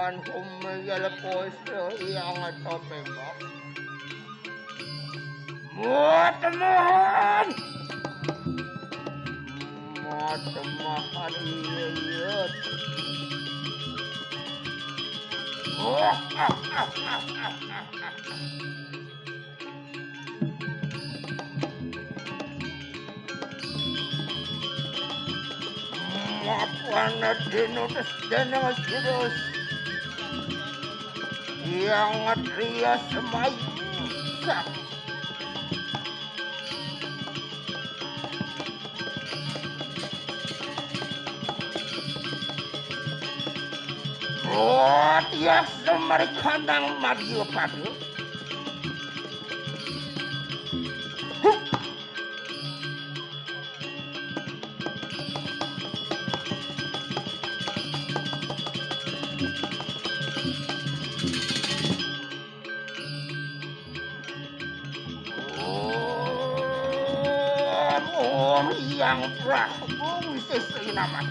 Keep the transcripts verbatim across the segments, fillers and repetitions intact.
Kan humeyel poso yang topeng. Muat teman. Muat teman, iya, iya. Wah. Mapan dinutus dening Sirus. Yang ngetriya semai. Rot ya semarikanang madya padu. Om, Om Hyang Prabu Wisesa Inamah.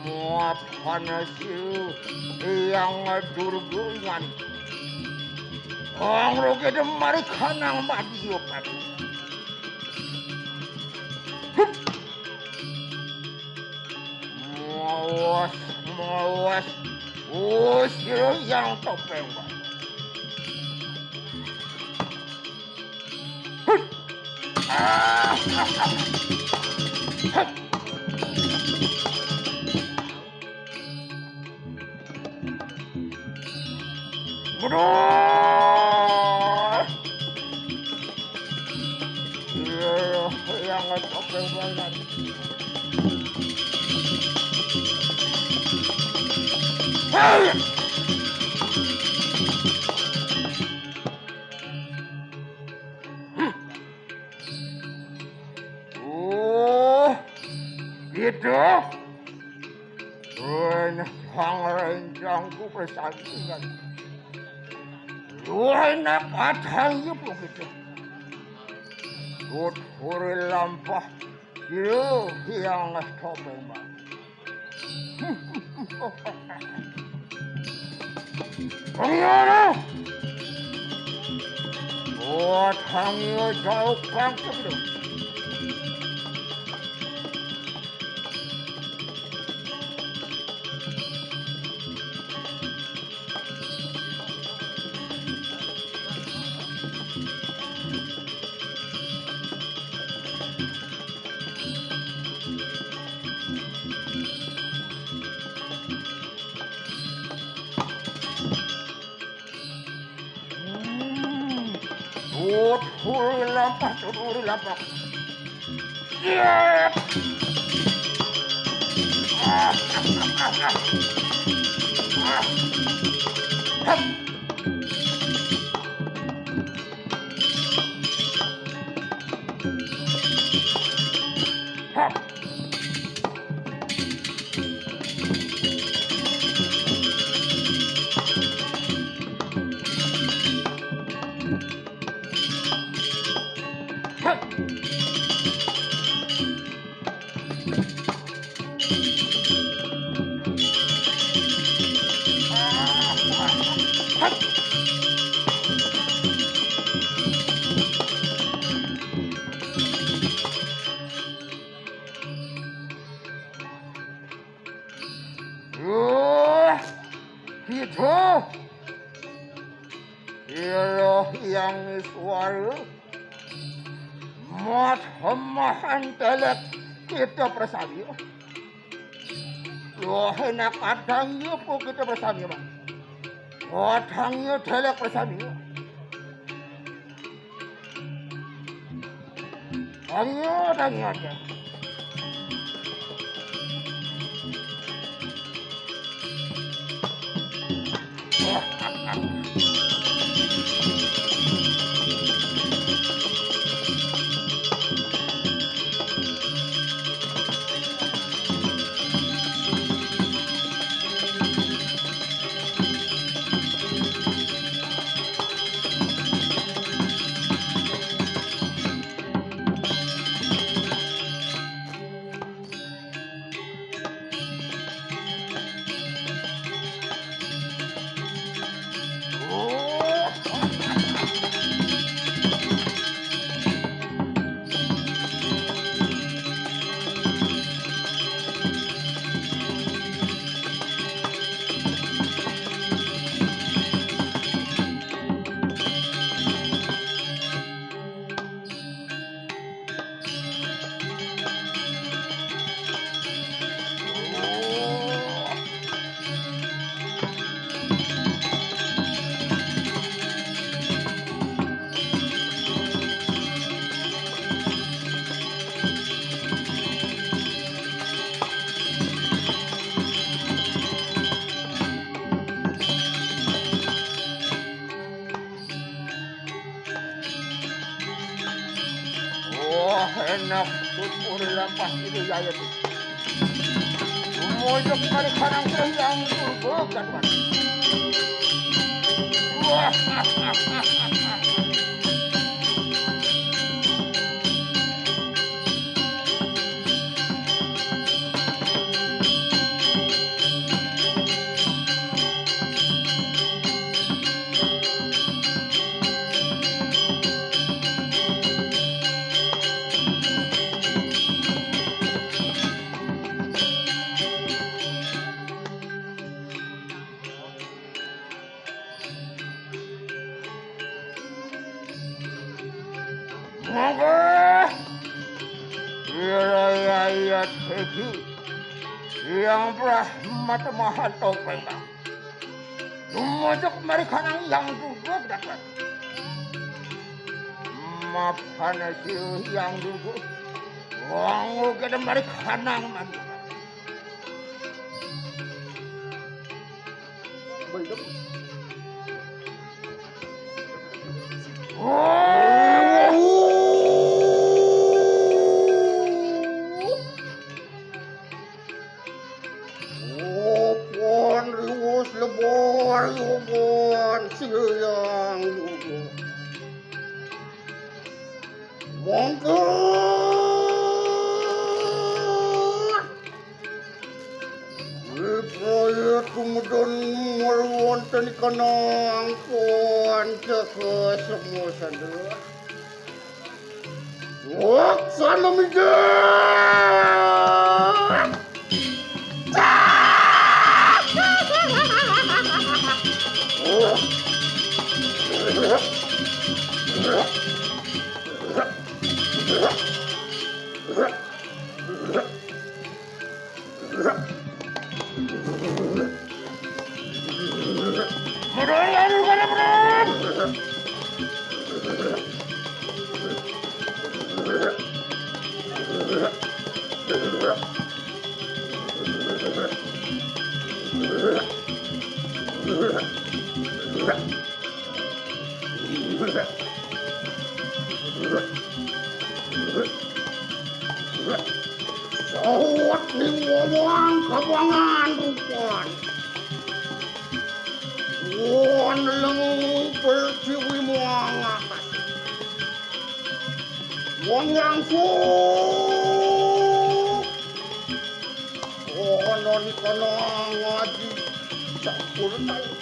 Muat panas yang durgungan. Ang rugi demari kanang madya padu. Mawas, mawas. Usir yang topeng. Waduh. Iya, yang ngetopeng banget. Hei! Oh, gitu. Wena sang rencangku persandingan. Wena kadang ya begitu. Tuturi lampah. Yo, yang ngetopeng banget. Pengiyana. Oh, tangiyo jauh kangkep itu. Hmm. Tuturi lampah, tuturi lampah. Iya. Ah, ah, ah, ah, ah. Ah. Hap. Hap. Wah, gitu. Sira Hyang Iswara. Mat hemahan telek kita persami. Loh, enak kadang ya po kita persami, Mak. Kadang ya telek persami. Ayo, ayo, ayo. Enak syukur lapas itu ya itu. Mojok mari kanang Hyang Durga. Wah. Monggo. Wirayat siji Hyang Brahma temahan topeng bang. Lumojok mari kanang Hyang Durga gedak. Mapana si Hyang Durga. Wong uga mari kanang mandi. Belum. Opon riwus lebor yobon siang. Mongkon. Wipraya tumedun mawonten ikanang Pancasila semusana. Laksana mijil. Sawat ning wawang kabangan rupan. Wan leng pertiwi muang atas. Wong yang su. Oh, noni kono ngaji. Campur tayo.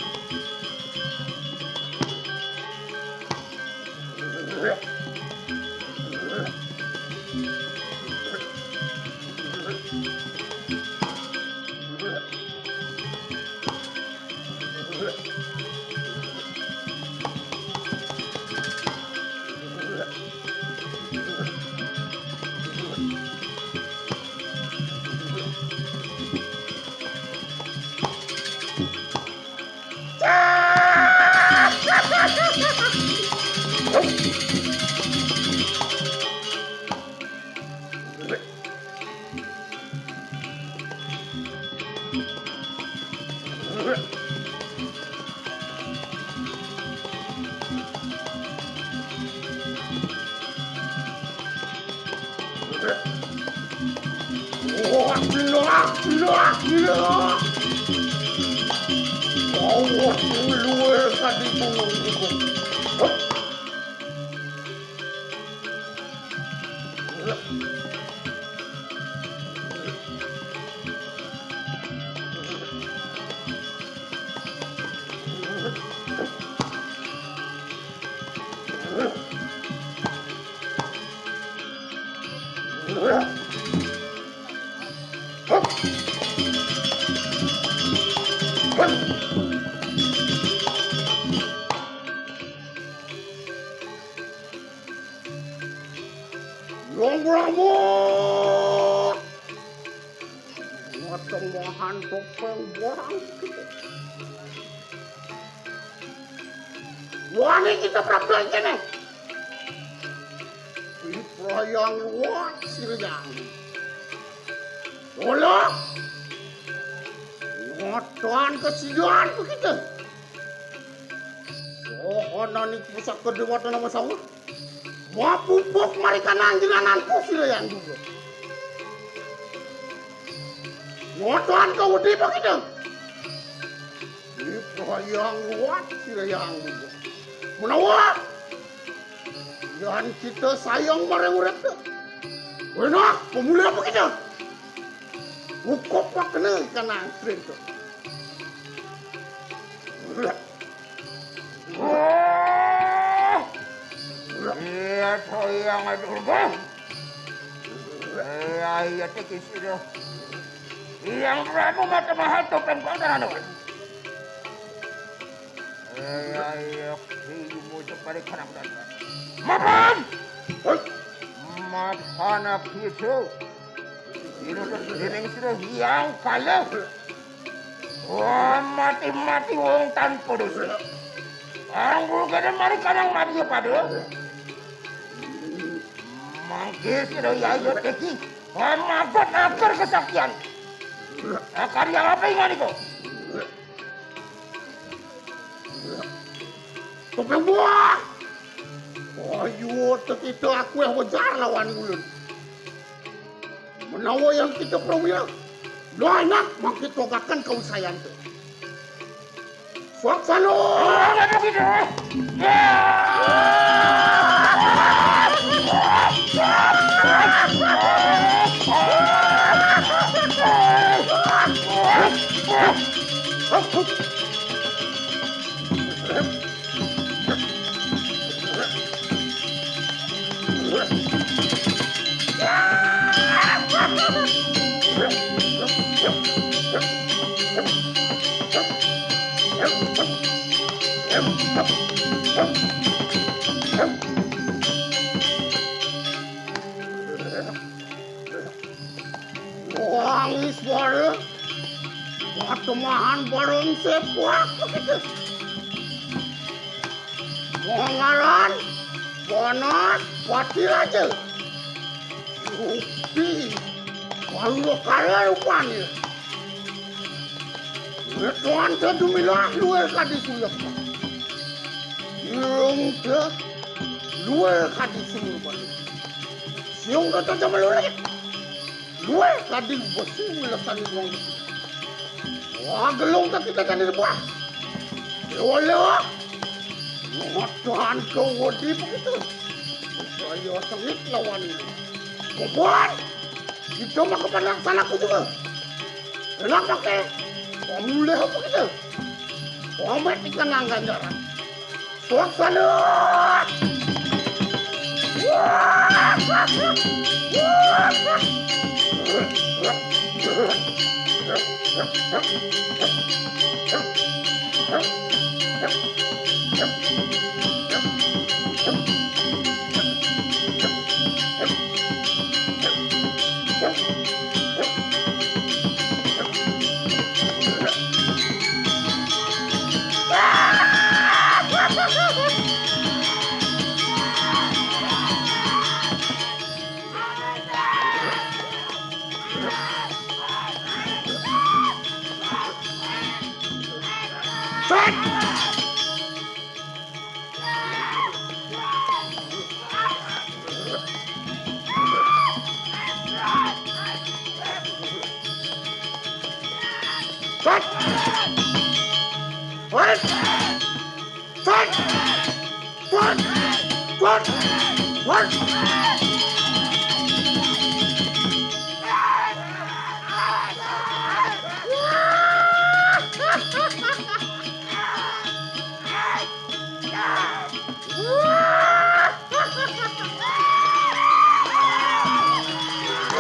Wah, gila, gila, gila. Wah, wah, luwih tadi gunung iku. Hop. Yang Brahma. Ngotomohan topeng borang. Wani kita prabelan kene. Ini perayang luar siriang. Olah. Ngotoan kesian begitu. Sohonani pusaka dewata nama sawah. Wah, pupuk mari kanang jenengan ku sira Hyang Duga. Ngotohan ka wedi pakita. Ipra Hyang Luwat sira Hyang Duga. Menawa yan kita sayang marang urip ta. Wénah, pemulih pakita. Ukup pakena kanang srinta. Wah! Iya, toyang aduh, Bang. Iya, iya, tekis itu. Hyang Prabu Mata Maha Topeng Pangkalan. Iya, iya, kiyu mucuk balik anak dan. Mapan! Hei! Mapan aku itu. Inutus dening sira Hyang Kala. Wah, mati-mati wong tanpa dosa. Arang bulu gede mari kanang mati pada. Mangke sira Yayi Teki. Wah, magot atur kesaktian. Akan yang apa ingan iku? Topeng buah. Ayo, tetito aku yang wajar lawan ulun. Menawa yang kita perwira, lah enak mangke togakan kau sayanto. Swaksana. Wangis bareng. Watemahan bareng sepuak begitu. Mangaran panas pati raja. Rupi kalau kala rupanya. Ngetuan sedumilah luar kadi sulap. Irung te luar kadi sumur balu. Siung kata jamal ulit. Luar kadi besi melesan wong. Wah, gelung tak kita tadi sebuah. Dewa lewa. Ngotohan ke wodi begitu. Saya sengit lawan ini. Kubuan. Kita mah kepada salahku juga. Enak pakai. Pemulih apa kita? Omet ikan nang ganjaran. Swaksana.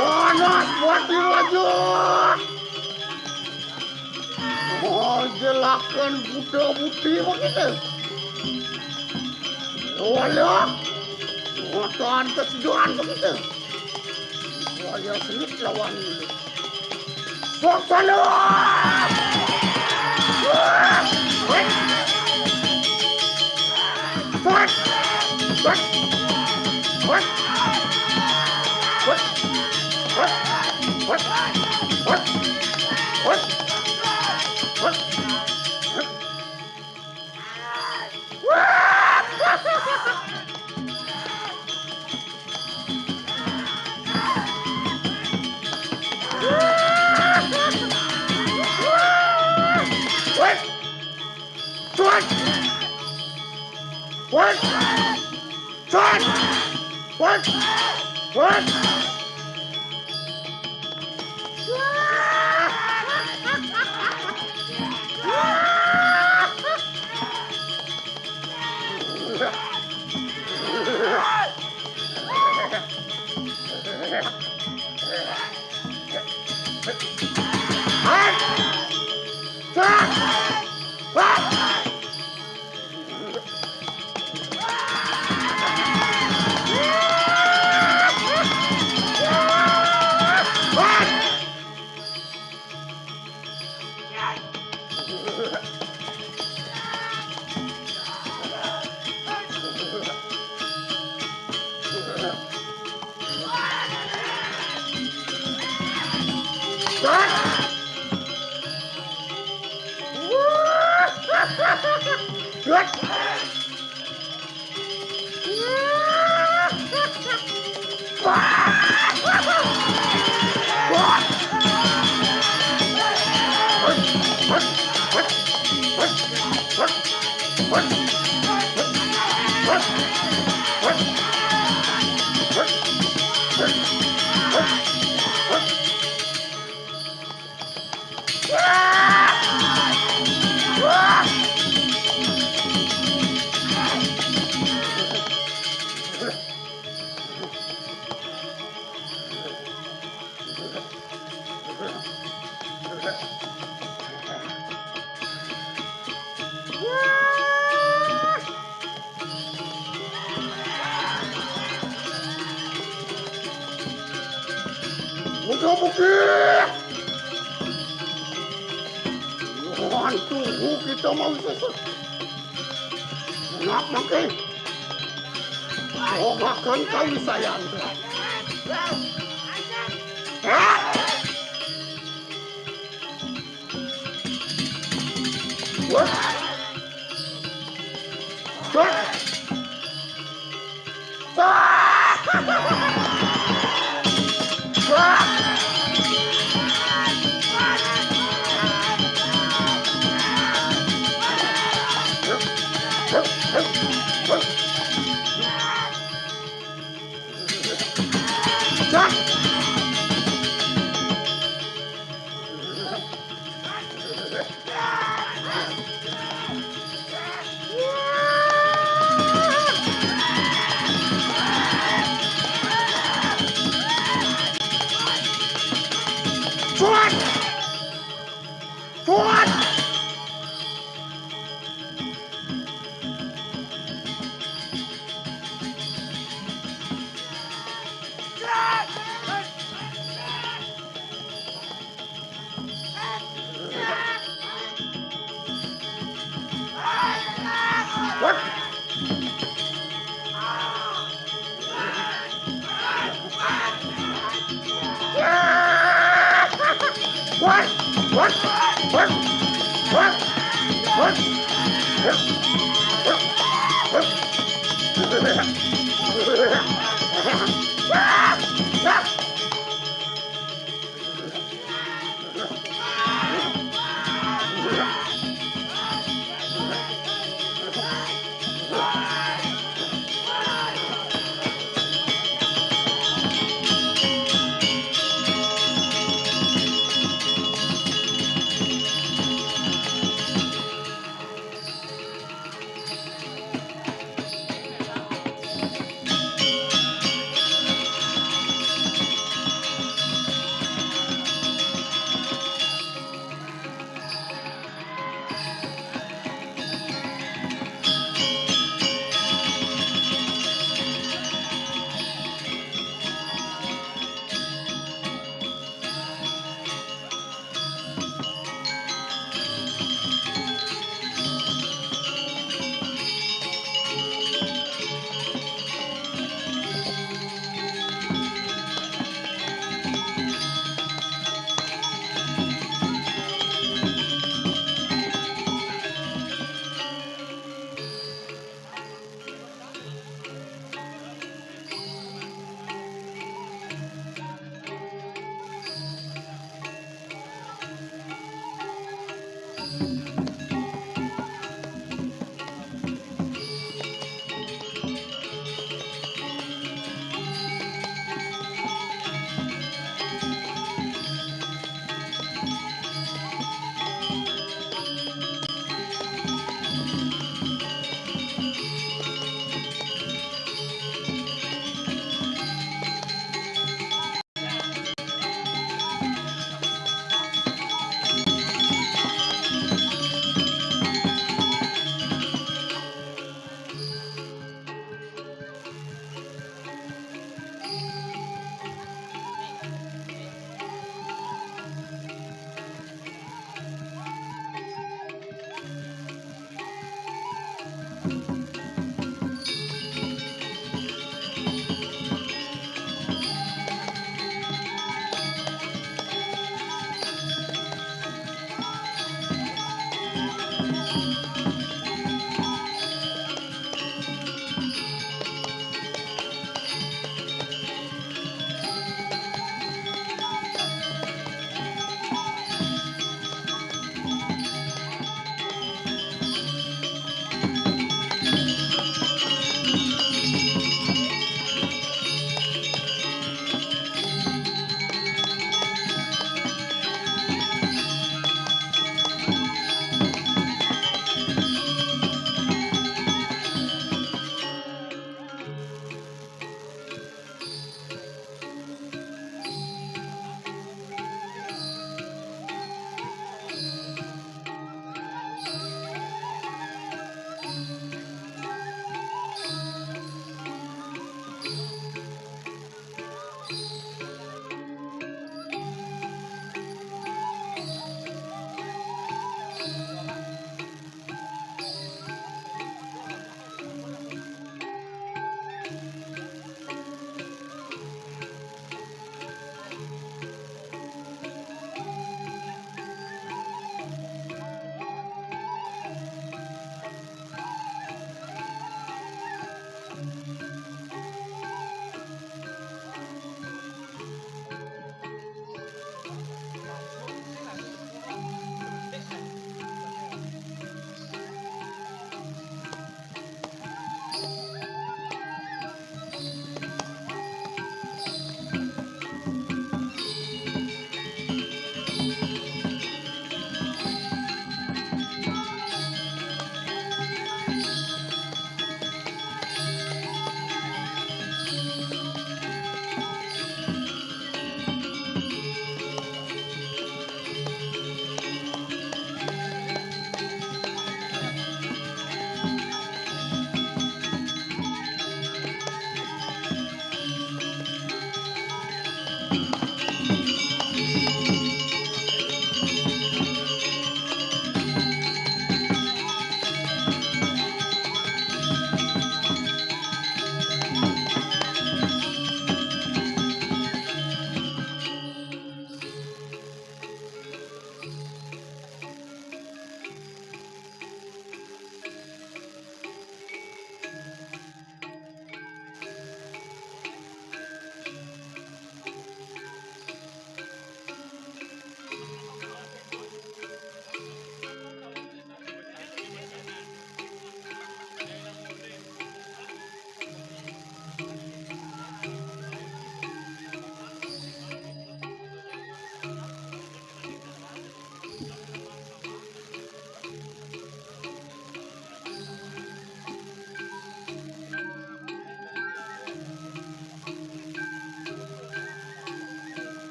Panas mati raja. Oh, jelakan buta buti begitu. Walah, ngotohan kesiduhan begitu. Wayah sengit lawan ini. Swaksana! What? Shot! What? What? Muda bukit. Wan tuhu kita mau sesat. Nak makin. Cobakan kali saya. Hah? What? What? Kuat! Kuat! What? What? What? What? What? What?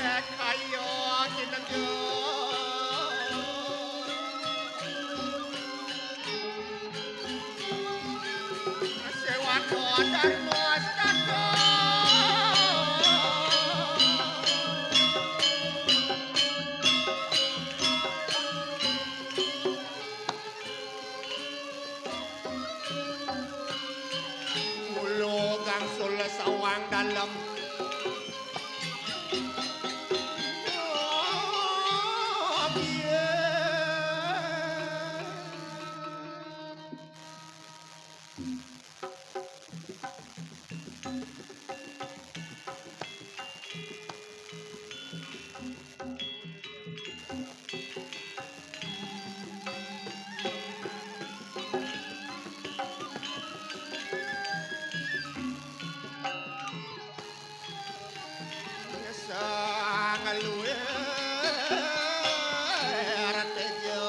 Kaya sinenggak. Sewang kodar mustaka. Mula gangsul sawang dalem. Sang luwih tejo.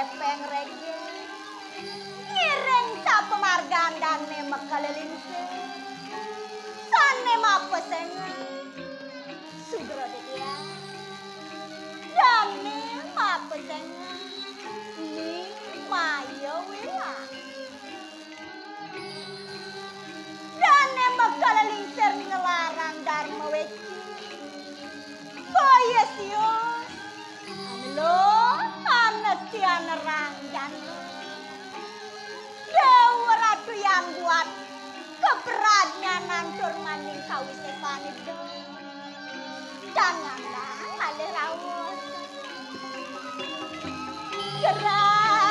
Pengregé. Ngiring sapamargan dané Mekala Lingsir. Sané mapesengan. Sugra titiang. Dané mapesengan. Ni Maya Wilah. Dané Mekala Lingsir nelarang Darma Weci. Boya sios. Anu lo, anesti anerang jana. Déwa Ratu Hyang Buat, kapradnyanan tur maning kawisésan ida. Tan nandang malih raos. Geramané.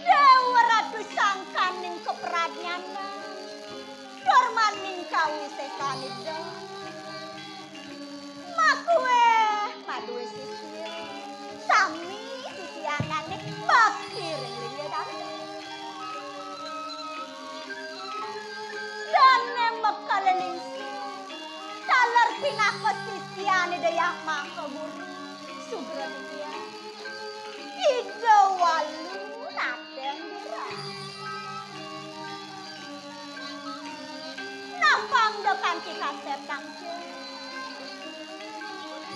Déwa Ratu sangkaning kapradnyanan, tur maning kawisésan ida. Makuéh madué sisia, sami sisianané bakti ring linggih dana. Dané Mekala Lingsir, taler pinaka sisian Ida Hyang Mangkaguru, sugra titiang. Ida Walu Nateng Dirah. Napang da kanti kasép tangkil.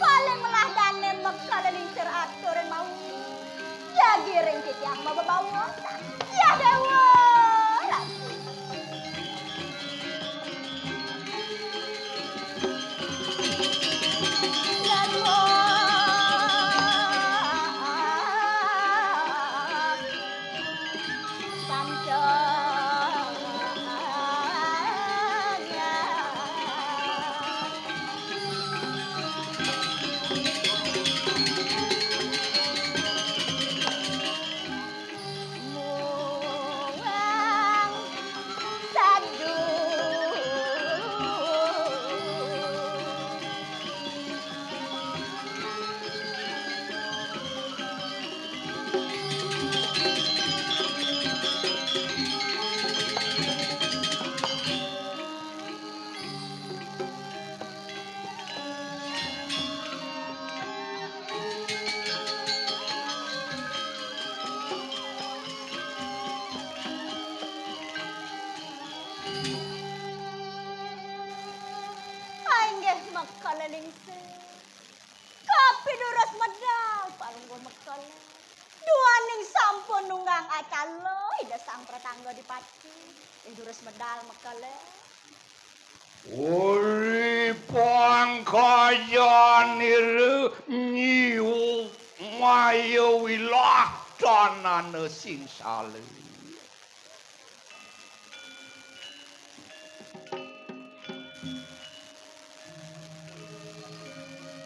Paling melah dané Mekala Lingsir aturin mau. Jagi ring titiang mabebaosan. Ya Déwa. Inggih Mekala Lingsir. Kapidurus medal Palungguh Mekala. Duaning sampun nunggang acala Ida Sang Pratangga Dipati. Ih, durus medal Mekala. Uri pangkayanira Nyi Maya Wilah tanana sing salih.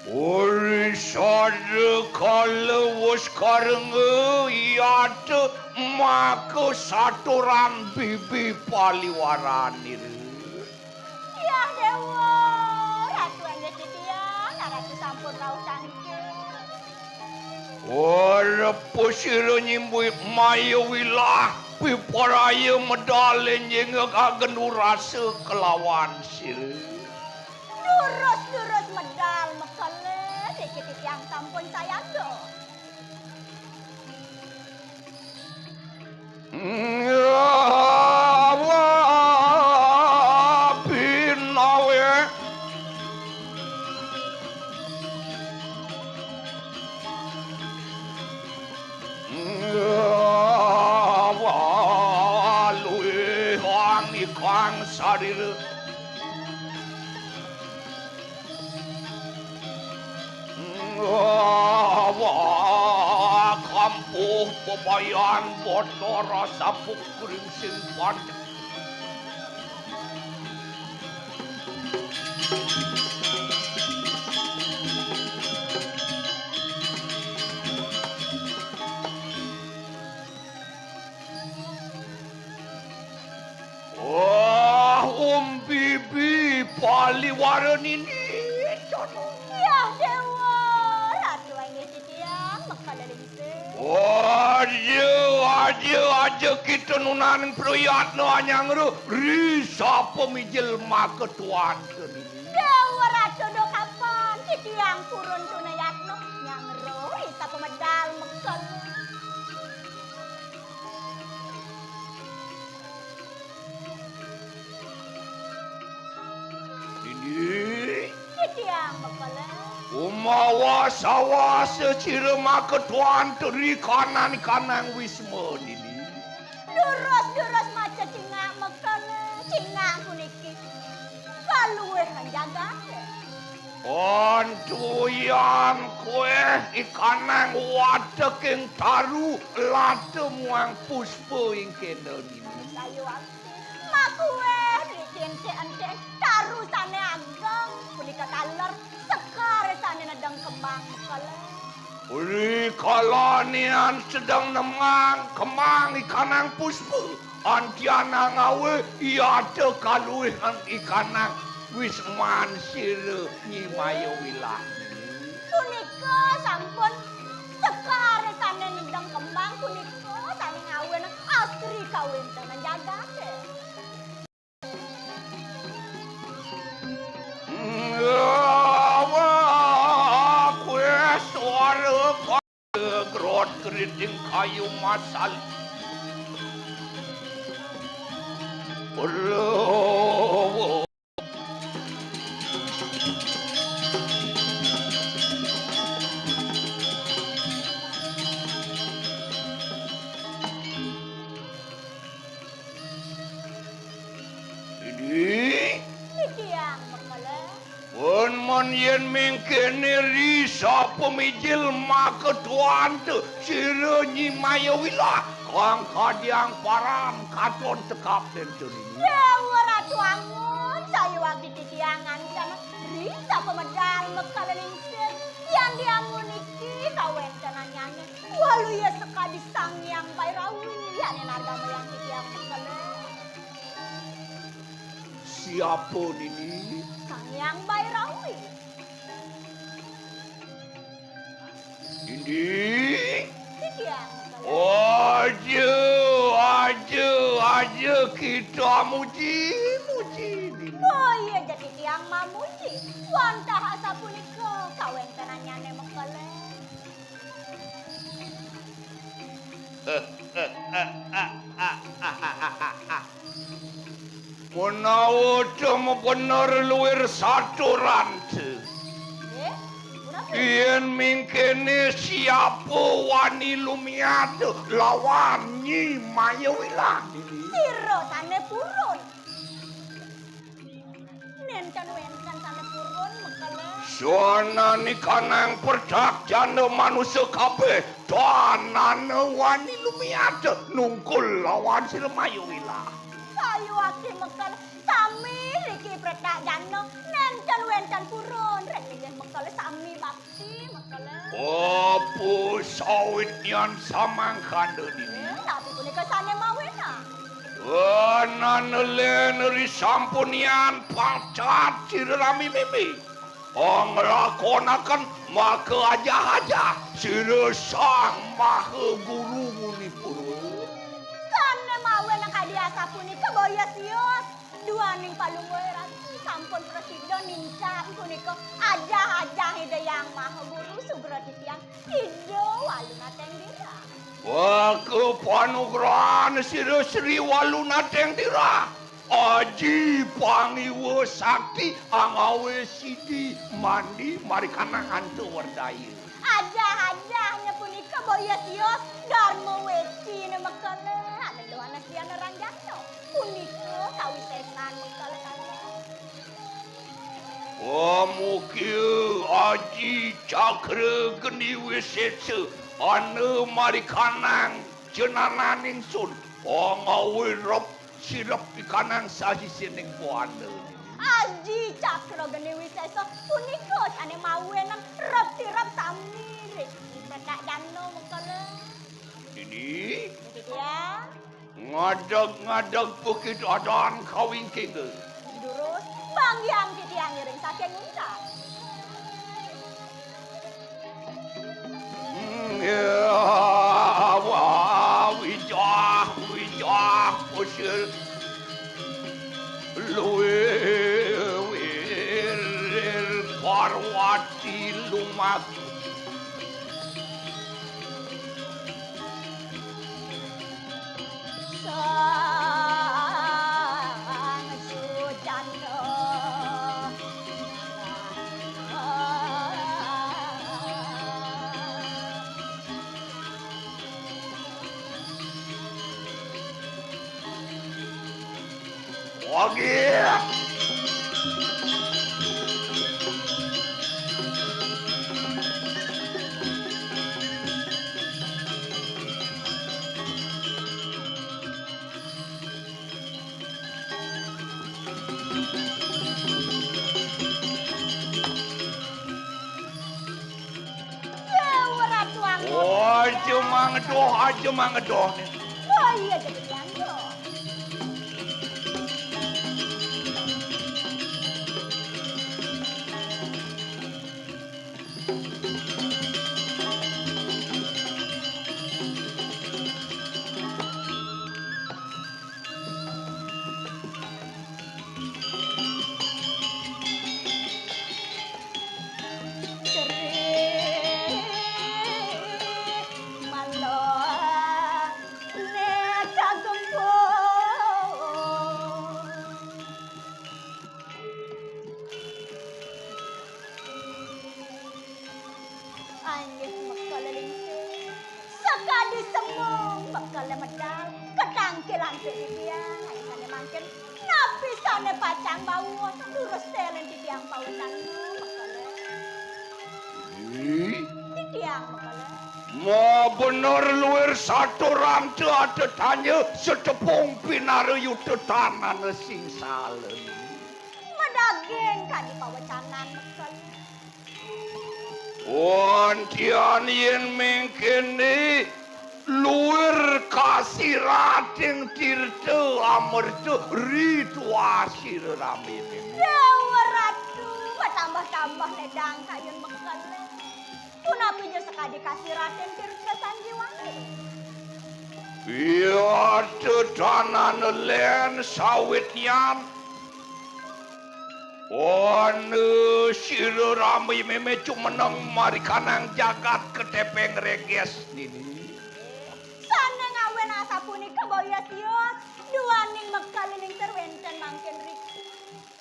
Uri sada kala wus karenga yata maka saturan bibi paliwaranira. Yah Déwa, Ratu inggih titiang, Ratu sampun rauh tangkil. Ora pusira nyimbuhi Maya Wilah, piparaya medal enjing agen urasa kelawan sira. Durus-durus medal Mekala, niki titiang sampun sayanda. Wah, binawe. Wah, luwih wani kang sarira. Wah, kampuh bebayan botol rasa pukring sing pancet. Wah, umbibi paliwara nini, Cana. Yah, Déwa, Ratu inggih titiang, mekala lingsir. Aja, aja, aja kita nunaning prayatna anyang ri, ri sapa mijil makatuanta nini. Déwa Ratu, duh kapan titiang purun tuna yatna nyang ri, ri sapa medal mekala. Nini. Titiang mekala. Umawas-awas sira makatuanta ri kanan-kanang wisma nini. Durus-durus maca cingak mekala, cingak puniki kaluihan jagaté. Antuyan kuéh ikanang wateking taru lata muang puspa ingkena nini. Sayuwakti. Makuéh dicéncék-encék taru sané ageng, punika taler sekar sané nedeng kembang mekala. Ri kalanian sedeng nemang kembang ikanang puspa, antianang awé yata kaluihan ikanang wisman sira Nyi Maya Wilah. Punika sampun sekar sané nedeng kembang punika sané ngawinang astri kawéntenan jagaté. Wah, kuéh suara grot geriting kayu masal. Ulu. Ini? Titiang mekala. Pun mon yén mengkéné ri sapa mijil makatuanta sira Nyi Maya Wilah kang kadiang paran katon tekap nénten ini. Déwa Ratu Angun, sayuwakti titiang nganten ri sapa medal mekala lingsir. Yén diangun niki kawéntenannyané, waluya sakadi Sang Hyang Bairawi ané nargamayang titiang mekala. Siapa nini? Sang Hyang Bairawi. Nini? Titiang. Aja, aja, aja kita muji, muji nini. Oh iya, ja titiang mamuji. Wantah asapunika kawéntenannyané mekala. Menawa tem bener luir saturante. Nggih, punapi? Yén mengkéné siapa wani lumiat lawan Nyi Maya Wilah nini? Sira sané purun. Nénten wénten sané purun mekala. Sananing kanang pertak janda manusa kabéh, tan ana wani lumiat nungkul lawan sira Maya Wilah. Sayuwakti mekala sami riki pertak janda, nénten wénten purun, ring inggih mekala sami bakti mekala. Apa sawitnyan samangkanda nini? Eh, napi punika sané mawenang? Anana lén ri sampunian pacat sira rami mimi. Nglakonaken maka ajah-ajah sira Sang Maha Guru Munipura. Sané mawenang kadi asapunika boya sios. Duaning palungguh Ratu sampun prasida nincap punika ajah-ajah Ida Hyang Maha Guru sugra titiang Ida Waluna Tenggirang. Waka panugrahan sira Sri Walunateng Tirah. Aji pangiwa sakti angawé sidi mandi marikanang anta werdaya. Ajah-ajahnya punika boya sios Dharma Weci ne mekala. Aduh, anak siana ranjangno. Punika kawisésan mekala kala. Pamukia Aji Cakra Geni Wisésa ana marikanang jenananing sun. Angawé rep sirep ikanang sasisining buana. Aji Cakra Geni Wisésa punika sané mawinan rep sirep sami ring Petak Jano mekala. Dini? Niki dia. Ngadeg-ngadeg bukit adan kawingking. Durus, banggiang titiang ngiring saking untat. Hmm, ya, wah, wijah, wijah, kusir. Luwir, wir, Parwati lumaku. Sang Sujana. Wagit. Déwa Ratu Anggur. Aja mangedoh, aja mangedoh. Oh iya, jadi dianggur. Anggih mekala lingsir, sakadi semung mekala medal, katangkil antuk titiang, ayo sané mangkin, napi sané pacang bawos, durus télén titiang pawetan mekala. Ih. Titiang mekala. Mabener luir saturanta atetanya setepung pinara yuta tanana sing sala. Madaging kadi pawecanan mekala. Wantian yén mengkéné luir kasirating tirta amerta ritual sira ramé. Déwa Ratu, matambah-tambah ledang kayun mekala. Punapi ja sakadi kasirating tirta sanjiwani. Iya tetanana lén sawitnya. Ana sira ramé mémé jumeneng marikanang jagat ketepeng reges nini. Sané ngawin asapunika boya sios, duaning mekala lingsir wénten mangkin riki.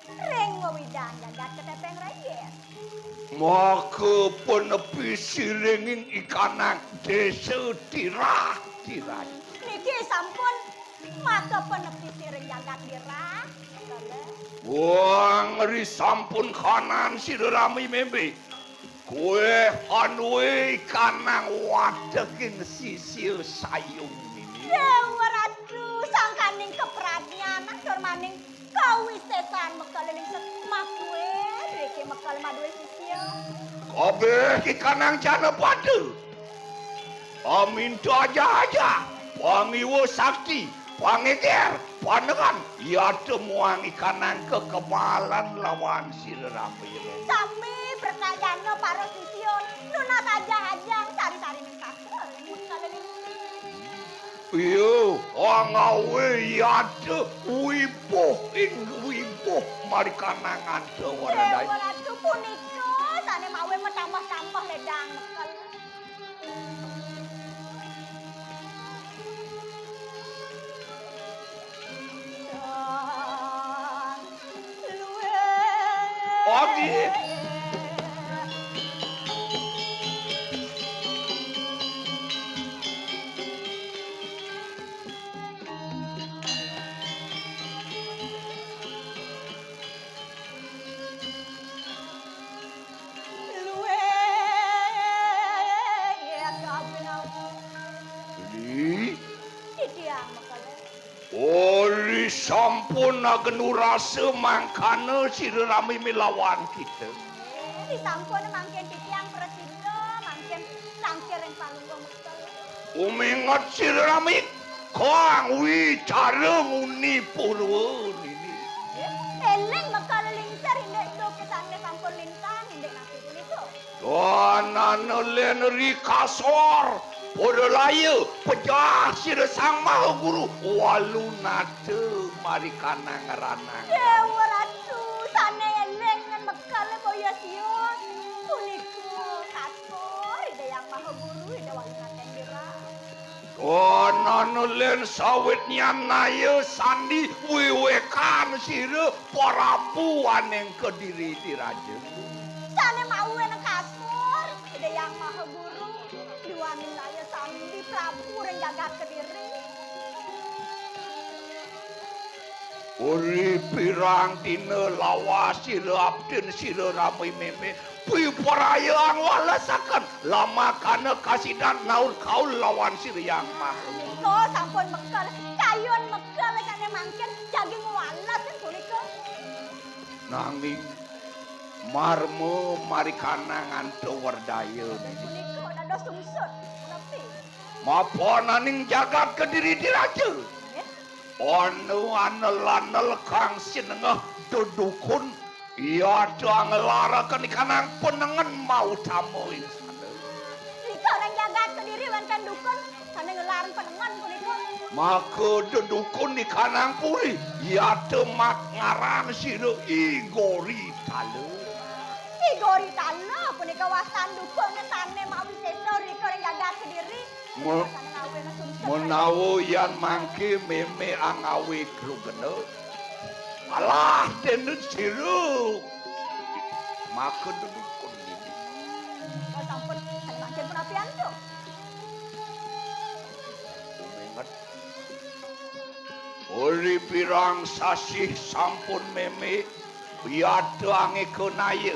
Ring wewidan jagat ketepeng reges. Maka penepi siringing ikanang désa tirah-tirah. Niki sampun maka penepi siring jagat tirah. Wang ri sampun kanan sira ramé mémé. Kué anué kanang wateging sisia sayung nini. Déwa Ratu, sangkaning kapradnyan, atur maning kawisésan mekala lingsir makué, driki mekala madué sisia. Kabéh ikanang jana pada. Aminta aja-aja, pangiwa sakti, pangéger, panengen, yata muang ikanang kekebalan lawan sira ramé. Sami pertajana para sisia, nunas aja-aja, sari-sari ning sastra, ring mekala lingsir. Iya, angawé yata wibuh ing wibuh marikanang anta waradan. Déwa Ratu punika sané mawi matambah-tambah ledang mekala. Agi. Ri. Titiang makala. Ori sampun agenu rasa mangkana sira rami milawan kita. Ri sampun mangkin titiang prasida, mangkin sangkir ring palungguh makala. Uminget sira rami kang wicara nguni purwa nini. Eling makala lingsir indik duke sane sampun lintang indik nasi punika. Danana len ri kasor, pada laya, pejah sira Sang Maha Guru, walu nata marikanang ranang. Dewa Ratu, sane eling ngan makala boya sios. Punika kasor Ida Hyang Maha Guru, Ida Walu Natendra. Danana len sawit nyanaya sandi wiwekan sira Prabu aning Kediri Diraja. Sane mawinan kasor Ida Hyang Maha Guru, diwanin laya sandi Prabu ring jagat Kediri. Uri pirang dina lawas sira abdin sira rami meme, piparayaan walesaken lamakana kasidan naur kaul lawan sira Hyang Maha. Nika sampun mekel, kayun mekel sane mangkin jagi ngwales punika. Nanging marma marikanang anta werdaya. Punika dados sungsut. Napi? Maponaning jagat Kediri Diraja. Nggih. Ana anel-anel kang sinengah dedukun, yata ngelaraken ikanang penengen mautama ing sana. Nika ring jagat Kediri wenten dukun sane ngelar penengen punika. Maka dedukun ikanang puri, yata mat ngaran sira I Gori Tala. I Gori Tala punika wastan dukun sane mawisesa rika ring jagat Kediri. Me-, menawa yan mangke meme angawe krugena. Alah, tenden sira. Maka dedukun dini. Kok sampun, sane mangke pun api antuk. Umenget. Uli pirang sasih sampun meme, yata angeka naya.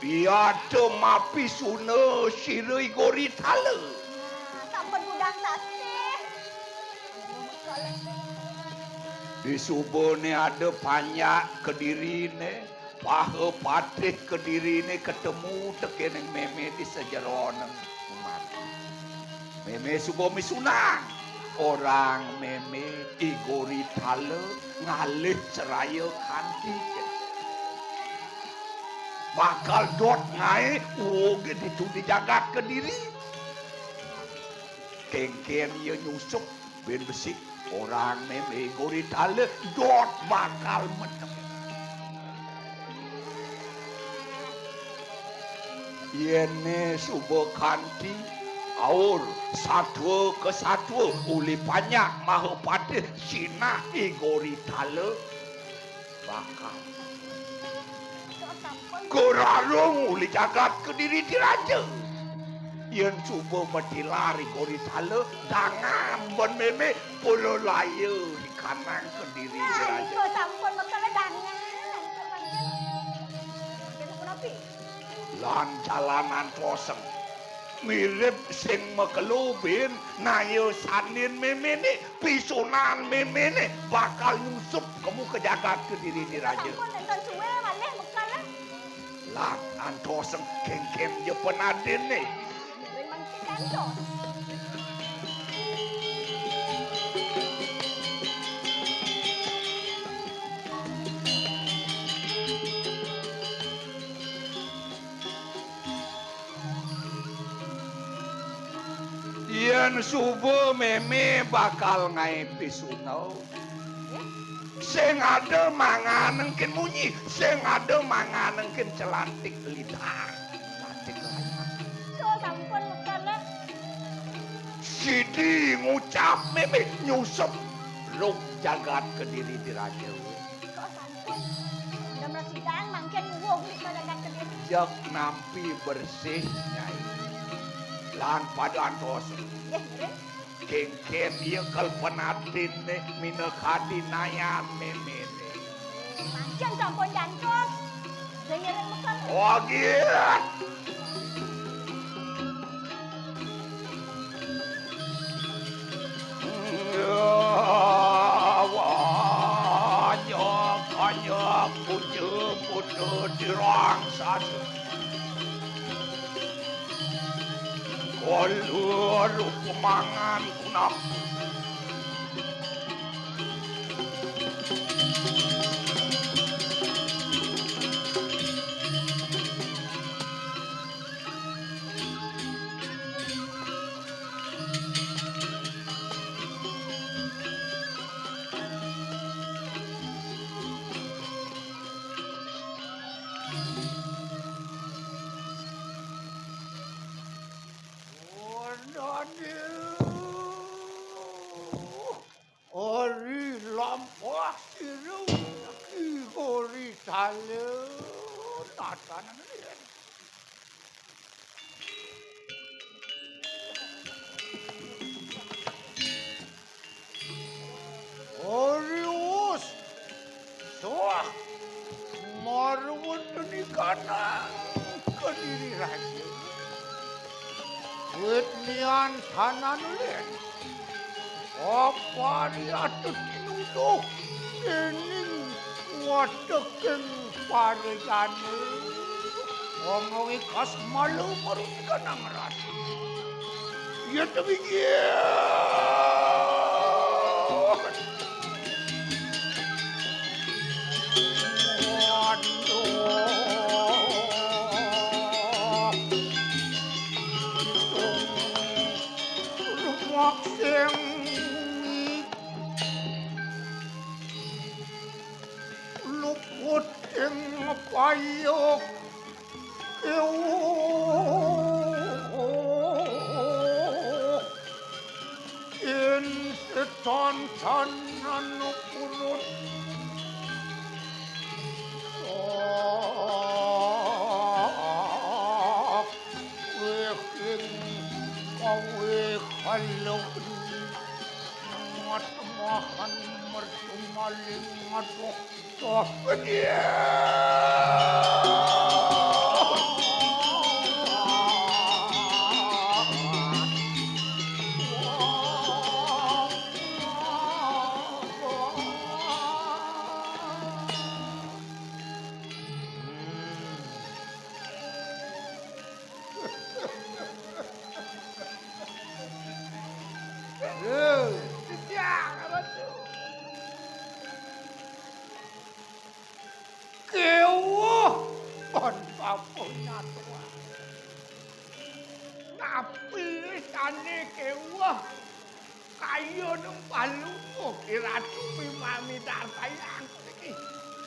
Yata mapisuna sira I Gori Tala. Nah, sampun budang sasih. Disubane ada panjak Kedirine, paha patih Kedirine ketemu tekening meme di sajeroning umati. Meme suba misunang. Orang meme I Gori Tala ngalih seraya kanti. Bakal dot ngae uwuge ditu di jagat Kediri. Kengken iya nyusup ben besik. Orang meme I Gori Tala dot bakal meneng. Yene suba kanti aur satwa ke satwa uli panjak maha patih sinah I Gori Tala bakal gerarung uli jagat Kediri Diraja. Yen suba matilar I Gori Tala, dangan ben meme pula laya ikanang Kediri Diraja. Nah, nika sampun mekele dangan. Mangke sampun api? Lan jalan antoseng. Mirip sing makelo ben naya sandin memene, pisunan memene bakal nyusup kemu ke jagat Kediri Diraja. Sampun nenten suwe malih bekal. Lan antoseng kengken ja penadinne. Ring mangke kantos. Yen suba meme bakal ngae pisuna. Sing ada mangan engkin munyi, sing ada mangan engkin celantik lidah. Celantik lidah. Kok sampun mekana? Sidi ngucap meme nyusup ruk jagat Kediri Diraja. Kok sampun? Udah mresidan, Yek nampi bersih, Nyai. Lan padantos. Nggih, nggih. Kéngkén ieu kalpenadinné minakadi nayan méméné. Pancén sampun jantos. Dengerin mekal. Oh, nggih. Wah, nyok, nyok, puja, puja, dirang satu. Kolor pemangan kunap. Aduh. Ari lampah siru, Ki Gori Salun, natanan riyen. Ari us, soh, marwedeni kanang Kediri Raja. Wit nian tanan len. Apa riatu tinuduh dening wateking parejane. Wong wikas malu marung kanang ratu. Ya demikian. Waduh. Rupak sing luput ing payuk. Yen setan-setan anu purun. Weh ing kaweh halok. Mat mahan mertu maling aduh. Lho, Jejak Ratu. Kewuh pon papuh nyatuan. Napi sane kewuh? Kayun palungguh Ki Ratu mimami dartayang niki.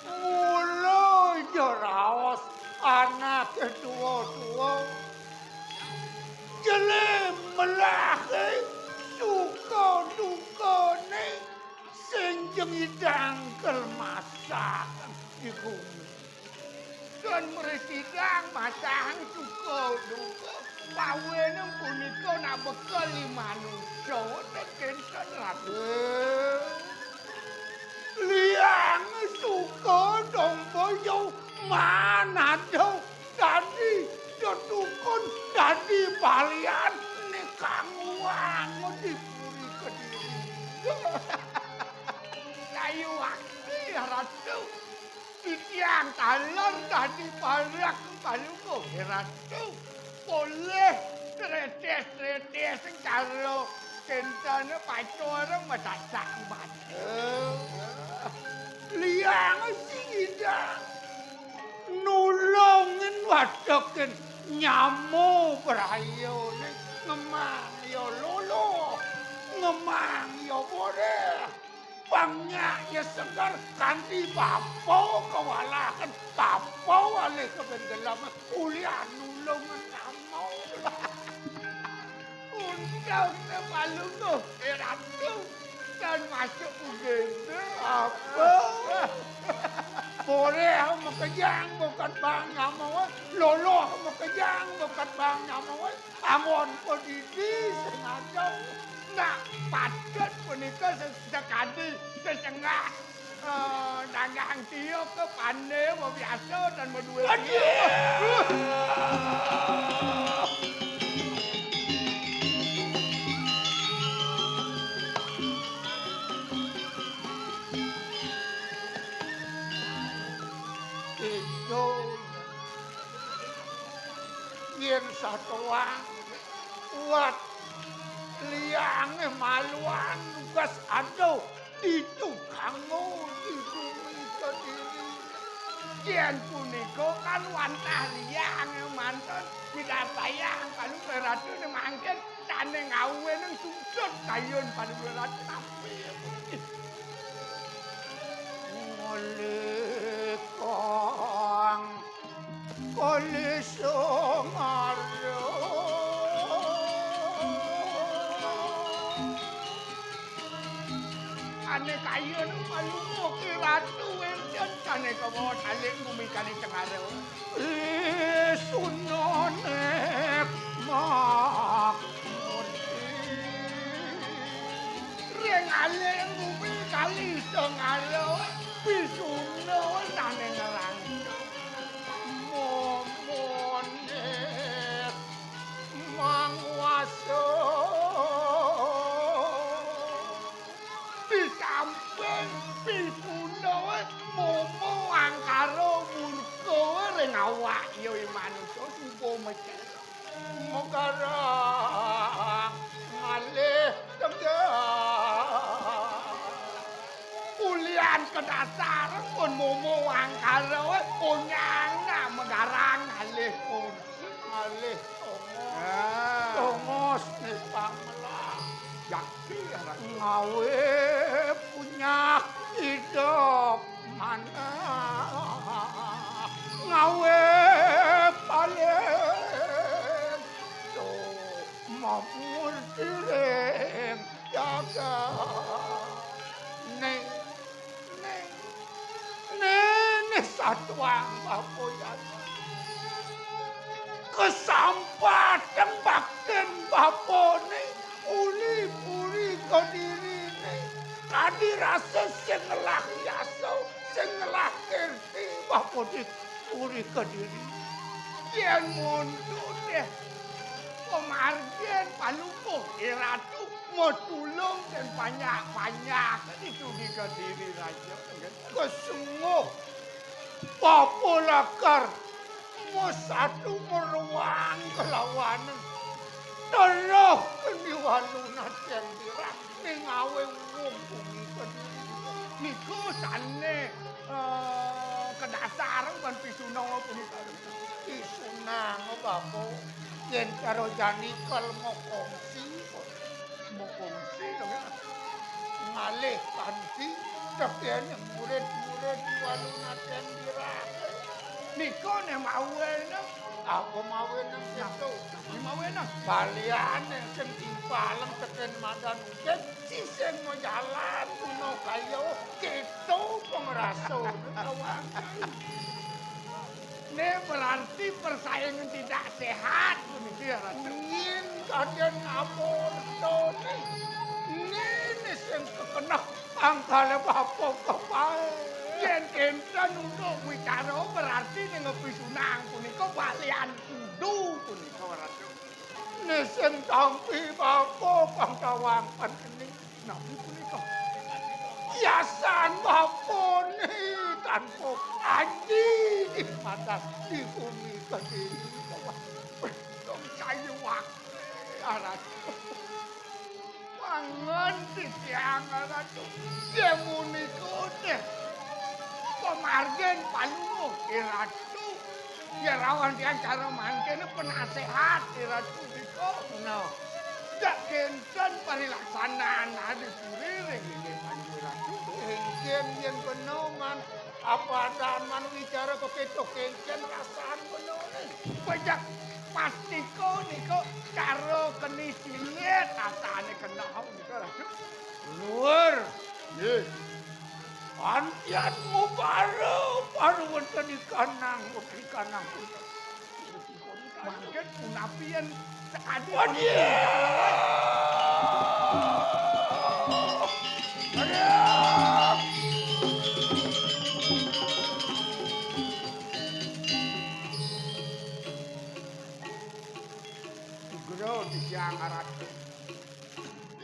Mula ya raos anake tuwa-tuwa. Jele melahe suka dukane sing jengidang kelmasan iku. Dan mresidang masang suka duka. Pawening punika nabekel li manusa wonten kinten Ratu. Liang suka domboyo manado dadi tetukun dadi balian nikang wangun di puri Kediri. Kayu wakti Ratu. Titiang taler dadi parak palungguh Ratu. Polih tretes-tretes karo kentene pacor masasak mati. Liang sida nulungin wadekin nyamo brayone ngemang ya lolo, ngemang ya boreh. Pangak ya segar kanthi bapa kewalahan, bapa alih keben gelem kuliah nulung namo. Untung ne palungguh, eh, Ratu, dan masuk U G D. Apa? Ora makejang bakat bang nyama wae. Loloh makejang bakat bang nyama wae. Amun padidi sing ada. Nak patut punika se-, sekadi sesengah. Eh, dagang tiup ke pandai, mau biasa dan mau duit. Aduh. Itu yen satuang kuat liange maluan lugas aduh. Ditu kanggo di bumi Kediri. Yen punika kan wantah liang mantun pidartayang Palungguh Ratu mangkin sane ngawening sujud kayun Palungguh Ratu tapi ngolekang Kali songara. Ane kayun palungguh ki ratu wenten sane kabawa tali bumi kali cengara. Isunane mak murti. Ring aling bumi kali songara. Pisuna sane ngerang. Momone manguasa. Di samping pitunae momo angkara murka ring awak ya manusa suba mecah. Megarang ngalih tegar. Ulian kedasar pun momo angkara, onyang nak megarang ngalih pun. Ngalih tongos. Ah. Tongos ni pamela. Yakti arah. Ngawe punya hidup mana. Ngawe paling. Tuh. Mamurti ring jagat. Ning, ning, ning, ning satuang bapa jani. Kesampatan baktin bapane uli puri Kedirine. Kadi rasa sing ngelah yasa, sing ngelah kirti bapa di puri Kediri. Yen mundut deh. Pamargin palungguh, eh, Ratu, matulung dan banyak-banyak itu di Kediri Raja. Kesunguh bapa lakar masatu meruang kelawanan. Teruh keniwalu nadyan dirang ning awe wong bumi Kediri. Niku sane, eh, kedasar ban pisunang punika. Pisunang, Bapa. Yen cara jani kelmo kongsi, kok. Mau kongsi lho, ya. Ngalih kanthi tekene murid-murid walu naten dirake. Nika ne mawene. Apa mawene seto? Di mawene. Baliane sing timpalem teken madan ucen, si sing majalan guna kaya keto pengrasa kawan. Ini berarti persaingan tidak sehat puniki ya, Ratu. Nggih, kadyan aborto nih. Ngene sing kekenah angkale bapa kepae. Yen enten untuk wicara berarti ning pisunang punika balian kudu punika, Ratu. Nih sing tampi bapa kang tawang pantening. Napi punika? Yasan bapane tanpa aji di padas di bumi Kediri. Dong sayuwak arat. Pangan titiang arat. Yen punika deh. Pamargin panuwuh, Ratu. Ya rawan tiang cara mangkene penasehat, Ratu Dika. No. Dak kenten parilaksanan adi puri ring inggih Panji Ratu. Inggih yen beno man apa adaman wicara kepetuk kenten rasan benone. Pejak pastika nika cara keni silit asane kenal nika, Ratu. Luhur. Nggih. Antian mubara Paruwenta di kanang putri kanang putri. Mangkin punapi yen sakadi Nugroho titiang aratu.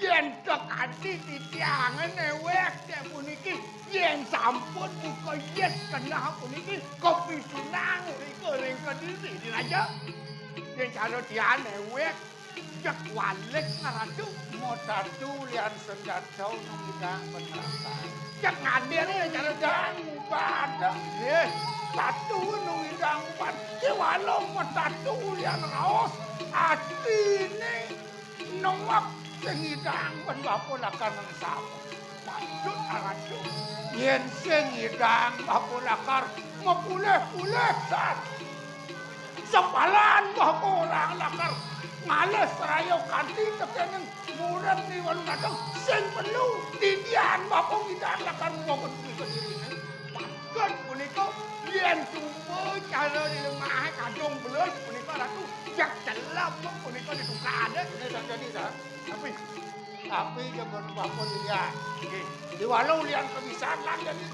Yen sakadi titiange newek dek puniki, yen sampun muka yet kenah puniki, kapitunang rika ring kediri, diraja. Yen cara tiang newek, cek walik ngaratu. Matatu lian senjata nung idang penerasan. Cek ngadene yen cara tiang. Padang. Nggih. Tatu nung idang pan. Kiwala matatu lian raos. Atine nengak sing idang ban bapa lakar nang sapa. Patut araju. Yen sing idang bapa lakar mapulih-pulih san. Sepalan bapa orang lakar ngalih seraya kanti tekening murid ni walu dateng sing perlu didian bapa ngidang lakar ngobet kediri. Patut punika, yen suba cara dilemahe kadung belas punika, Ratu, jak celep punika ditukade. Ini tak jadi, San. Tapi, tapi jaman bapa dilian. Nggih. Diwalu lian kebisan lan jadi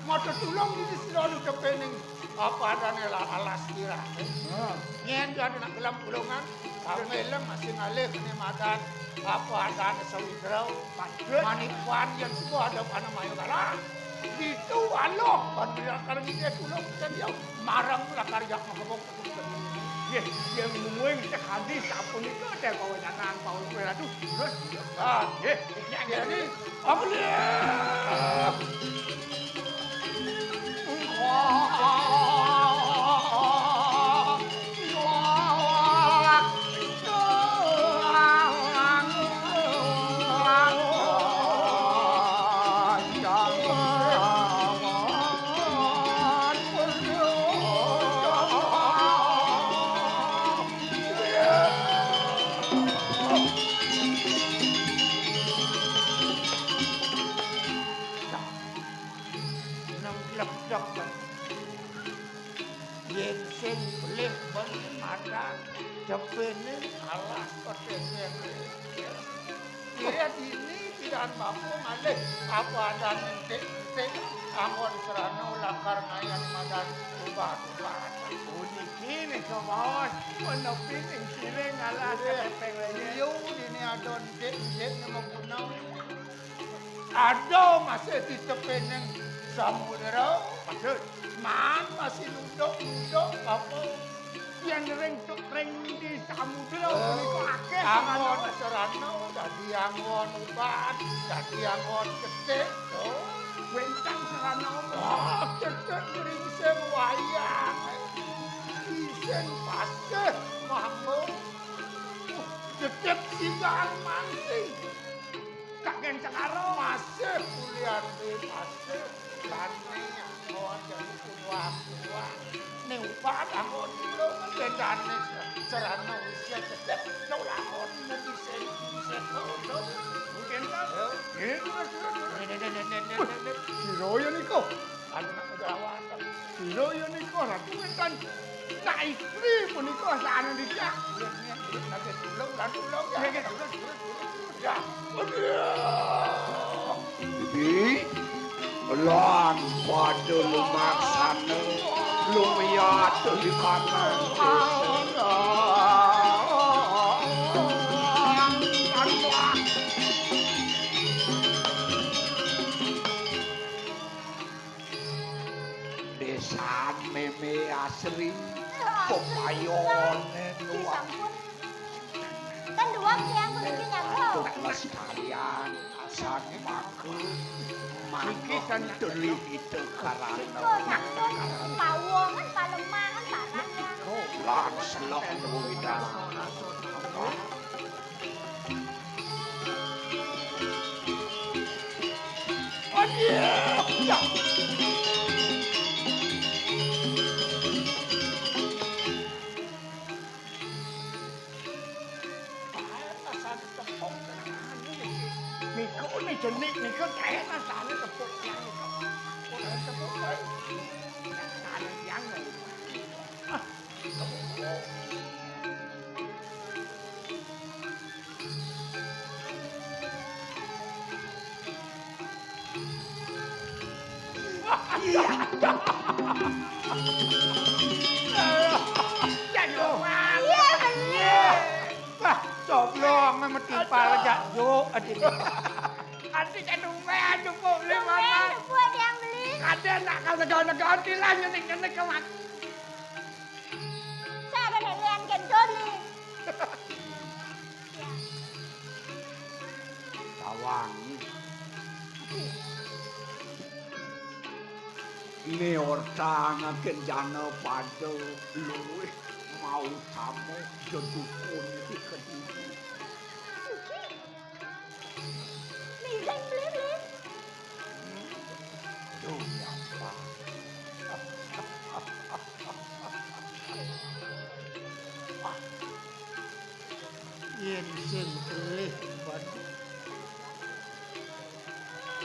mau tertulung di sira lu tepening apa adane la-, alas kira. Heeh. Yen dia nak gelem tulungan, kamu elem masih ngalih kene madan apa adane sawitra. Patut. Manipan yen suba ada ana mayu galah. Ditu aloh, ban lakar ngidih tulung kita dia. Marang lakar jak makebok. Nggih, yen mungguing cek hadis sapunika teh pawacanan Paulus Ratu. Terus, ah, nggih, jadi, apa dia? Nang glebdeg. Yen sing belih ben madan, jepene alas ketengeng. Kaya dini pidan bapa ngalih apa adan entik-entik anggon serana lakar ngayan madan ubah-ubah. Puniki nika maos menepi ning siring alas. Nggih. Ketepeng lagi. Iya, dini ada entik-entik ne maguna. Ada masih di tepining samudra. Maksud? Man masih nuduk-nuduk apa? Yen ring, ring di samudra. Oh, punika akeh anggon serana. Serana, dadi anggon uban, dadi anggon cetik. Oh, wénten serana apa? Ah, cetik ngringsing wayang. Isin pasih mangko. Cetik singgang mangsi. Kakén Cengkaro. Masih kulian di masih. Lani anggon jadi kuah-kuah. Ni upat anggon dulu. Bendane serana usia cedek. Nulakon mesti sing sing kono. Mungkin kan? Ya. Ini, ini, ini. Wih, sira ya niku. Anu nak kejawatan. Sira ya nika ratu wénten. Nak istri punika sane niki. Yen, yen, yen, lagi tulung, lan tulung, ya. Nggih, nggih, tulung, tulung, tulung, tulung. Ya. Bibi, lan pada lumaksana, lumiat di kanan. Désan Mémé Asri, pepayone luar. Sampun. Ten duwag tiang puniki nyaga. Untuk lestarian sang maku, manuk teri ita karana. Nika sampun pawongan, palemangan, parah ya. Lan selok duwidang. Nika ni jenik nika kae rasane tepuk tiang nika. Ora tepuk kae. Iya. Iya, bener. Wah, coblong mesti pala jak juk, adik. Adik kan rumah, jupuk beli. Rumah, mana? Jupuk ada yang beli. Ada nak kau negara-negara, dilah nyenik-nyenik ke mak. Saya ada nelian kendoli. Tawang. Né orta ngaken jana pada luwih mautama dedukun di Kediri. Ngiring, Bli, Bli. Duh, nyapa. Yén sing kelih ban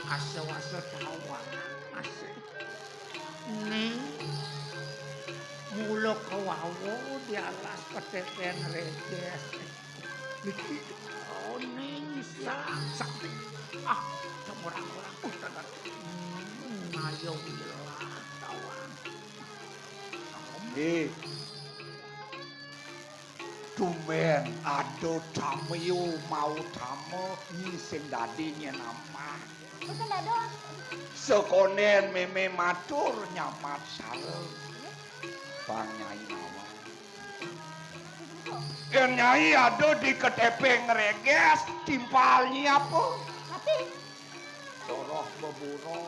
asa-asa tawang asih. Ning mula kawawa di alas ketepen redes. Niki oning sak sakti. Ah, semurang-murang. Uh, tenan. Hmm, ayo wilah tawang. Nggih. Tumbén ada tamiu mautama nyi sing dadi nyén amah. Mboten dados. Sekonden mémé matur nyamat sareng. Bang Nyai nawang. Yén Nyai ada di ketepeng reges, timpal nyi apa? Ati. Soroh beburon.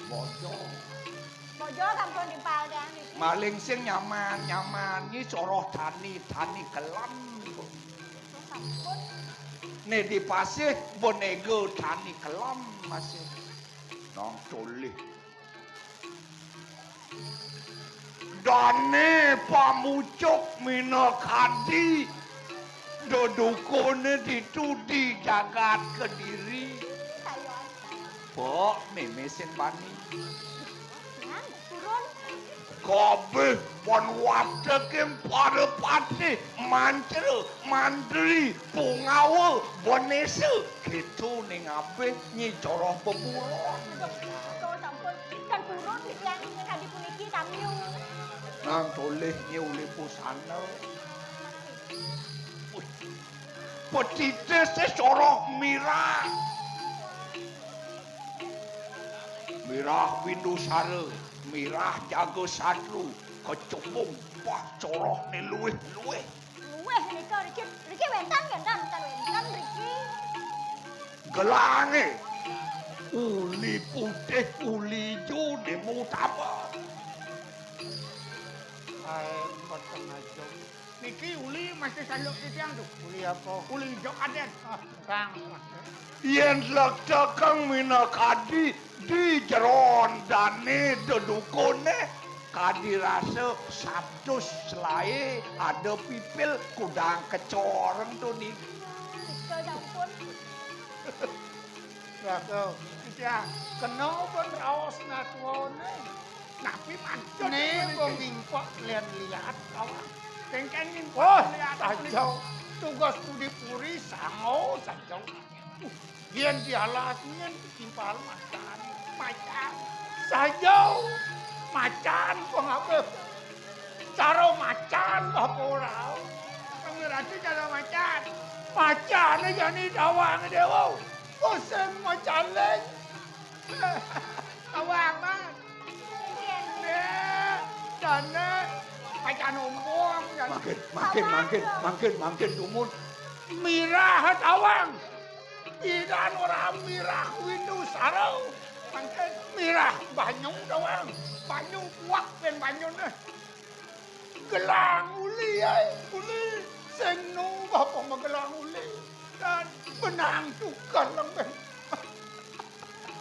Bojo. Bojo sampun timpal tiang niki. Maling sing nyaman, nyaman. Nyi soroh tani, tani kelem. Sampun. Né di pasih, benega tani kelem masih. Nang tolih. Dané pamucuk minakadi dedukuné ditu di jagat Kediri. Pok mémé sing bani. Kabéh ban wateking para patih, mantra, mantri, pungawa, benesa, kéto ning abih nyi coroh beburon. Aduh, sampun kan purun titiang ing kadi puniki tamiu. Nang tolih nyi uli pusana. Wih, petitisé soroh mirah. Mirah Windusara, mirah Jaga Satru, kecubung, bah, corohné luwih-luwih. Luwih nika riki, riki wénten, wénten, wénten, wénten riki. Gelangé. Uli putih, uli ijo, demo utama. Aé, mboten aja. Niki uli masih saluk titiang tuh. Uli apa? Uli ijo kadén. Ah, kang. Yén lektekeng minakadi di jeron dané dedukuné, kadi rasa satus selaé ada pipil kudang kecoreng to niki. Nika sampun. Raka, titiang kena pun raos natuané. Napi maksud né niki? Mingkok lian liat, kawan. Kéngkén mingkok. Oh, liat saja. Tugas budi puri sango saja. Yén dialas, yén timpal macan, macan. Saja macan pangabih. Cara macan apa ora? Kang Wiratu cara macan. Macan jani tawang déwa. Pusing macan lén. Tawang, Mas. Né, dané macan ompong, jan. Mangkin, mangkin, mangkin, mangkin, mangkin dumun. Mirah tawang. Pidan ora mirah Windusara. Mangkin mirah banyu tawang. Banyu kuat ben banyuné. Gelang uli, ai, uli. Sing nu bapa magelang uli. Dan benang tukar lembeng.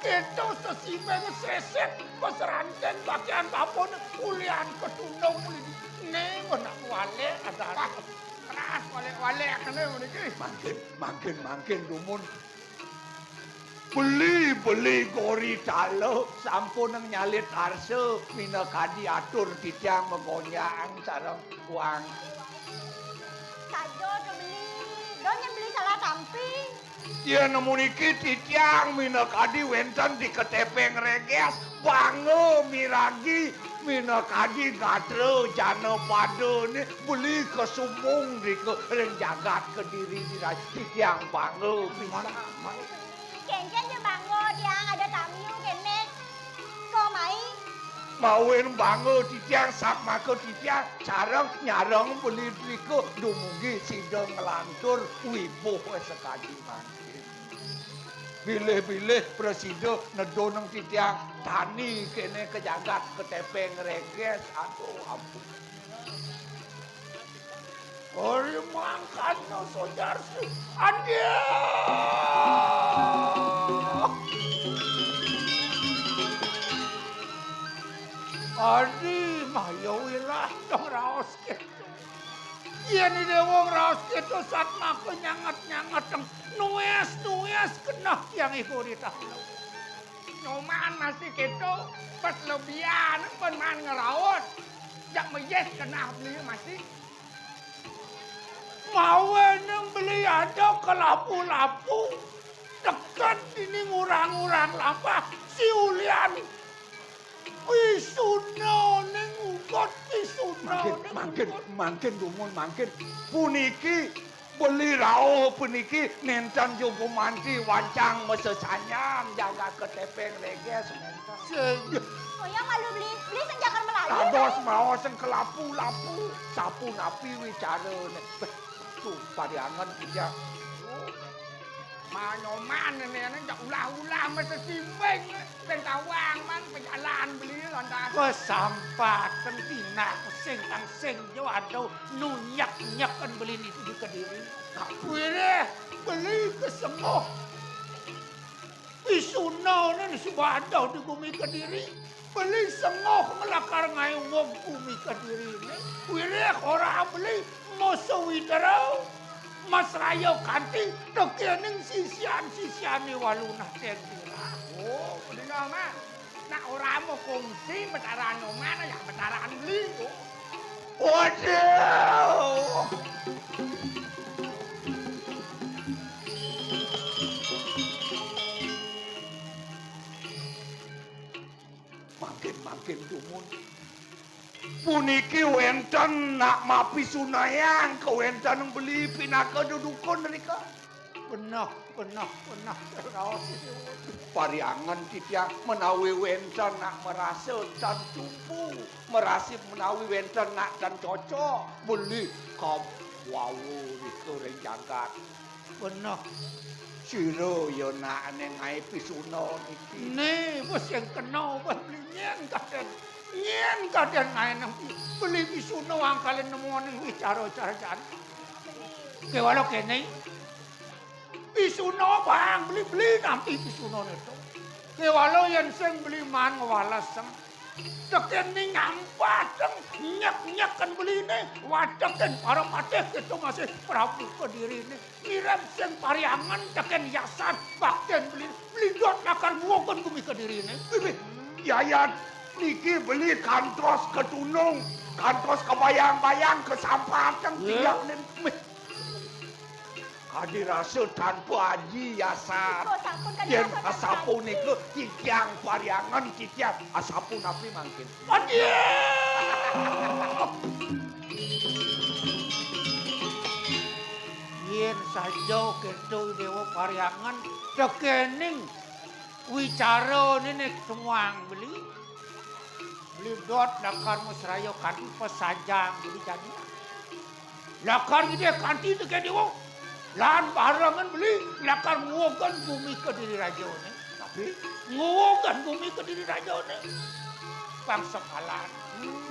Kéto sesibeng sesek, peseranten bagian babon, ulian ketundung uli. Né menak walek ada. Wah, keras walek-walek kéné mriki. Mangkin, mangkin, mangkin dumun. Beli-beli gori tala sampun nyalit arsa minakadi atur titiang magonjang sareng uang. Saja to beli, do nyén beli salah tampi. Yén puniki titiang minakadi wénten di Ketepeng Reges, bangga miragi minakadi gatra janapadane beli kasumbung drika ring jagat Kediri diraja. Titiang bangga pisan. Kénkén ja bangga tiang ada tamiu kéné. Ko mai. Mawinan bangga titiang, satmaka titiang sareng nyareng beli drika dumugi sida nglantur wibuh sakadi mangkin. Bilih-bilih prasida nedunang titiang tani kéné ka jagat Ketepeng Reges. Aduh, ampun. Ari mangkana sojar si. Aduh. Adi, maya wilah dong raos kéto. Yén Ida Déwa ngraos kéto, satmaka nyanget-nyanget, nués-nués keneh tiang iku ditah. Nyoman masih kéto, pas lebihan pun man ngraos. Jak meyeh keneh beli masih. Mawinan beli ada kalapu-lapu. Teken dini ngurang-ngurang lampah si ulian. Pisuna ning ugot, pisuna Mangkin, ning mangkin, ugot. Mangkin dumun, mangkin. Puniki beli rauh puniki nénten juga manti wancang masesanyan jagat Ketepeng Reges nénten. Sing. Oyang malu beli, beli sing jagat Melayu. Dados maos sing kelapu-lapu, sapunapi wicarane. Beh, tuh, pariangan kita. Manyoman ini, ini, jak ulah-ulah mesti simbing. Sing tawang man pejalan beli lantas. Kesampatan tindak sing kang sing jo aduh nunyak-nyaken beli ni di Kediri. Wirih beli kesemuh. Pisuna ni suba aduh di bumi Kediri. Beli sengoh nglakar ngaé wong bumi Kediriné. Wirih ora beli masa widera masraya kanthi tekening sisian-sisiané walunah sing kirang. Oh, bener, Mas. Nak ora mau kongsi betaran Nyoman, ya betaran beli. Oh. Waduh. Mangkin-mangkin dumun. Puniki wénten nak mapisunayang kawéntenan beli pinaka dedukun rika. Benah, benah, benah. Raos. Pariangan titiang menawi wénten nak marasa tan tumpu, marasa menawi wénten nak tan cocok, beli kab wawu rika ring jagat. Benah. Sira ya nak ané ngaé pisuna niki. Né, wis yang kena, wis beli nyén kadén. Nyén kadén ngaé nang pi-, beli pisuna angkalin nemu ning wicara-cara jan. Kéwala kéné. Pisuna bang beli-beli nampi pisuna néto. Kéwala yén sing beli man ngwaleseng. Tekening ampateng nyek-nyeken beliné, watekin para patih kita masih Prabu Kediriné. Ngirim sing pariangan teken yasan bakten beli, beli dot lakar nguwugun bumi Kediriné. Bibih, yayat niki beli kantos ketunung, kantos kebayang-bayang kesampatan. Iya. Tiang nen. Mih. Kadi rasa tanpa aji yasan. Iko sampun kadi. Yén rasa tanpa aji. Asapunika titiang pariangan titiang asapunapi mangkin. Aduh! Yén saja kéto Déwa pariangan tekening wicara néné semuang beli. Beli dot lakar masraya kanthi pasajang beli jani. Lakar ngidih kanthi tekén Déwa. Lan barengan beli lakar nguwugan bumi Kediri Rajané. Tapi nguwugan bumi Kediri Rajané. Pang sekalan.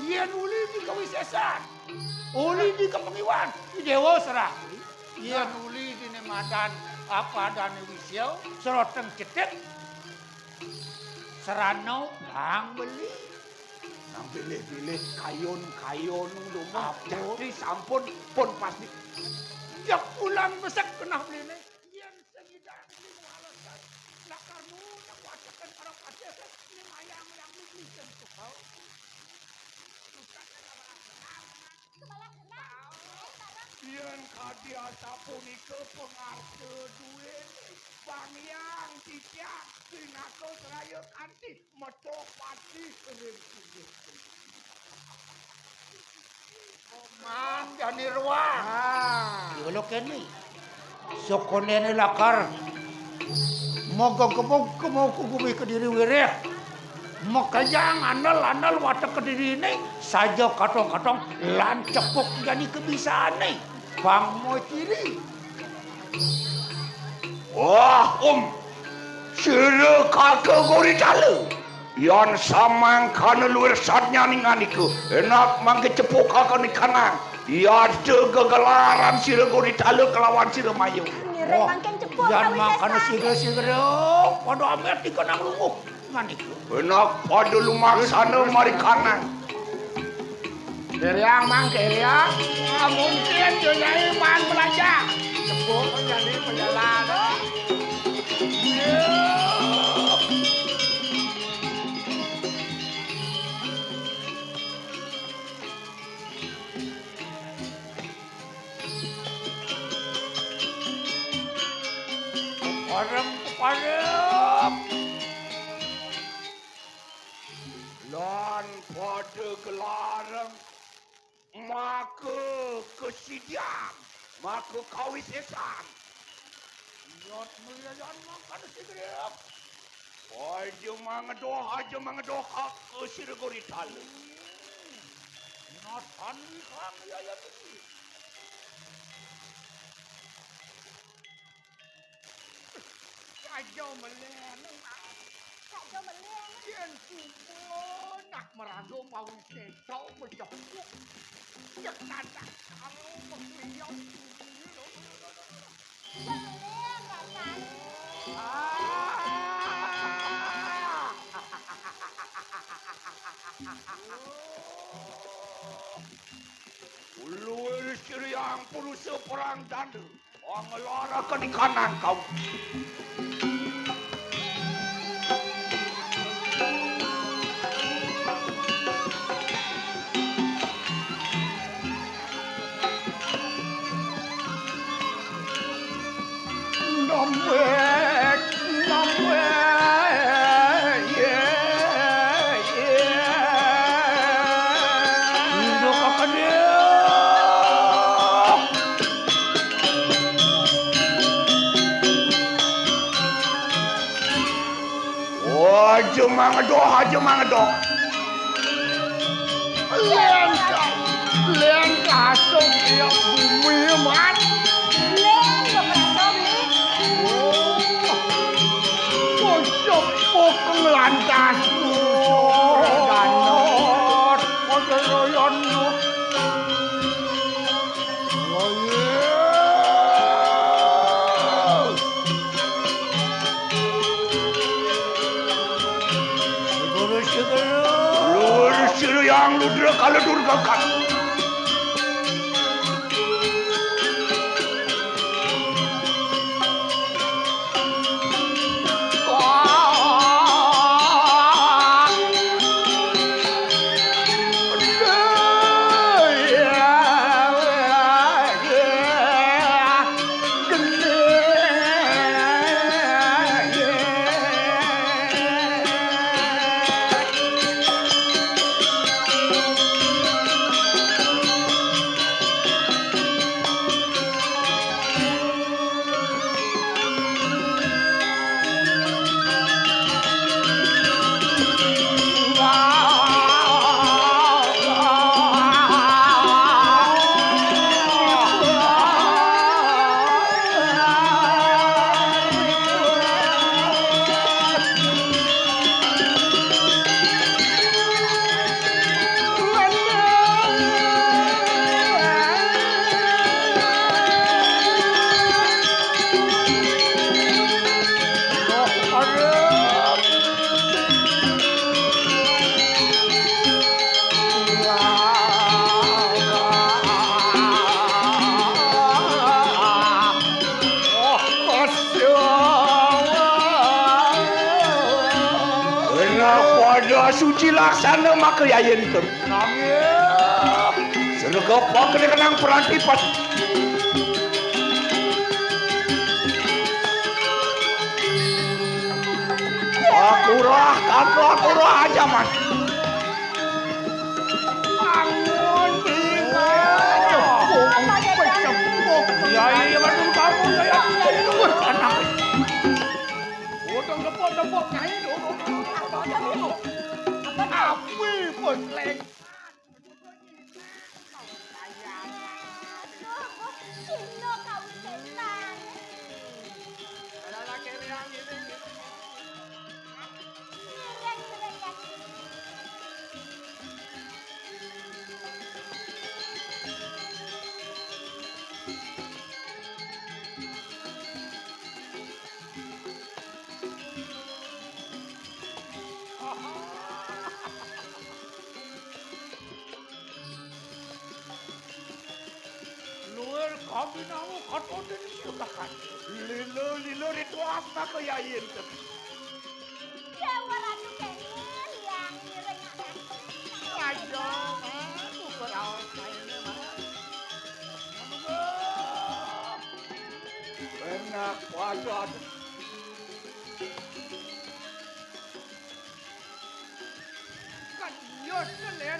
Yén uli di kawisésan. Uli di kapangiwan. Di Déwa serah. Yén uli dini madan apa adané wisya, seroteng cetik. Serana bang beli. Nang pilih-pilih kayun-kayun dumun. Apa? Jati sampun pun pasti. Ya pulang besek kenah beliné. Yén sing idané beli ngwalesan. Lakar nunang watekin para patih, ning mayang-mayang beli sing tukau. Bukan ora-ora. Kebalas genah. Yen kadi asapunika pangarsa duwene, Bang Hyang titiang pinaka seraya kanti metu pati ring sini. Mang Jani Ruang. Ah. Kula kene. Sakondene lakar magegemug-gemug gumi Kediri wiréh. Makejang andel-andel watek Kedirine saja katong-katong lan cepuk jani kebisane. Pang mo ciri. Wah, Om. Sira kaka Goritala. Yan samangkana luir satnyaning andika, enak mangke cepuk kaka nikanang. Yada gegelaran sira Goritala kelawan sira Mayu. Ngiring. Wah, mangkin cepuk yan kawisésan. Mangkana sira-sira pada amet nikanang lungguh. Ngandika. Enak pada lumaksana marikanang. Keriang, Mang, keriang. Ah, mungkin dia nyai man belajar. Tepuk menjadi penjalan. Parem, parem. Lan pada gelareng maka kesidian, maka kawisésan. Yot melian makan sigrep. Aja mangedoh, aja mangedoh ka, ka sira Goritala. Hmm. Natan ikang yaya besi. Saja meleng. Saja meleng. Yen suba nak meraga mawi sesau pejepuk. Cek nanak kalau mekuyang. Meleng, Rasan. Ah. Uluwir siriang purusa perang danda. Pangelara kenikanang kau. Nambek, nambek, ye, ye. Indo kakadé. Aja mangedoh, aja mangedoh. Lén ka-, lén kasuk ya bumi mat. Lén beberapa beli. Oh. Pucuk pukung lantas. Ganot. Pada royon. Lurus sira yang ludra kala durgakan. Pada suci laksana maka yayen ter. Sregep pakenekenang peranti pas. Kurah, kampung kurah aja, Mas. Bangun, tinggal. Cepuk, cepuk. Iya, iya, iya, bangun, bangun, saya. Anak. Udah, tepuk, tepuk, Nyai. Udah, udah, udah, udah, udah. Apa, Bos Leng? Aduh, Bos, Cino kau setan. Ngiring, ngiring, ya. Luwih kabinawa katon ning sirgakan. Lila-lila ritual maka yayin. Dewa Ratu kene yang ngiring anak. Ayo, Mas, ukur awak kaine, Mas. Enak, waduh, aduh. Kan iya,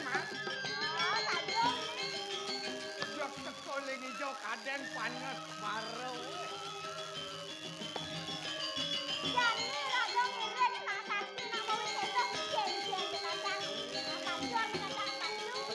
Mas. Ah, tak iya, Mas. Jok teko ling ijo kadang panas baro. Jani raga murid nak sakti nak mau itu, jen, jen, jenazah. Akan jual jenazah, akan jual.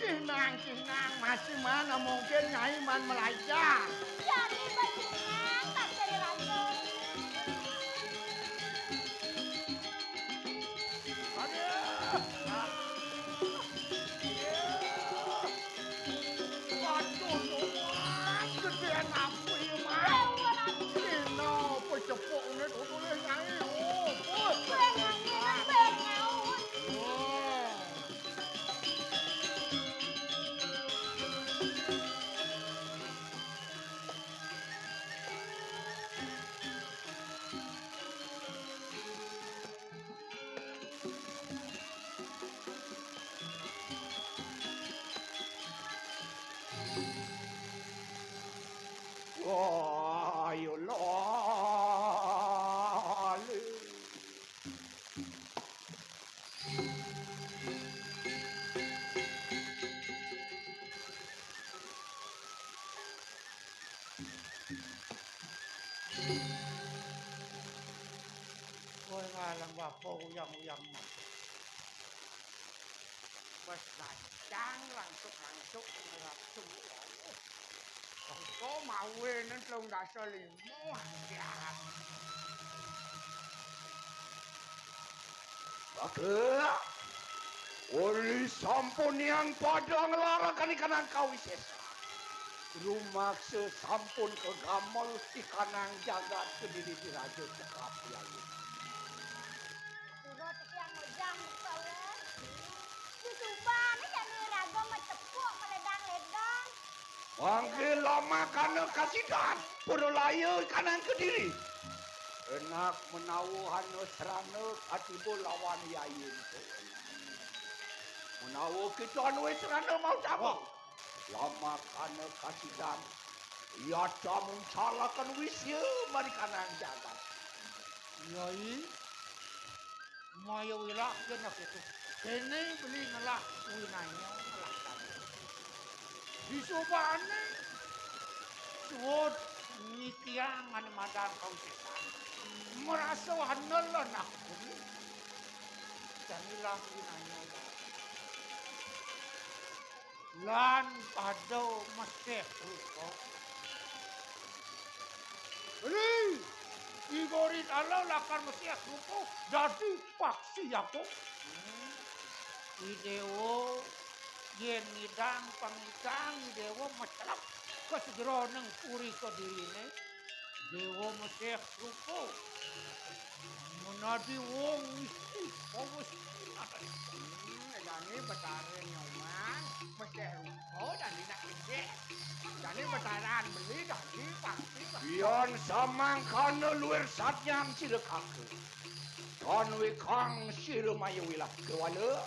Kinang, kinang, masih mana mungkin Nyai man Malaysia? Jani bajingan, tak jadi rancun. Aduh. Waduh, Mas, gedean apa ya, Mas? Dina pecepuk ini tuh boleh Nyai. Oh, bos. Wah. Wah, ayo lali. Kowe ngalang bapa uyang-uyang. Wes gacang langsung-langsung langsung. Engko mawene telung dasa lima. Oke. Uli sampun yang padha nglarakan ikanang kawisesan. Rumaksa sampun kegamel ikanang jagat Kediri Diraja Cekap Yayi. Pura titiang ngojang bekel. Dicubane jane raga macepuk maledang-ledang. Mangke lamakana kasidan, pura laya ikanang Kediri. Enak menawa hana serana katiba lawan yayin. Menawa kita anu serana mau cabut. Wah. Lamakana kasidan, yata muncalaken wisya marikanang jagat. Yai, maya wilah kena kitu. Kene beli ngelah winaya ngelah tadi. Disubane suud ngikiang ane madan kausetan. Merasa hanel lah nak. Janilah winaya. Lan pada mesih rupa. Beli! Ing gori kala lakar meséh rupa dadi paksi aku. Hmm. I Déwa yén ngidang pangidang, I Déwa meslep ka sajeroning puri Kediriné. Déwa meséh rupa. Menadi wong wisti, wong wisti ada. Hmm, jani Betara Nyoman meséh rupa dadi nak gedé. Jani Betara beli dadi paksi. Yan samangkana luir satyan sira kaka. Tan wékang sira maya wilah kéwala.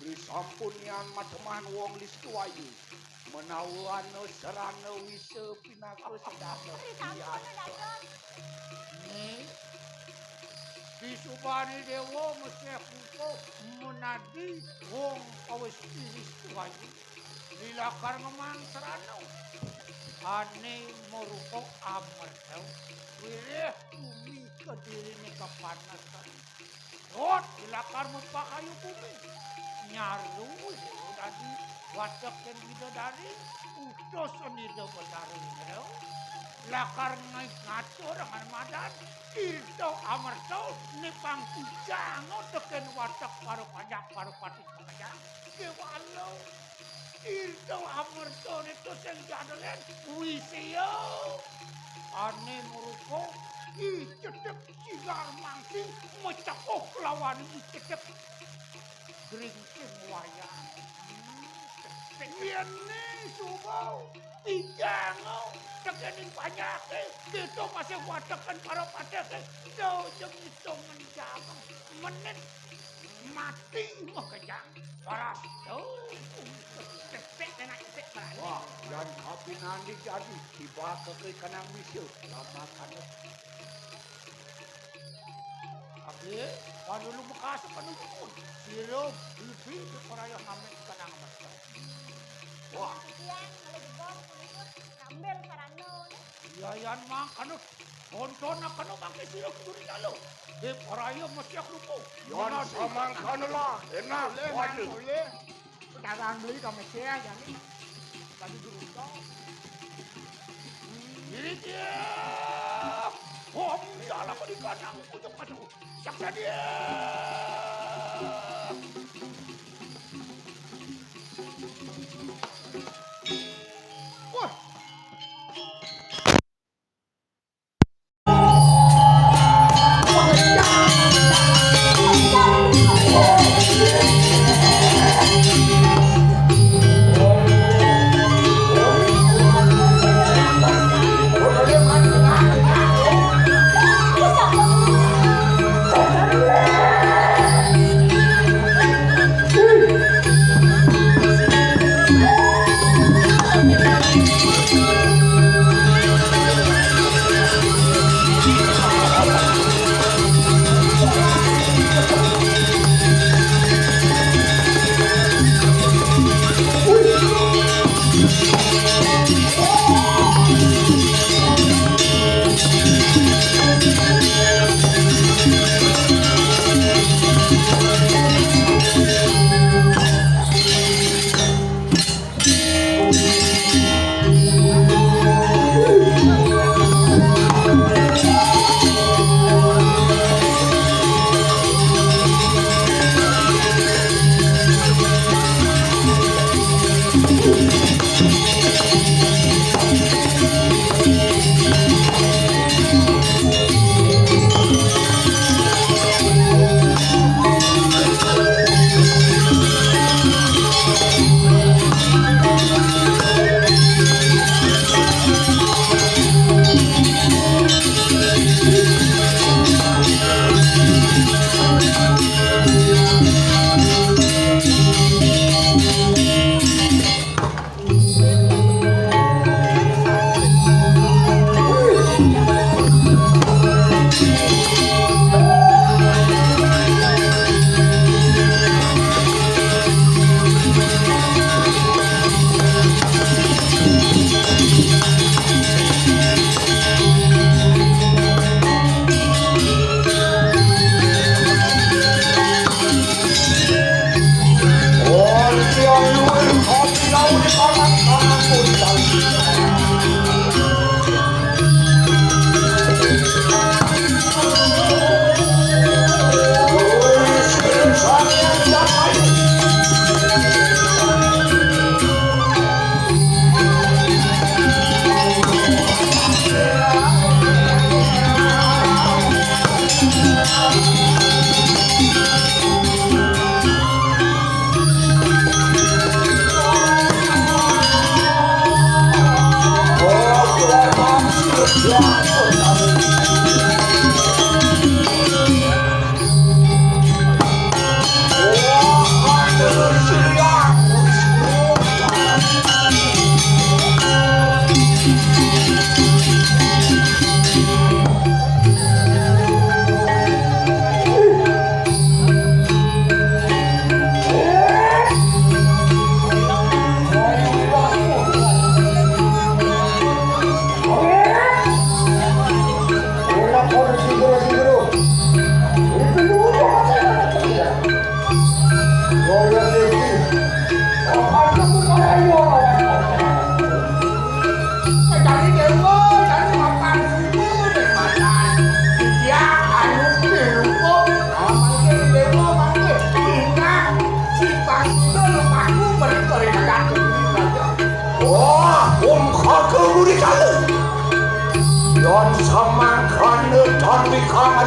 Ri sampun yan mateman wong listu ayu. Menawa ana sarana wisa pinaka sedana. Ri sampun, Datuk. Nggih. Disubané Déwa meséh rupa menadi wong kawis listu ayu. Lakar ngemang sarana. Ané marupa amerta, wiréh bumi Kediriné kapanesan. Rot lakar mupakayu bumi. Nyaru dadi watekin bidadari, utusan Ida Betara Indra. Lakar ngai-, ngatur ngan madan, tirta amerta, nipang tijang tekén watek para panjak, para pati panjak. Kéwala. Tirta amerta nika sing jadelen wisia. Ané marupa I Cedhek Sigar Mangsi mecekuh kelawan I Cedhek Gringking Wayang. Hmm, yén né suba tijang tekéning panjaké, kita masih watekin para patihé. Jauh jeng itung menjang menit. Mati makejang. Paras. Oh, cepet enak cepet berani. Wah, yan kapinandi jadi tiba ke kanang bisa. Lama kanut. Abi, padulu bekas penuh pun. Sira bibi diperaya hamil kanang mereka. Wah. Kian, kalau jebol, kalau ikut, ambil sarana, nih. Iya, yan mang kanut. Tonton akan mangké sira kudu dijalu. Diperaya meséh rupa. Yan samangkana lah, enak. Boleh, Mang, boleh. Dagang beli ka meséh aja nih. Bagi gerundong. Ini dia. Om, jalan di kandang ujung maju. Saksa dia. Wah.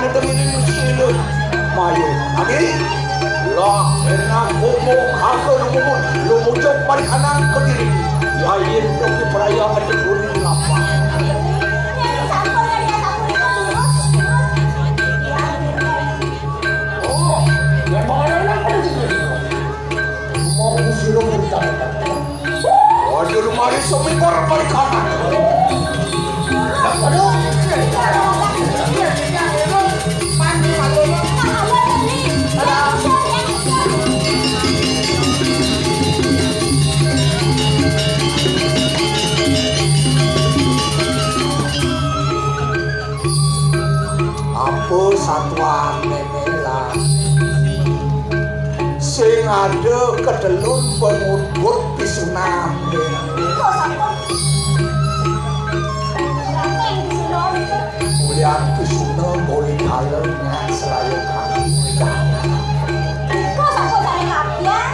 Demi sila mayu. Adi, lah, enak umur, kagak umur, lu muncul pada kanan ke diri. Yain demi perayaan ada kuning lapar. Oh, ya, mau enak. Mau suruh minta. Waduh, lu mari sumingkor balik kanan. Waduh. Apa satuan nenek lah? Sing ada ketelun pengudut pisunan. Kok sapa? Berarti yang disuruh itu. Mulian pisuna boleh kala nyak seraya kami. Iko sapa jane kapian?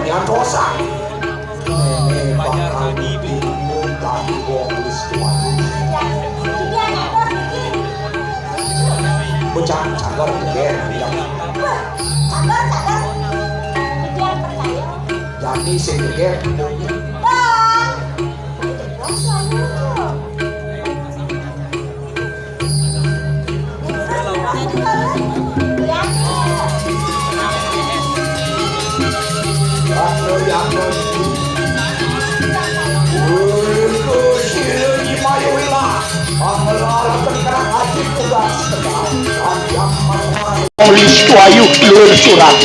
Yang dosa. Nenek bakal dipikul tadi wong wis tuan. Iki anak bos iki. Bocah cagar geger. Wah, cagar, cagar. Iki yang percaya. Jadi sing geger. Bang. Bos, lalu. Tulis tuayu lur surat.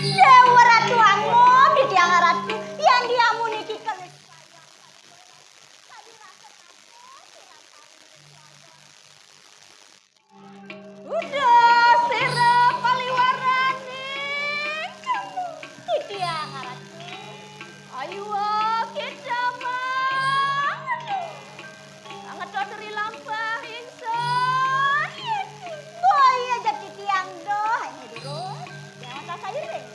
Dewa Ratu Angon, Didi Angaratu, yen diamuni iki kelis. Udah sira paliwarane kamu, Didi Angaratu. Ayo kita mangetu. Mangetu dari lambah ingsun. Boy aja Didi Angdo, hanya dulu. Jangan tak sayur deh.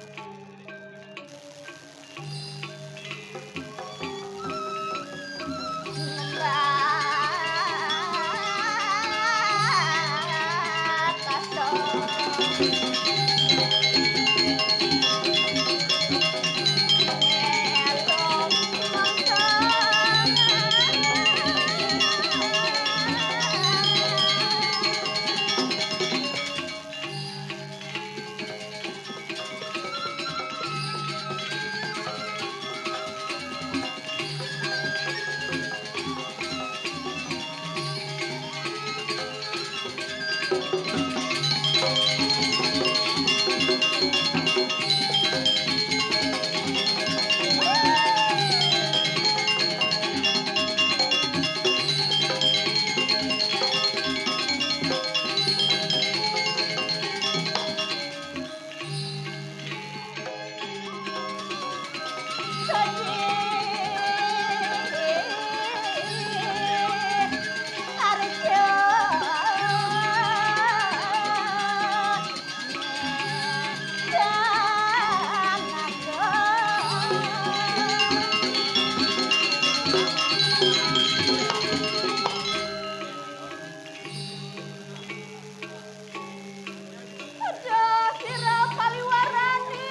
Aduh, sira paliwarane.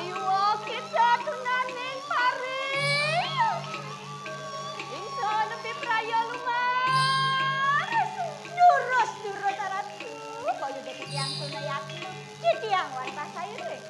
Ayo kita tunaning pari. Ingsun piprayo lumaras. Durus-durus aratku. Kaya dadi tiang tunayatmu. Titiang wan pasairing.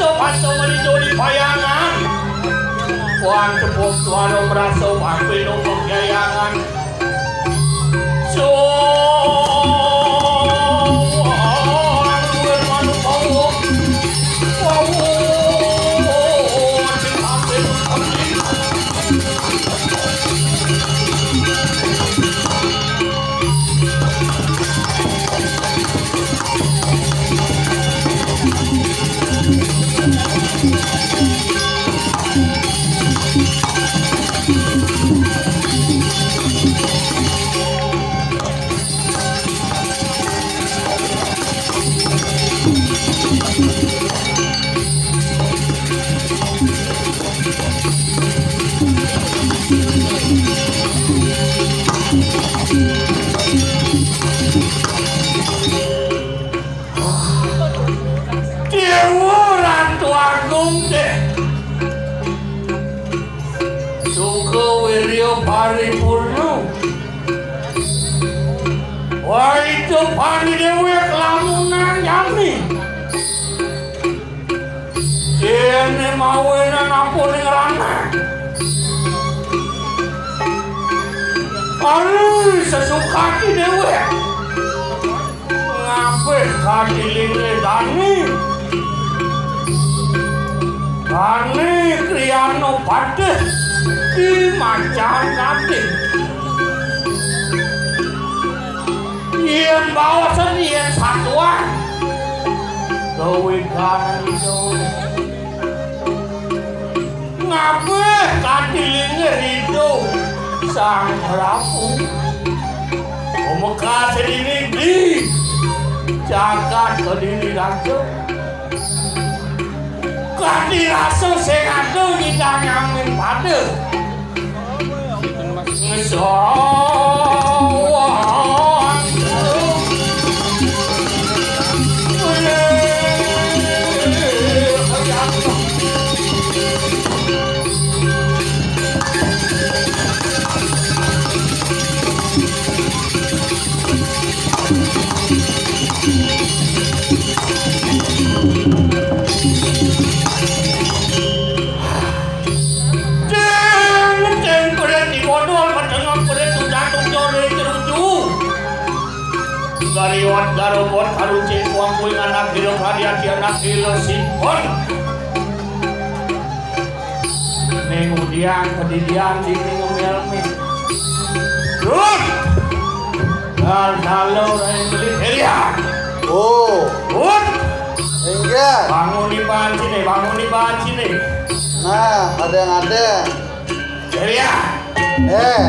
Paso malido di payangan. Kuang tepuk suara merasa pampino penggayangan. So, Déwa Ratu Agung, déh. Suka wirya paripurna. Waita pari déwék lamunan jami. Déné mawinan ampun ing ranah. Ari sesukati déwék. Ngabih kadilingé dani. Dani kriyana patih ki macan ati. Yén baosan yén satuan. Gawe ganan itu. Ngabih kadilingé ridho Sang Prabu. Umekas dini di jagat Kediri raja. Kadi rasa sing ada nyidang nyamin pada. Ngesowan. Ding, ding, pedhet dibodol, pedhengep pedhet tujang-tujor ring jeruju. Gariwat garobot karucing kuang kuing anak gila kadiati anak gila simpon. Ning udiang pedidian dini ngemil-mil. Rut! Dal dalo ring beli. Elia! Oh, Rut! Inggih. Bangun di banci nih, bangun di banci nih. Nah, ada yang ada. Elia! Eh.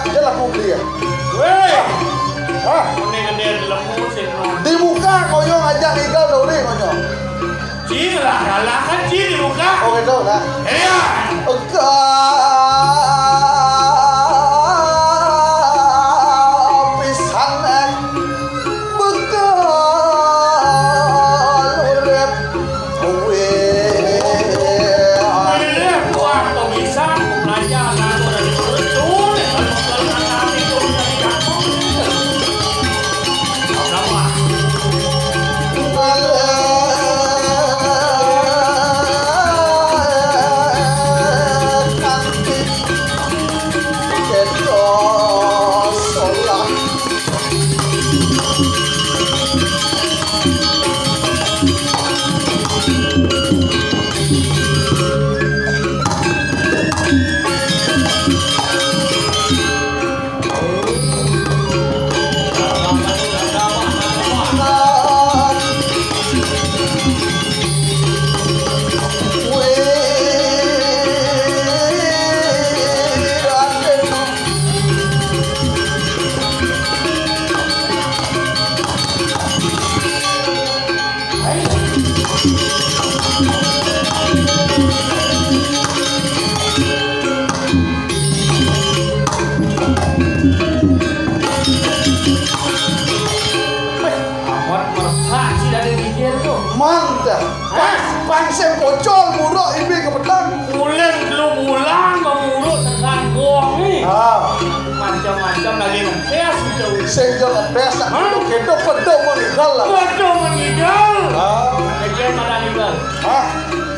Dia laku beli ya? Wéh. Hah? Ini gedé lemu sih, no. Di muka koyo ngajak igal dori koyo. Cing lah, lah kan cing di muka. Oh, gitu lah. Iya. Ega pisan, eh. Bekel urip. Wih. Wih, kuat to bisa, ku belajar, lalu dari perut, tuh, deh, kalau kalau kata itu bisa digampang, gitu. Kang sing pocol muruk imbi kepedang. Uling telu bulan mamuruk tekan gong ni. Ha. Macam-macam lagi ngetes gitu. Sing jo ngetes nak. Hah? Kedo-kedo pedang meninggal lah. Pedang meninggal. Ha. Ejen mana meninggal? Ha?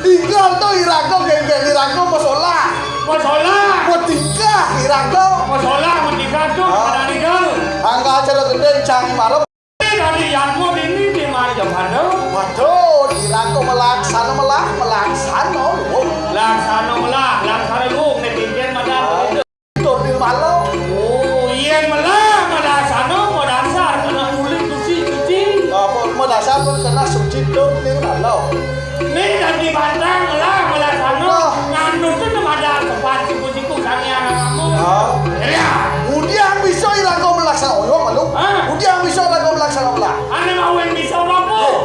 Tinggal tu iraga geng-geng iraga masalah. Masalah. Matingkah iraga. Masalah matingkah tu. Ha. Mana meninggal? Angga acara gede cang marep. Dari yang mau ini di mana mana? Waduh, iraga melaksana melah, melaksana lu. Laksana melah, laksana lu, netizen madan. Ha. Tur di malam. Oh, iya melah, melah sana, mau dasar, kena kulit cuci, cuci. Apa, mau dasar pun kena suci tur di malam. Ni dah di bantang melah, melah sana. Nah. Ngandung tu nama ada tempat siku-siku sangiang kamu. Ha? Ya. Udiang bisa iraga melaksana oyong malu. Ha? Udiang bisa iraga melaksana melah. Ane mawen bisa apa? Eh,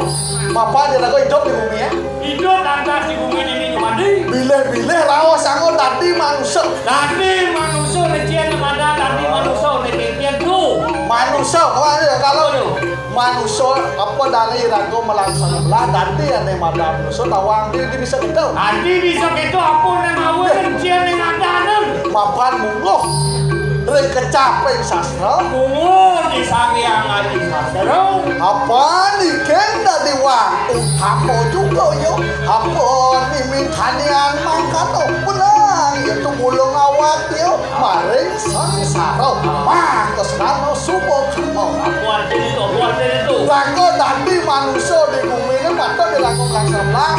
bapa dia iraga hidup di bumi ya. Hidup lantas di bumi ini cuma di. Bilih-bilih raos anggo dadi manusa. Dadi manusa, lecen pada dadi manusa, lecen tu. Manusa, kemana ya? Kalau tu. Manusa, apa dane iraga melaksana melah, dadi ane madan manusa, tawang dia, dia bisa gitu. Dadi bisa gitu, apa nang mawen, lecen nang adanen. Mapan mungguh. Ring kecaping sastra. Mungguh di Sang Hyang Adi Sastra. Apa niken dadi wang utama juga ya. Apa ni mintanian mangkano. Benang ya tumulung awak ya. Maring sangsara. Mangkesrana suba karma. Apa artine tu? Apa artine tu? Raga dadi manusa di bumi ni patut dilakukan sebelah.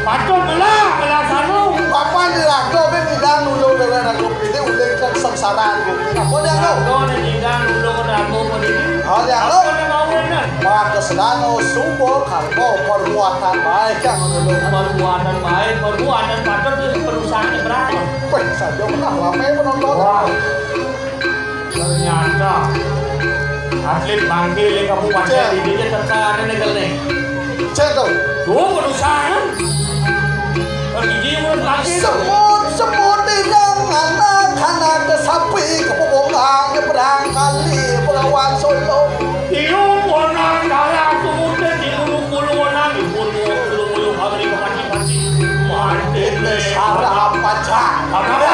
Patut belah, belah sanu. Papan diraga ke tidak nulung dengan raga pilih ulih kesengsaraan bumi. Apa dia tu? Raga ni tidak nulung raga bumi. Ha, dia tu. Apa dia mawen kan? Maka sedana suba karma perbuatan baik yang nulung. Perbuatan baik, perbuatan patut tu perusahaan berapa? Weh, saja pernah ramai penonton. Wah. Ternyata atlet bangkil yang kamu pakai ini dia tekan ini kali. Cek tu. Tuh berusaha. Gigi mulut bangkil. Semut, semut di anak-anak ke sapi ke pebongkang nyeberang kali Bengawan Solo. Tiung warna darah semut di bulu-bulu warna di bulu-bulu pabrik pati-pati. Mati sarap pacak. Apa?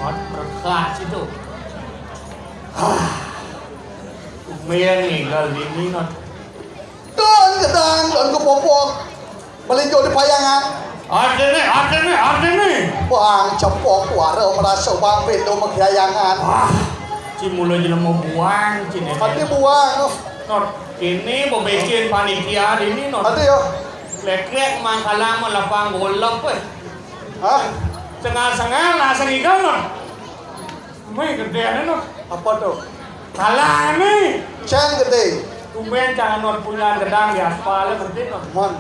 Wah, berkat itu. Ah, lumayan nih, kalau di ini, Not. Don gedang, don kepopok. Melinjo di payangan. Artine, artine, artine. Bang cepok wara merasa bang pendo menghiayangan. Wah, ci mula jelema buang, ci ne. Ati buang. Not, kene bebekin panitia dini, Not. Ati ya. Lek-lek mangkala melapang golep, eh. Hah? Sengal-sengal lah senigal, Not. Meh gedene, Not. Apa tu? Kalane. Cen gede. Tumben cang Not punya gedang di aspal, penting, Not. Mon.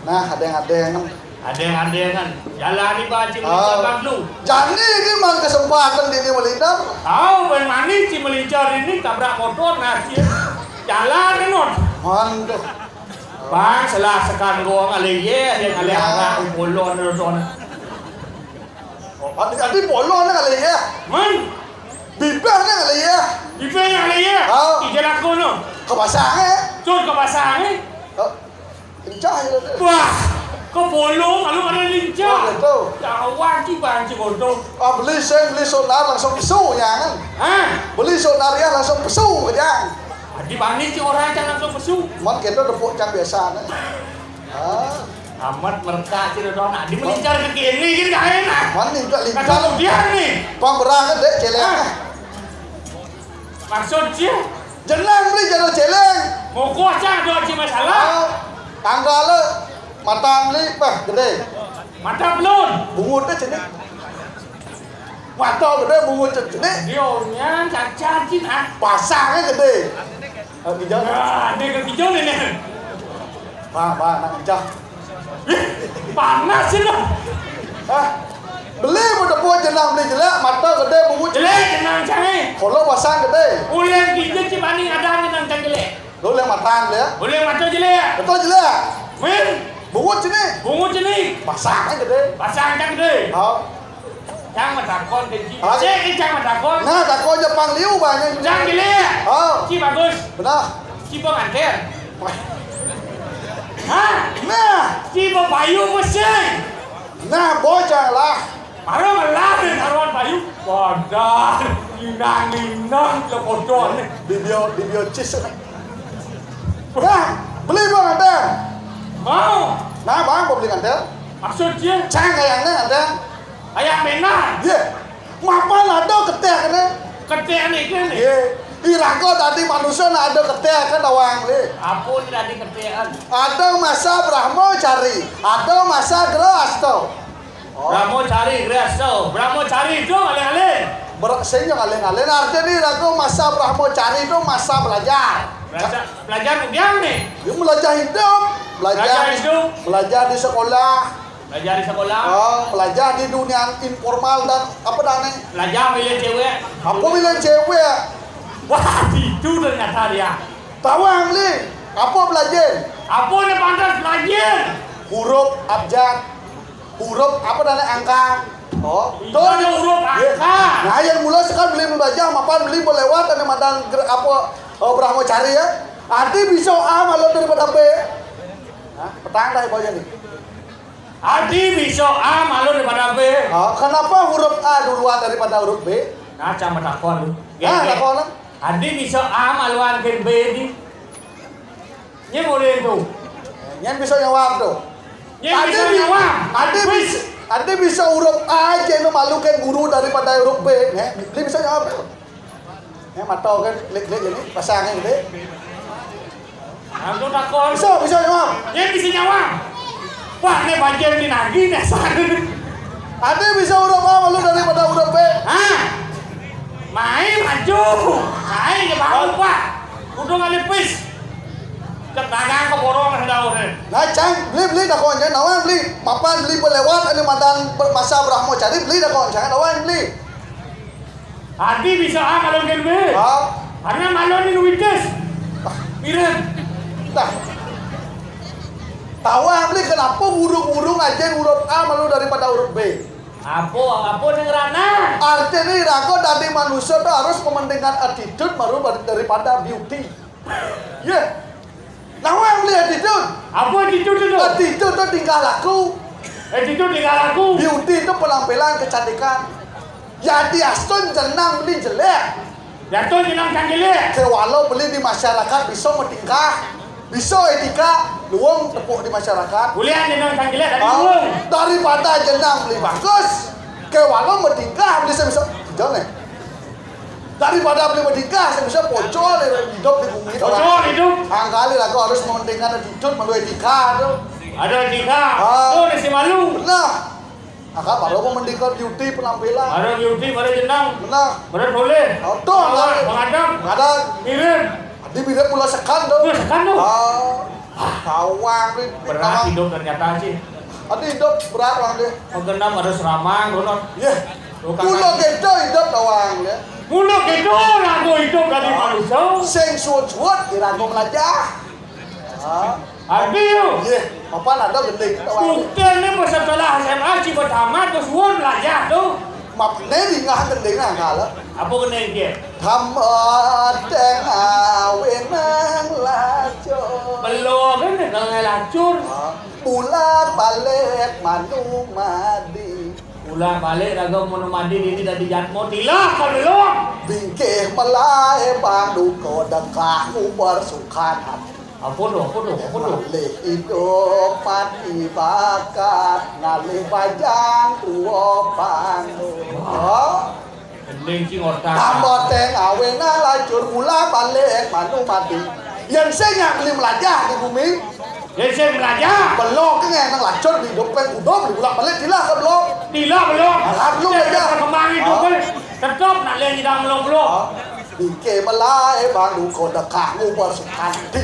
Nah, adeng-adengan. Adeng-adengan. Jalani ba ci melincah lu. Jani ini mang kesempatan dini melintar. Tahu ben mani ci melincah ini tabrak motor, nah, ci. Jalan, Not. Mon tu. Bang, selah sekan gong ale ye, dia ale anak bolon tu. Oh, ati, ati bolon ne kali ya. Man. Bibah ne kali ya. Bibah ne kali ya. Oh. Ija laku no. Kepasang eh. Cur kepasang eh. Oh. Kencah ya. Wah. Kepulung, lalu pada lincah. Oh, gitu. Jawab ki banci godong. Ah, beli sing, beli sonar langsung pesu, jangan. Hah? Beli sonar ya langsung pesu, jangan. Adi bani ci orang cang langsung pesu. Man kita tepuk cang biasa, nah. Ah. Amat mereka ci dodong. Adi melincar ke kini, gini gak enak. Man, ini juga lincar. Nah, kemudian nih. Pang berang, Dek, celeng. Hah? Maksud ci? Jenang beli jero celeng. Moko cang ada ci masalah. Ah, tanggal mata beli, bah, gede. Mata belum. Bungut deh, sini. Mata gede, bungut sini. Dionya cacar cina. Pasangnya gede. Ah, hijau. Nah, ini ke hijau nih, nih. Pak, Pak, nak pecah. Panas sih, loh. Ah, beli mau tepuk jenang beli jelek, mata gede, bungut. Jelek, jenang cang. Kalau pasang gede. Ulian kita ci bani ada jenang cang jelek. Lo yang matang, ya? Boleh mata jelek. Betul, jelek. Min. Bungut sini. Bungut sini. Pasang aja gede. Pasang cang gede. Oh. Cang matakon ke ci. Ah. Cek, cang matakon. Nah, takon aja pang liu banyak. Cang jelek. Oh. Ci bagus. Benar. Ci pengantin. Hah? Nah. Ci bayu besi. Nah, bocah lah. Baru ngelah nih karuan bayu. Wadah, linang-linang, lo kotor nih. Di bio, di bio cis. Nah, beli bang ada. Mau. Nah, bang, mau beli ngantel. Maksud dia? Cang kayaknya ngantel. Kayak menang. Iya. Mapan ada ketek ini. Ketek ini, ini. Iya. Iraga tadi manusia nak ada ketek kan tawang beli. Apa ni tadi ketek kan? Ada masa Brahmacari, ada masa Grahasta. Oh. Brahmacari, Grahasta. Brahmacari itu alih-alih. Ber-, sing yang alih-alih. Artinya ni lagu masa Brahmacari itu masa belajar. Belajar, belajar kemudian nih. Dia belajar hidup, belajar, belajar di, hidup, belajar di sekolah. Belajar di sekolah. Oh, belajar di dunia informal dan apa dah nih? Belajar milih cewek. Apa milih cewek? Wah, itu ternyata dia. Tahu yang beli? Apa belajar? Apa ni pantas belajar? Huruf abjad. Huruf apa dan angka? Oh, iya, tuh, ada huruf, iya, angka. Nah, yang mula sekarang beli membaca, mapan beli berlewat, ada madan ger-, apa, eh, Brahmacari ya. Adi bisa A malu daripada B. Nah, petang dah ibu aja nih. Adi bisa A malu daripada B. Oh, kenapa huruf A duluan daripada huruf B? Nah, cang matakon. Nah, takon lah. Adi bisa A maluan ke B di. Nya boleh tu. Nya bisa nyawab tu. Nya bisa nyawab. Adi bis-, adi bisa huruf A aja nu malu ke guru daripada huruf B. Nya, dia bisa nyawab tu. Nya mata kan klik-klik jadi pasang kan gitu. Aku takut. Bisa, bisa nyawab. Nya bisa nyawab. Wah, ni bagian ni lagi ni. Adi bisa huruf A malu daripada huruf B. Hah? Main maju. Main ke bawah, Pak. Kudu ngalipis. Cek dagang ke borong dah dah. Nah, cang, beli, beli dah kau, cang, nawan beli. Mapan beli berlewat, ini madan ber-, masa Brahmacari, beli dah kau, cang, nawan beli. Adi bisa A malu ke B. Ah. Karena malu ni nuitis. Mirip. Dah. Tahu beli kenapa burung-burung aja huruf A malu daripada huruf B? Apa, apa ni ngerana? Artinya raga dari manusia tu harus mementingkan attitude malu daripada beauty. Ya. Nah, yang beli attitude. Apa attitude tu? Attitude tu tingkah laku. Attitude tingkah laku. Beauty tu penampilan, kecantikan. Jadi astun jenang beli jelek. Jatuh jenang cang jelek. Ke walau beli di masyarakat bisa metingkah, bisa etika, luang tepuk di masyarakat. Boleh jenang cang jelek dari luang. Daripada jenang beli bagus, ke walau metingkah beli sebisa. Jangan eh. Daripada beli metingkah, sebisa pocol hidup di bumi. Pocol hidup. Angkali lah kau harus mementingkan attitude malu etika tu. Ada etika. Ah. Tu ni si malu. Benar. Maka baru mementingkan beauty penampilan. Ada beauty, ada jenang. Benar. Ada boleh. Betul. Ada mengadang. Ada. Mirip. Di bidang pula sekan tu. Pula sekan tu. Ah, tawang ni. Berat hidup ternyata sih. Ada hidup berat orang dia. Menggenam ada seramang, konon. Ya. Bukan. Mula kita hidup tawang ya. Mula kita lagu hidup dari manusia. Sing suat-suat, diragu melajah. Ah. Adil. Iya, mapan ada gending. Bukti ni masa sekolah S M A, ci tamat, terus suruh belajar tu. Map, ni dingah gending lah, kalah. Apa gending dia? Tham, eh, teng awin nang lacur. Belum, kan, kalau ngai lacur. Ah. Ulah balik Manumadi. Ulah balik raga Manumadi dini dadi jatma. Tilah ka belum. Bingkih melai bang duka dekah ubar sukan ati. Apa tu? Apa tu? Apa tu? Ngalih idup mati bakat, ngalih bajang tua panggung. Ha? Kening cing otak. Tambah teng awena lacur ulah balik Manumadi. Yang sing nyak beli melajah di bumi. Yang sing melajah. Belum ke ngenang lacur di dompet udah beli ulah balik tilah ke belum? Tilah belum. Alah, belum. Tiada aja. Perkembangan hidup. Ha? Tetap nak lihat nyidang belum, belum. Ha? Bingkih melai bang duka dekah ngubar sukan ati.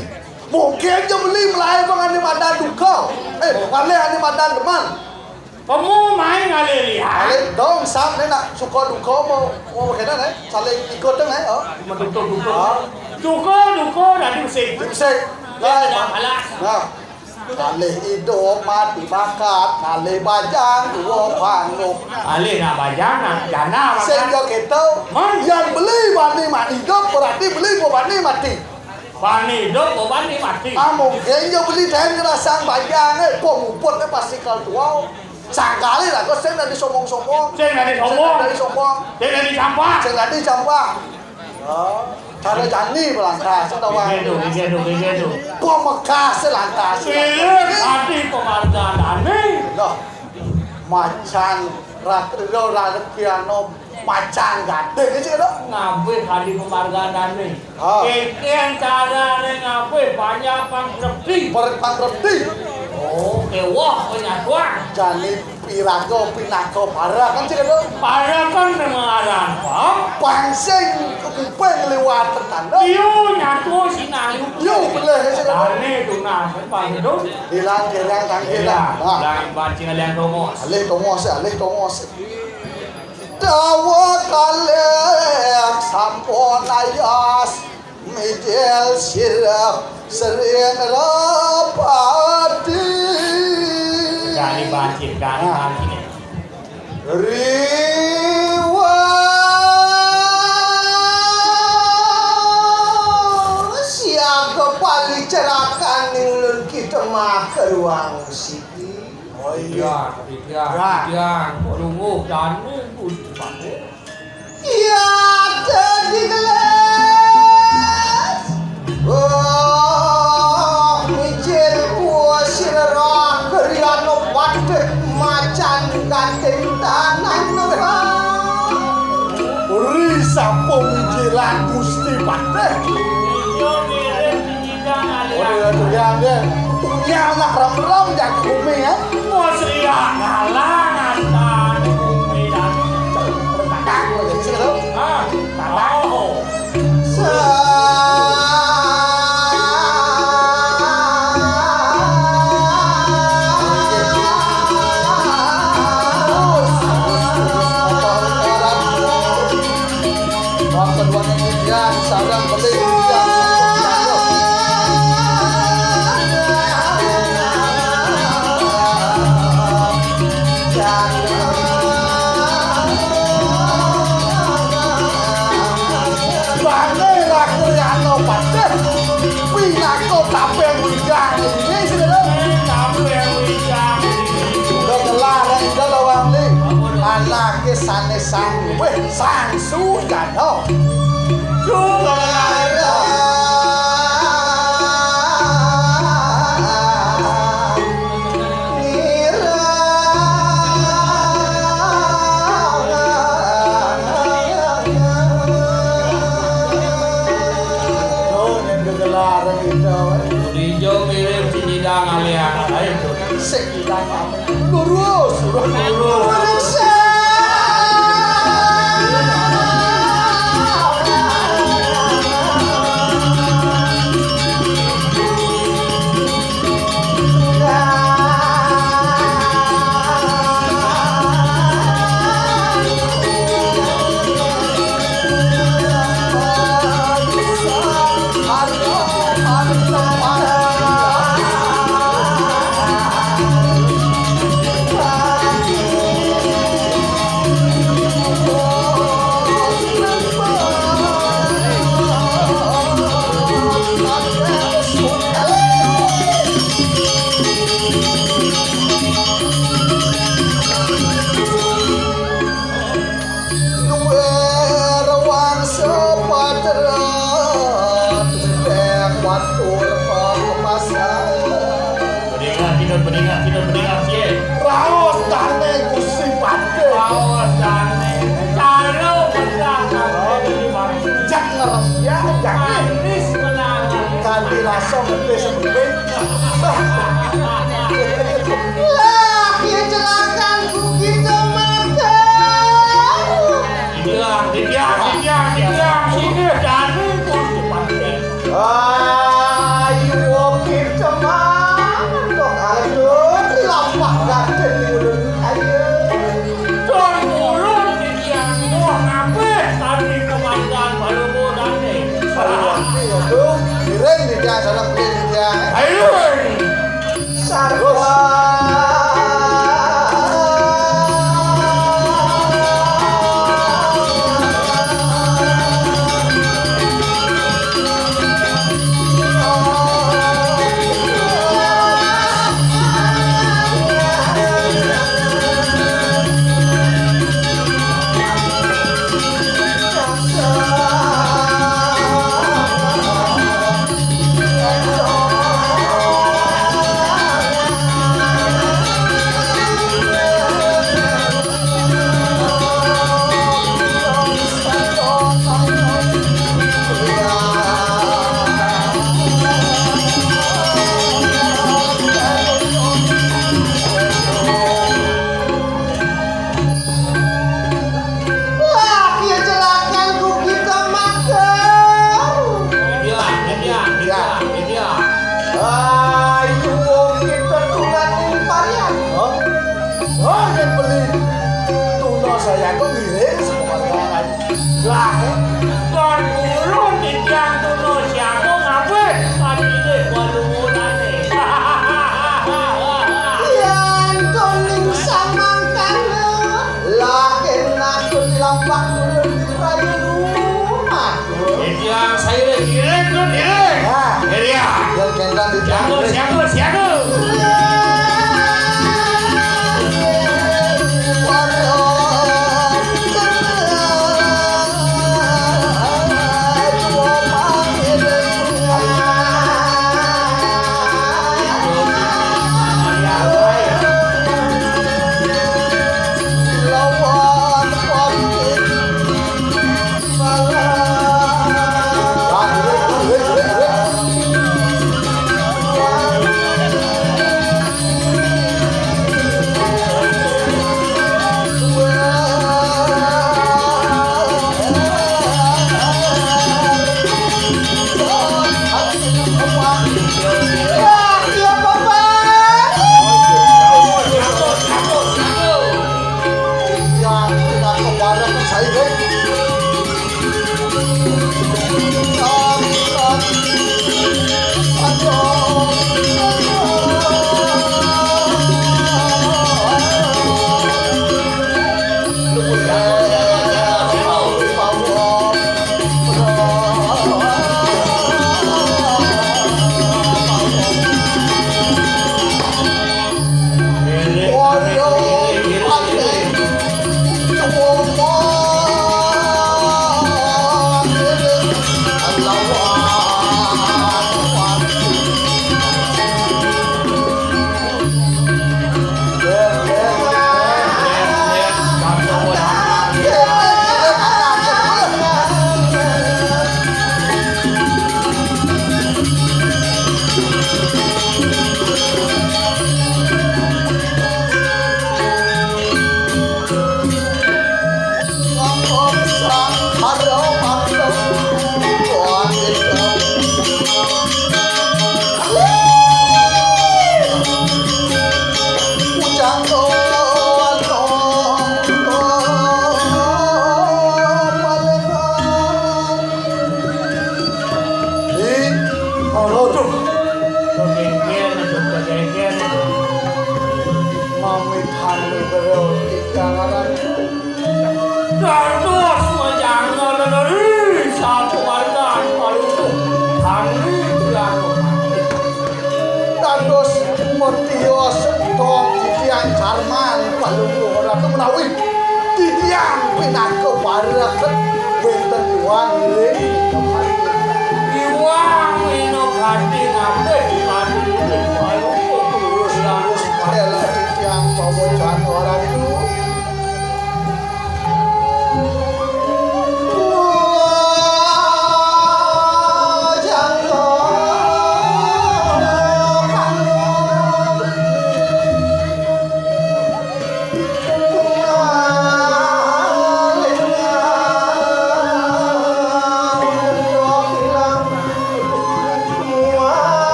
Mungkin je beli melai bang ane madan duka. Eh, balik ane madan deman. Kamu main ngalih lihat. Ngalih dong, sam, ni nak suka duka mau, mau kena, eh? Saling ikut dong, eh? Oh. Betul, betul. Ah. Duka, duka, dah diusik. Diusik. Ya, dah, alas. Nah. Ngalih idup mati bakat, ngalih bajang tua panggung. Ngalih nak bajang, nak jana makan. Sehingga kita, yang beli bani mati hidup, berarti beli pun bani mati. Bani hidup, oh, bani mati. Ah, mungkin je beli dah ngerasang bajang, eh, pemuput, eh, pasti kal tua. Sangkali lah, kau sing dah disombong-sombong. Sing dah disombong. Sing dah disombong. Sing dah dicampah. Sing dah dicampah. Ya, cara jani belangkas, tahu. Begitu, begitu, begitu. Pemekas lantas. Pilih hati penghargaan aneh. Loh, macan rak-, rak-, rak-, piano Macan gading aja lo. Ngabih kadi pembarganan nih. Ha. Keken carane ngabih banyak pangkrepti. Per-, pangkrepti. Oh, kewah penyatuan. Jani piraga pinaka para kan sih lo. Para kan dengan aran apa? Pangsing kuping liwat tetanda. Iyo, nyatu sinang. Yo, boleh sih lo. Dane tunas, Pak Gedung. Hilang, hilang, tangkil lah. Hilang, hilang, pancing alian tongos. Alih tongos, alih tongos. Dawa kalih sampun ayas mijil sirah sering rapati. Kali bacin, kali bacin. Riwa siaga palicerakan ning ulun kita maka ruang musik. Oh iya, iya, iya. Lungguh dane Gusti Patih. Iya, tadi gelas. Oh, mijil kuah sirah keriano patih macan ganting tanah nerang. Ri sapa mijilan Gusti Patih? Iya, mirip. Oh, iya, tuh, ya, ya. Punya anak ram-ram jago bumi, ya. Wah, seria ngalang, antan bumi dan tatang, gitu. Ah, tatang. Oh. Sa-, Bangsa duanya ujian, sareng beli ujian, sampun jatuh. Bane laku yano patih, pinaka tapeng wijang ini, sini lho. Tapeng wijang ini. Udah telah, udah telah, Wang Li. Anake sane sang, weh, sang Sujana. Sujana. Tuh, yang gegelar kita, weh. Ijo mirip si Idang alian. Ayo, tuh. Sik Idang. Lurus, lurus, lurus. Waduh, lepas, lepas. Bedingah, Kinun, bedingah, Kinun, bedingah, piye? Raos dane Gusti Patih. Raos dane. Cara menang kabeh di mari. Jak ngerem ya, jak. Manis menang. Kanthi rasa ngetes ngetes. Lah, ya celakan Gusti Temanggung. Iya, iya, iya, iya, sini dane Gusti Patih. Ayo, kita mah. Aduh, lampah gading ulun. Ayo. Tur ulun titiang tuh ngapih tadi komandan Balungun ane. Aduh, giring titiang, sanak giring titiang. Ayo. Sarwa. Wah, ya celakan ku kita makan. Iya, iya, iya, iya. Ayo, kita tulan ini varian. Oh, oh, yang beli tuna saya tuh ngiring semua. Lah, kon ulun titiang tuna siaga ngabeh padine balungunane. Yen koning samangkana, lah enak dilampak ulun raya rumah. Titiang saya iring, Dun, iring. Ya. Iring. Yen kendang di siaga, siaga, siaga. Aduh. Kegenggen, aduh, kegenggen. Mami kami beliau di kalangan. Dados wajah dari satu warga Palungguh kami dianu. Dados metios dong titiang Carman Palungguh Ratu menawi titiang pinaka parekan wenten iwang ngiring. Iwang minum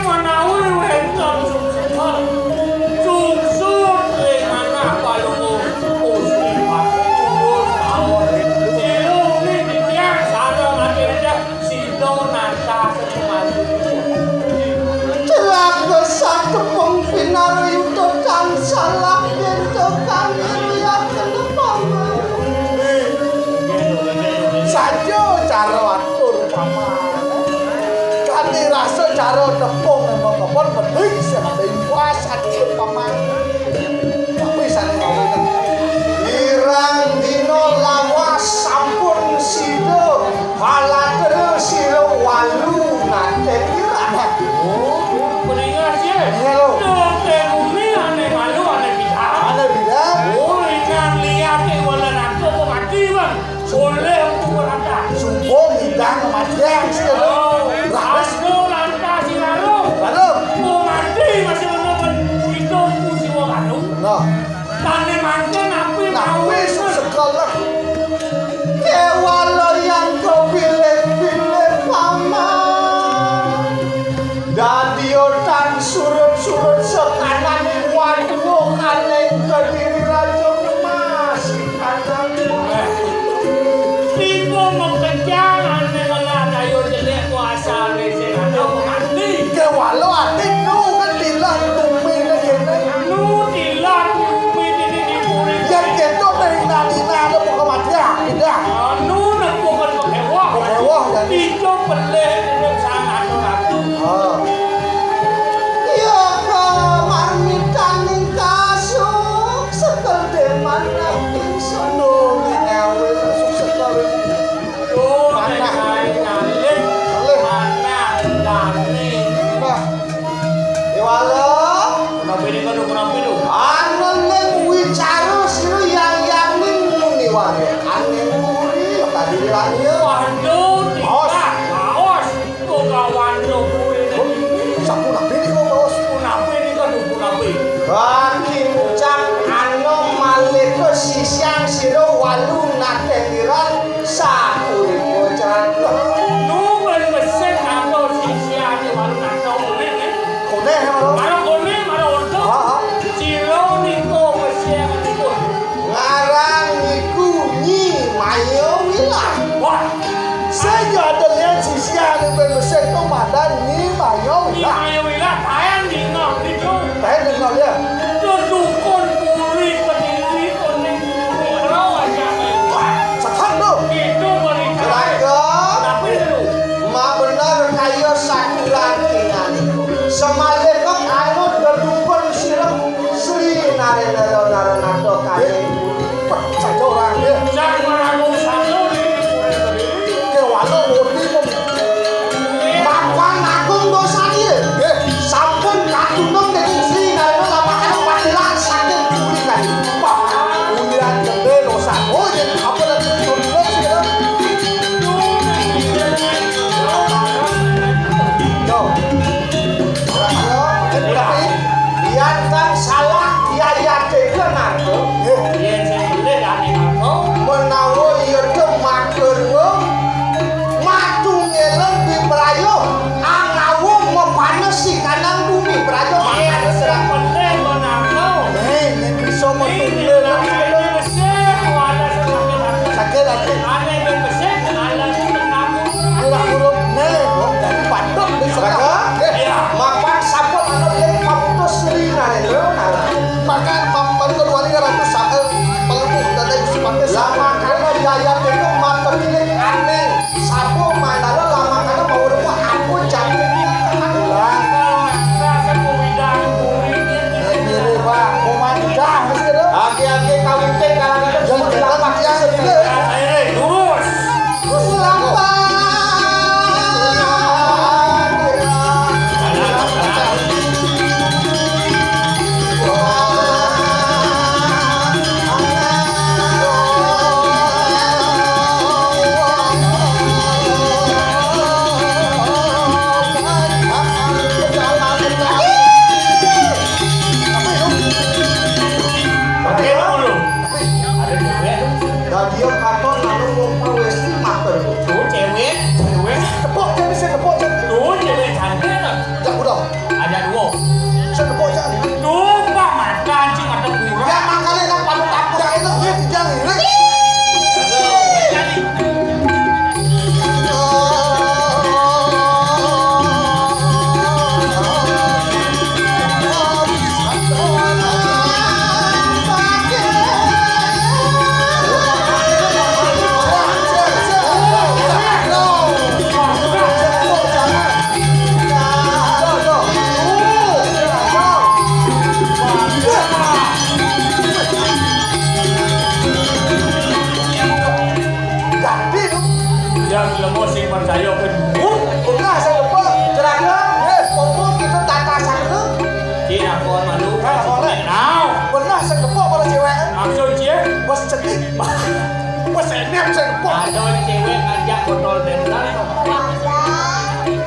Manawi wénten sumsumé, sumsum ring anak Palungguh Gusti Patih Ulun Saur. Siluh niki titiang sareng adik-adik sida nata sesumadu. Telaga satepung pinarayuta tansah yénta kami liaken paman. Saja cara atur paman. Kanti rasa cara tepung makepon penting sing ada imbas atur paman. Tapi sané ngomong, pirang dina lawas sampun sida palatena sira walu nate kirana. Oh, peringat ya. Iya, lo. Nate bumi ane malu ane bidang. Ane bidang. Oh, ingat lihat eh, wala nate kok mati, Bang. Oleh aku berada. Subuh ngidang matian sih. Oh, lawas. Aku lantas ilalu. Lalu. Ku mati masih menunggu hidup ku siwa lalu. Nah. Tane mangke napi napi sekolah. Kewala yang kepilih-pilih paman. Dadiotan surut-surut sekananing waduh kaning Kediri Raja Emas. Tipu mengkejang ane ngelah dayo jelek kuasa ane sing ada mati. Kewala ati nu kan tilah tumine kene. Anu tilah tumine dene dipuri. Yen keto ning nadina ada buka mati ah, pindah. Anu nepukan pekewah. Pekewah, ya. Tiga pelih dene sang anu ratu. Ah. Ya, kamarmitaning kasuk sekel deman ing sono. Duh, nyawe kasuk sekel. Duh, manah. Ngalih. Ngalih. Manah, dane. Nah. Iwala. Kenapa ini, aduh, kenapa itu? Anu ning wicara sira yang yaning muni wale. Ane muri, tadi lagi. Waduh, aos. Tidak, aos. Kok kawan lo kuwi. Sapunapi nika, Bos? Punapi nika, duh, punapi? Bagi ngucap ana malih sisian sira walu natendiran sapunika cerita. Nu ben besik kanggo sisiane walu nantong kuning, eh? Kuning, ya, Bos? Marang kuning, marang orta. Ha, ha. Sira nika besik nipun. Ngaran niku Nyi Maya Wilah. Wah. Sing ada lian sisian ben besik to madan Nyi Maya Wilah. Nyi Maya Wilah, taen dina niku. Taen dina ya. Dukun puri kediri kuning puri ro aja. Wah, setan to. Itu berita. Raga. Tapi itu. Ma bener kaya saturan tingane. Semalih kok anu dedukun sirep Sri Narendra Naranato kaya. Pecah orang dia. Jangan meragung satu di Kewala murni pem-, Bapak ngagung dosa dia. Nggih. Sampun katunung dening Sri Narendra lamakane padilan saking puri kali. Pak, ulian gede dosa. Oh, yen apa lagi tulis ya? Yo. Ada cewek ngajak botol dental.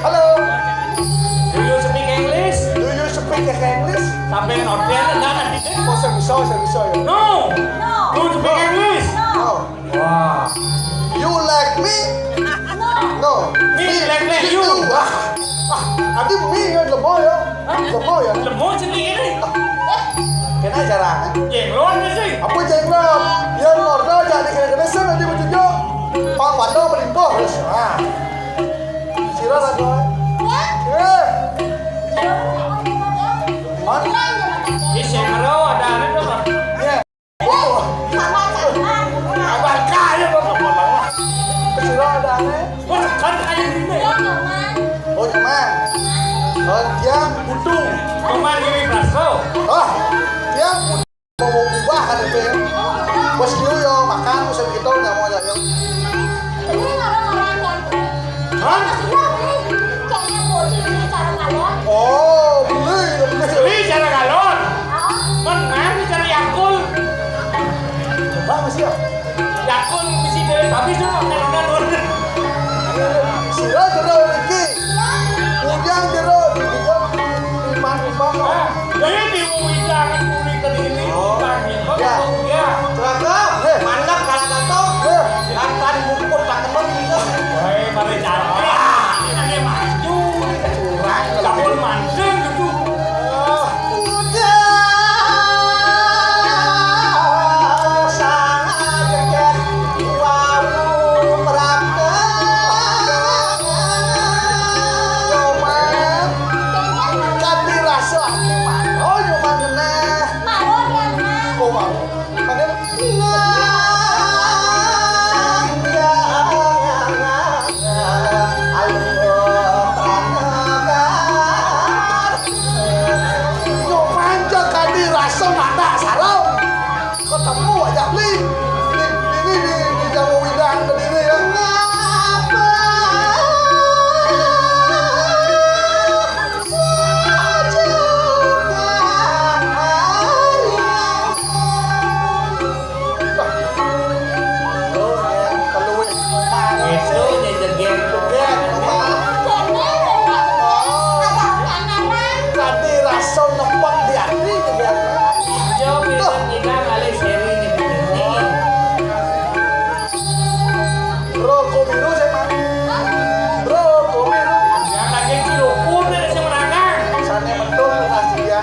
Halo. Do you speak English? Do you speak English? Sampai order enggak nanti deh. Oh, saya bisa, saya bisa ya. No. No. Do you speak English? No. No. Wah. You like me? No. No. Me like, like you. Wah. Ah, ada me ya, lemah ya. Hah? Lemah ya. Lemah sih ini. Kena jarang. Jenglot sih. Apa jenglot? Ya, order jadi kena-kena saya nanti bertunjuk. Pak Pando melingkar terus. Nah. Sira lah, Boy. Ya. Eh. Mana? Di Sengro ada, ada tuh. Ya. Oh. Sama-sama. Abang kaya, Bang. Sira ada aneh. Oh, kan ayo ini. Ya, Nyoman. Oh, Nyoman. Oh, dia butuh. Nyoman ini Braso. Oh, dia butuh. Mau ubah kan itu ya. Bos dia ya, makan, usah begitu, nggak mau aja. Ini orang-orang yang Hah? Sudah, beli. Kayaknya bocil beli cara galon. Oh, beli, beli. Beli cara galon? Hah? Menang cara Yakult. Coba, Mas, ya. Yakult bisi dari habis tuh, makan udah turun. Sira jero iki. Ujang jero iki. Iman, iman. Ah, jadi diuwidangan kuwi kediri. Oh. Bang, iman, ya. Bang, ya. Celaka. Eh. Mandek kalah satu. Eh. Katan bukut tak temen. Hei, mari cari. Ini maju. Curang. Campur manten gitu. Oh. Udah sangat dekat. Wau merangkep. Nyoman. Tapi rasa ati maro Nyoman genah. Maro, Nyoman. Oh, maro. Mangga. Nyoman cek kadi rasa mata sarau. Ketemu aja, Bli. Ini, ini di, di Jawa Widang kediri ya. Ngapa? Saja kaya. Oh, ya, keluih. Itu nih jegek. Jegek, Pak. Tadi rasa nepek di hati, jegek. Yo, bisa kita ngalih seri nih. Roko biru sih, Pak. Roko biru. Ya, lagi cilupur dari si Merangkang. Sana mentok, Mas, ya.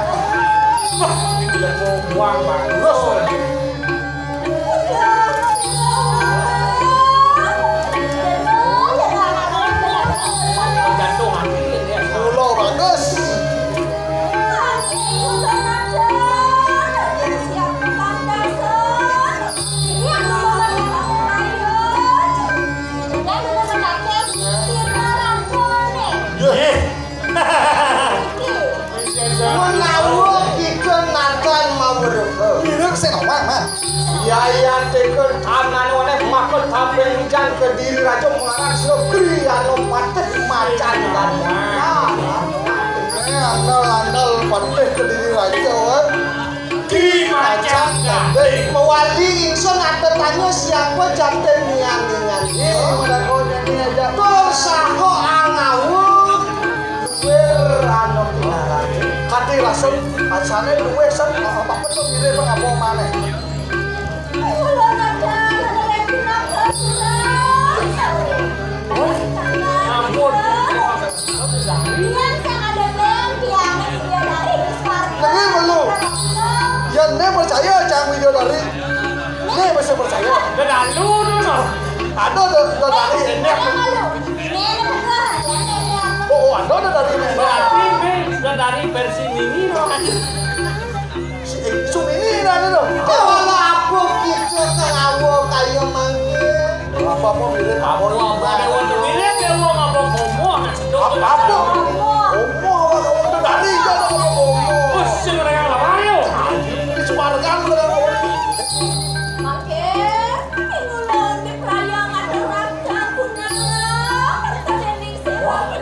Wah, ini dia mau buang, Pak. Terus. Pulau bagus. Menawa kita nakan mamereka. Mirip sing ngomong, Mas. Yayan tekan tangan oleh maka tampil hujan kediri raja mengarang negeri anu patut macan dan. Nah. Eh, andal-andal patut kediri raja, weh. Di macan gandeng. Mewali ingsun ada tanya siapa janten niang-niang. Iya, udah kau nyanyi aja. Tur saha angawung. Luwih anu pinarang. Kati rasa asane luwih sen apa betul mirip apa maneh. Ampun. Lagi belum. Ya, ne percaya cang video dari. Ne masih percaya. Dah dulu tu, no. Ada dah, dah dari. Oh, oh, ada dah dari ne. Berarti ne dah dari versi mini, no. Si, eh, sumini dah tu. Kalau apa kita kelawa kaya mangke? Apa-apa mirip apa? Apa-apa dewa tu mirip dewa apa? Apa-apa. Apa-apa. Apa-apa. Dari dia ada apa-apa. Pusing dengan apa, ayo. Di Sumarga ada apa-apa. Mangke, ingulun di perayaan ada rancang punyangan. Dening sewa.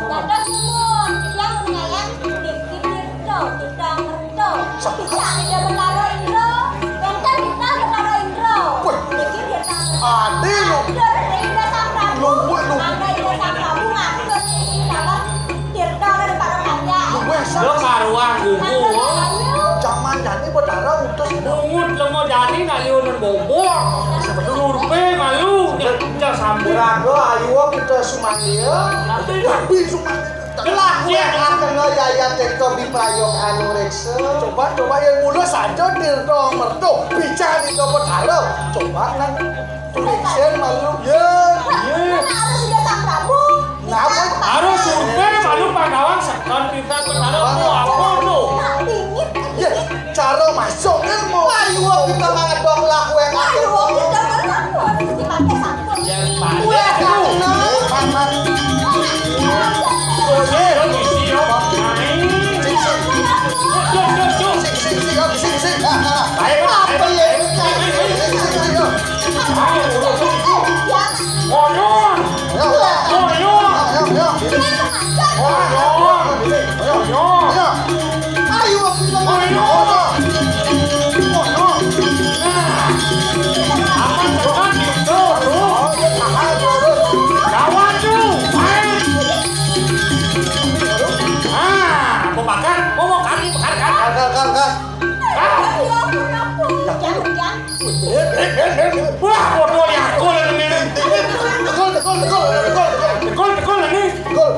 Dados suwun, titiang menawi niki tirta, titiang merta. Titiang ida Betara Indra, wénten titiang Betara Indra. Wah. Niki tirta Lo karuan kuku. Jaman jani Betara utus. Bungut lemo jani nak liunan bobok. Surpe malu, nya, nya sambung. Raga ayo kita sumandia. Tapi Sumandia. Telah kuat akan yayan teko biprayok anu reksa. Coba, coba yang mula saja dirdo merdo. Bicara di Betara. Coba nang tulisan malu. Ya. Mana harus sudah Sang Prabu? Napa? Harus survei malu Pandawa sekon kita Betara mau apa tu? Ya, cara masuk ilmu. Ayo kita mangadok lah kue. Ayo kita mangadok. Mesti pakai satu. Jangan pakai. Wah, itu. Sing, sing, sing, sing, sing, sing. Nah, nah. Ayo, apa ya? Sing, sing, sing, sing, sing. Ayo, ayo, ayo. Ayo, ayo. Ayo, ayo. Ayo, ayo. Ayo, ayo. Ayo. Ayo, ayo. Ayo. Ayo. Nah. Apa cepat itu? Gawat tuh. Main. Ah, aku makan. Mau, mau kaki, makan, kan? Kan, kan, kan, kan. Ah. Wah, bodoh ya, gol ini. Gol, gol, gol, gol, gol, gol. Gol, gol ini. Gol.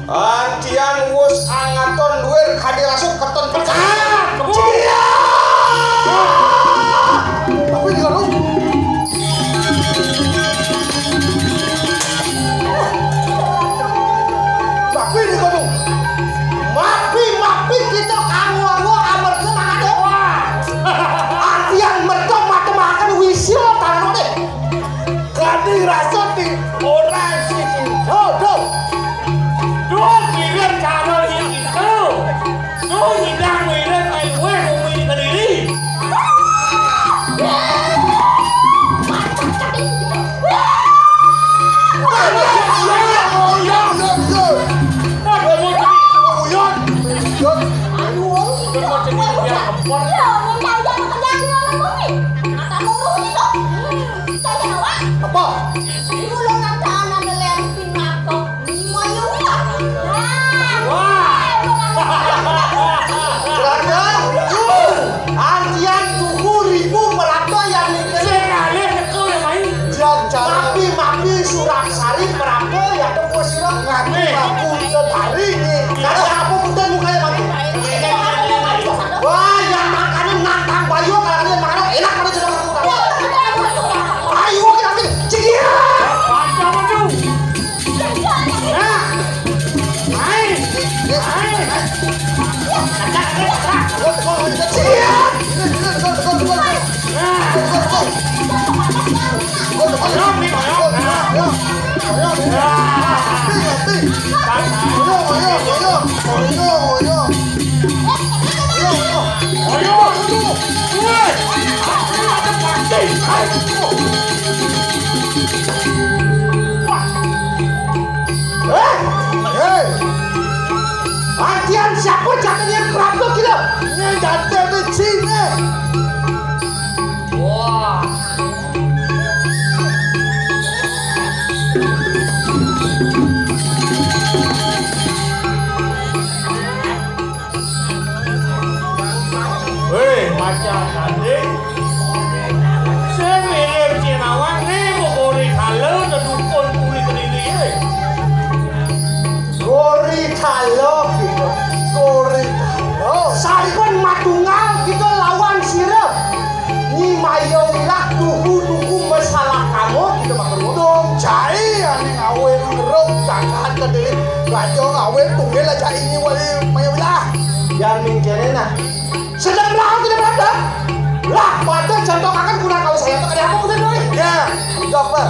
Antian wus angaton luir kadi rasuk keton pecah. Ah, kebun. Cia! Apa ini, Gadung? Mapi nih kono. Mapi, mapi kita kanggo-anggo amarga mangane. Wah. Artian merta matemaken wisya tanane. Kadi rasa di orang sisi. Duh, duh. Duh, piring cara ini tuh. Duh, nyidang wirid ae luwih wong wingi Kediri. Apa? Wah. Serangga, antian tuku ribu pelato yang mikir. Sing alih teko ya, Mai. Jan, jan. Mapi, mapi, Suraksari, perapo, ya, teko sira. Ngaku, ngaku, tetari, nih. Ada apa, punten, mukanya, Mai? Wah, yang makannya nantang bayu, kalau kalian makannya enak, pada sudah ngaku. Ayo, kita ambil. Cik, iya. Panjang, aduh. Eh, hei. Antian siapa jatahnya perampok kita? Ini jatahnya Cina. Wah. Wéh, macan tanding. Sing mirip Cinawang né, mau gori kala, dedukun kulit kediri, wéh. Gori kala, gitu. Gori kala. Sampun matunggal, gitu, lawan sira. Nyi Maya wilah tuhu-tuhu masalah kamu, gitu, Pak Guru. Dong, cai, ané ngawin ngeruk, tangkahan kediri. Raja ngawin tunggil aja ini wali Maya wilah. Yang mingkirnya, nah. Sedang melawan tidak berantem. Lah, pada contoh akan guna kau saya tuh ada apa udah doi? Ya, dokter.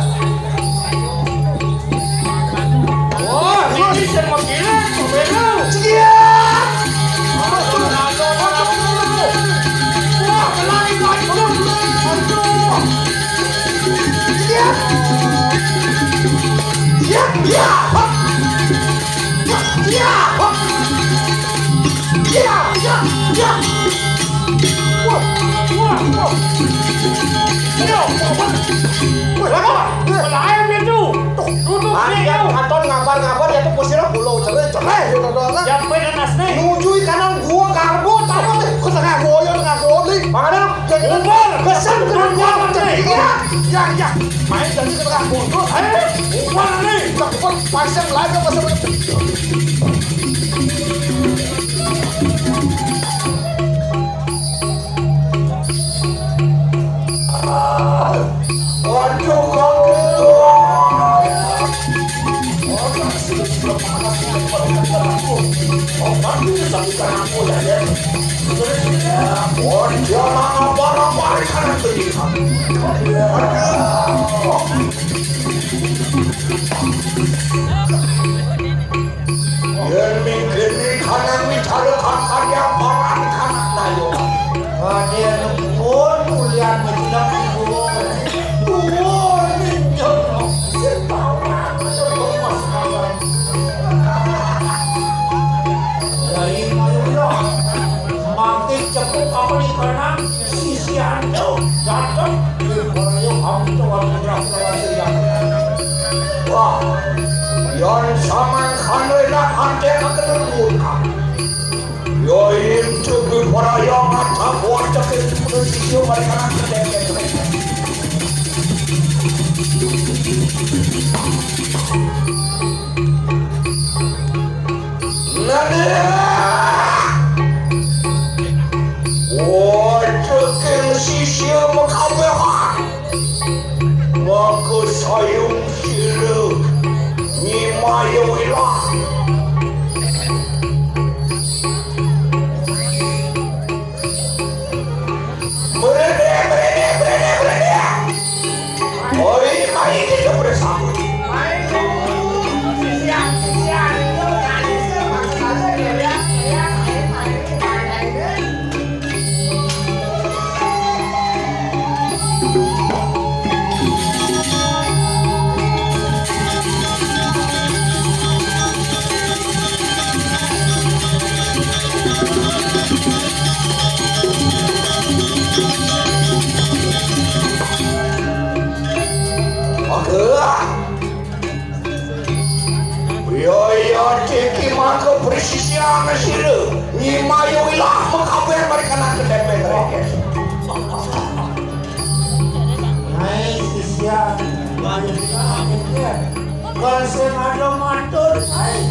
Oh, ini sing menggila, pemilu. Sekian. Wah, kena ikan. Aduh. Sekian. Ya, ya. Hop. Ya, ya. Hop. Iya, iya, iya. Wah, wah, wah. Iya, wah, wah. Wah, wah. Wah, lain itu. Tuh, duduk dia. Katon ngabar-ngabar ya tuh kusirah pulau cerai, cerai gitu tuh. Siapa nanas nih? Nuju kanal gua karbo, tahu nih. Kok tengah goyo, tengah goyo nih. Mana? Ubar. Kesan, kesan, kesan. Iya, iya. Main jadi tengah goyo. Eh, ubar nih. Ubar, pasang lagi, pasang lagi. Aduh, kaki. Oh, dia mana barang-barang kanan kiri. Yén mikir kanan wicara kakarya paran kanan dayo. Raden pun ulian majinak ibu. Duwur ninjeng. Sing tau aku terus kanan. Dari Mayura. Mangkin cepuk apa di kanan? Sisian tuh dateng. Ayo, kamu tuh warga berhasil. Wah, yan samang kanu enak ante kaketerbuka. Yo, itu para yang ada buat cekik itu sisi mereka nak kedeket. Nani? Waduh, keng sisia makabehan. Maka sayung sira nyimayo ilah. Mrene, mrene, mrene, mrene. Oi, mai kita bersama. Aduh. Biaya tiki mangka presisian sira nyimayu ilah makaben mereka nak kedempet mereka. Hai sisia, banyak banget ya. Kalau saya ada matur, hai.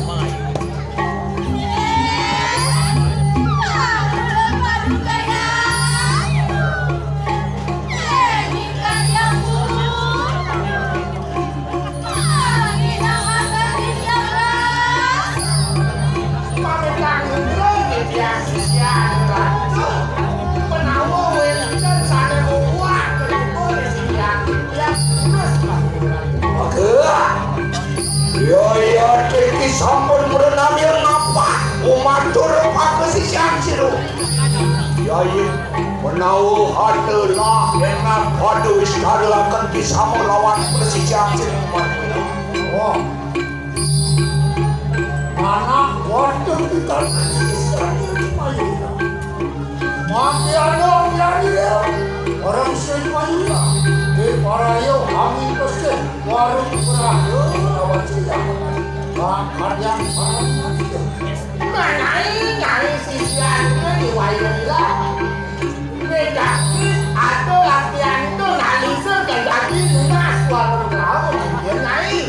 Yo, yo, iki sampun pranamya ngapah umatur pakasisian sira. Yai, menawa ada lah enak pada wiskarelaken kisama lawan pasisian sing mati. Oh. Anak wadon kita. Mati ada yang jadi dia. Orang sing mayura. Di parayo amin pasti. Warung berakhir lawan siang. Makan yang parah. Nah, nyai, nyai sisian itu di wayang lah. Negatif atau latihan itu ngalih ke jadi lunas warung lawan. Dia nyai.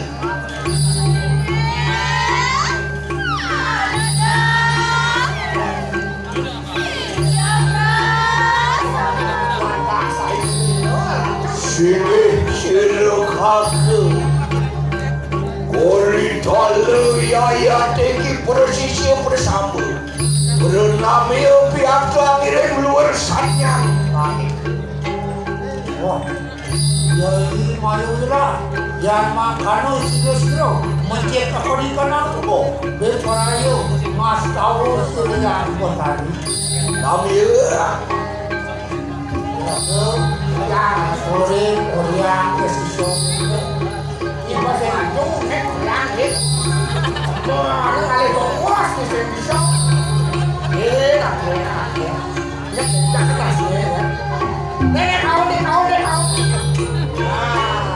Silih sira kake. Kori dalu yayate ki prasisia prasamba. Pranamya piagta ngiring luwur sanyang langit. Wah. Yai Mayura, yan mangkana sira-sira mencit teka di kanang tubuh, beparayu ngastawa surya kotari. Namya. Rasa, ya, sore, oriang, ya, sisa. Ini pas yang itu, nek, oriang, nek. Wah, ada kali kok puas, nih, saya bisa. Eh, nak, nak, nak. Nenek, kau ni, kau ni, kau ni. Ah.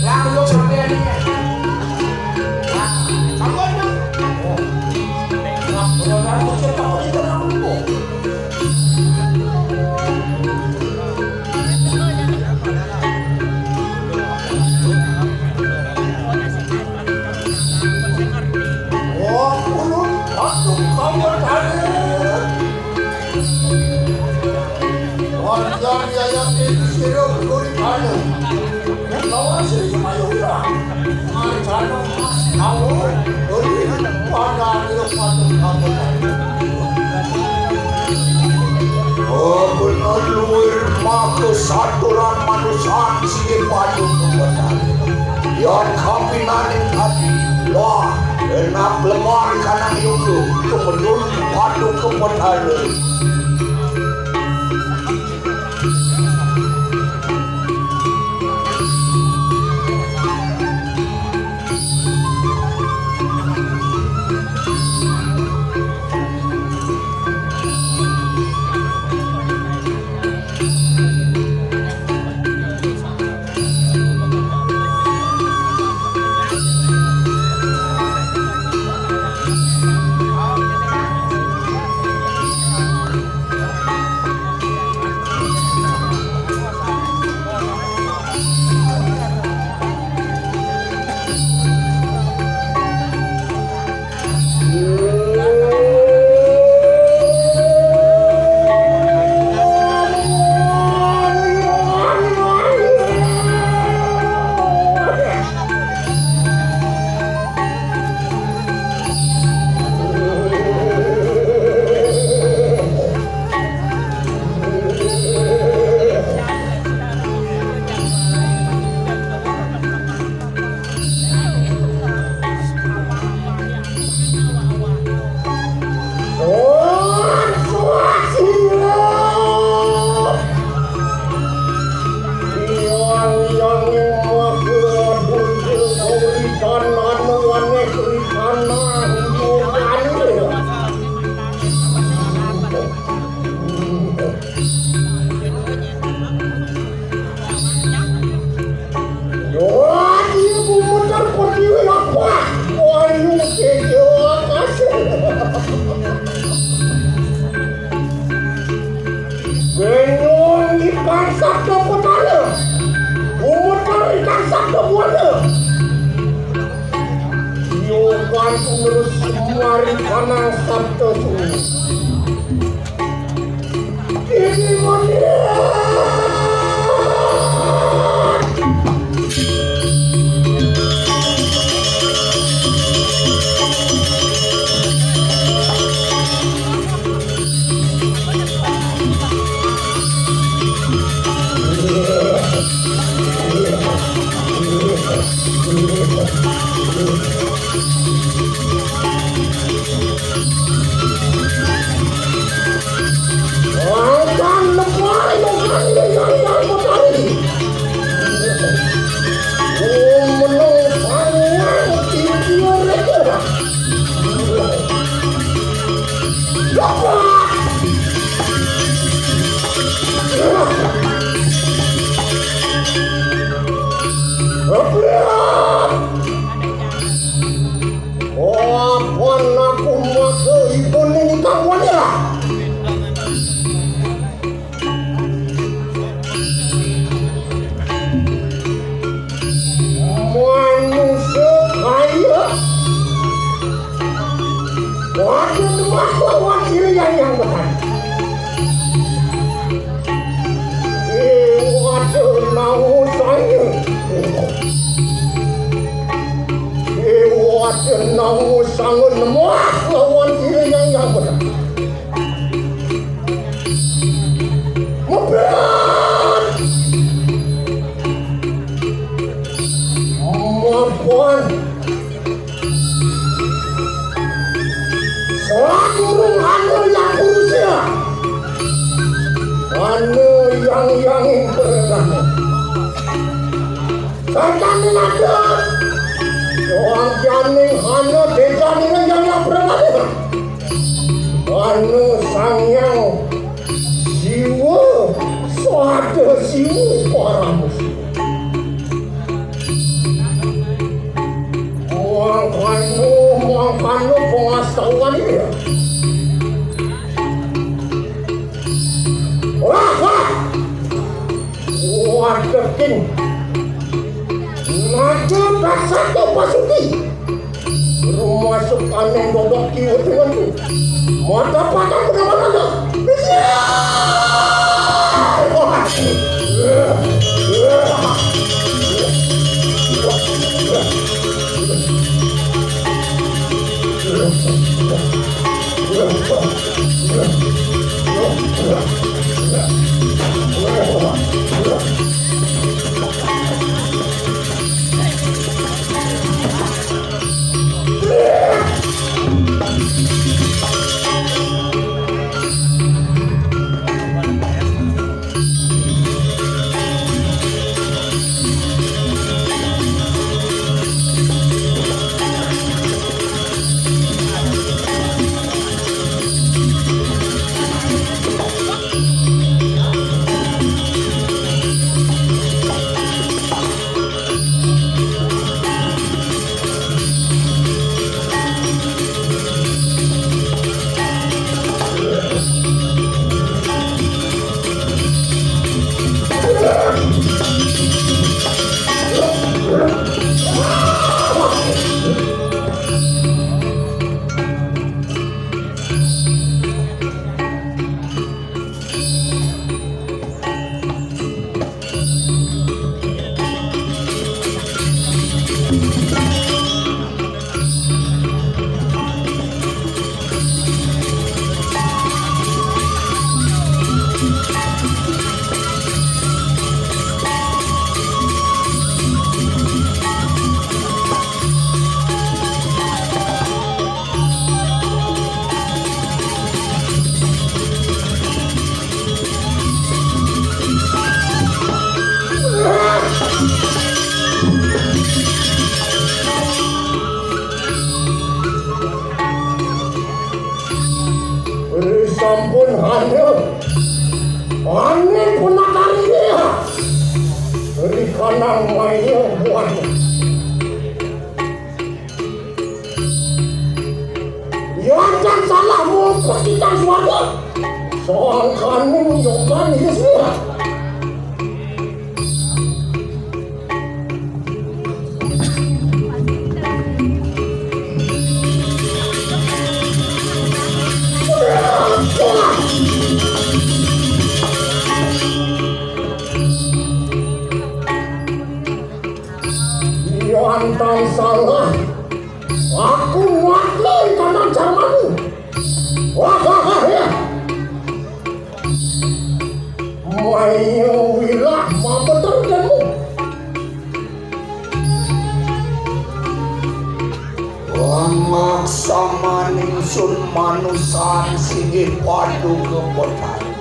Yang belum sampai ni. Ah, kamu ada? Oh. Oh, bener luwir maka saturan manusan sing padha kepetan. Yan kapinaning ati, lah, enak lemah kanang yoga, kemenun padha kepetan. Yo, ibu muter pertiwi apa? Wayung kejo kasih. Benyong ikan sabda petara. Umuter ikan sabda buana. Yo kan terus mari kanang sabda sunyi. Apan aku maka ibuning kawanira. Manusia kaya. Waduh, demak lawan diri yang, yang benar. Eh, waduh, nau saya. Eh, waduh, nau sangat lemah lawan diri yang, yang benar. Mapan. Sakurung anu yang kurusnya. Anu yang, yang berkah. Sartane nadhep. Wangkyaning hana dedane yang yang berkah. Anu Sang Hyang Siwa, Sada Siwa, Parama Siwa. Mangkano, mangkano pengastawan ya. Dekin. Naja kasat Basuki. Rumah sukaning dodok kiwa dengan tu. Mata patah benar-benar. Ri sampun hanya. Angin punakariya. Ri kanang maya buana. Yan tan salah mungkus titang swarga. Sangkaning yogan Yesaya. Yan tan salah. Aku muat lagi kanan carmamu. Wah, wah, wah, ya. Maya wilah mabeter denmu. Wangak samaning sun manusan singgih paduka Betari.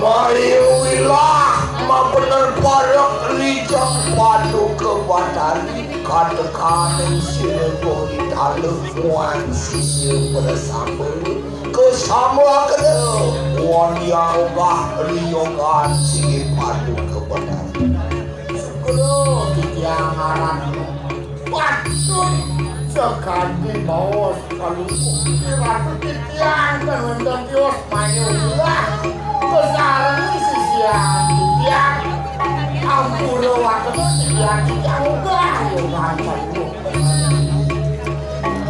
Mayu ilah mabener parek rijeng paduka Betari katekaning sira gori taluk muan sisia prasamba. Kesama kena wan yang ogah riyogan sigi paduka Betari. Syukur titiang aran patut sakadi baos kalungkuh. Ratu titiang ten wénten tios mayulah. Kasareng sisian titiang. Ampura waktu titiang titiang ogah yo ngancen.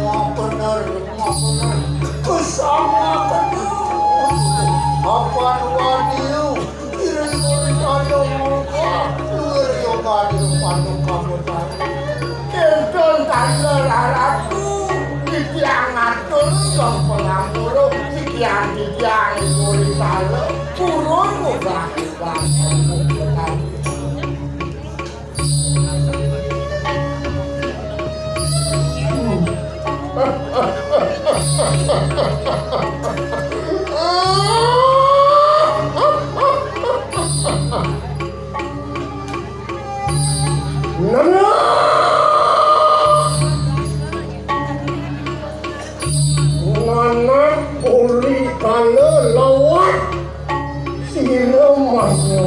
Mau bener, mau bener. Kesama kena. Apa dua diu? Iring kulit ada muka, luar yoga di depan kamu tadi. Kinten tanda raratu, titiang ngatur dong pengampura, titiang-titiang kulit tala, turun muka, muka, muka. Nana! Nana uli kala lawat sira masya.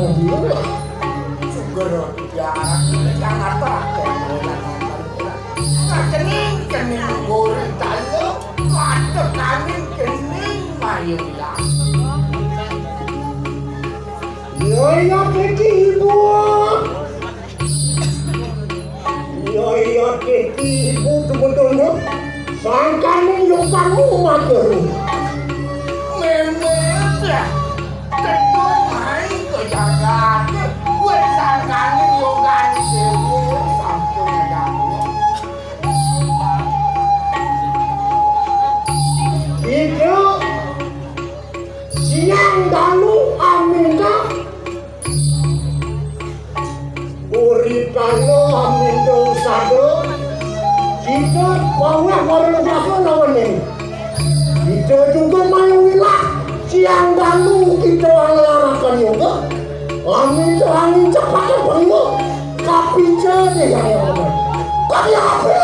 Sugera jarang kang atah. Kening-kening gori tala, katekaning kening mayuya. Ya, Iya, Kiki, Ibu. Iya, iya, Kiki, Ibu, dumun-dumun. Sangkaning yogamu matur. Memet, ya. Tentu main ke jagat. Buat sangkaning yogamu, Dewa, sampun ada. Ibu, siang dalu aminta. Uritana aminta usada, kita paweh warung jasa lawan ini. Kita juga main wilah, siang dalu kita anglarakan yoga. Aminta angin cepat apa ini? Kapica deh yang benar. Kok dia apa?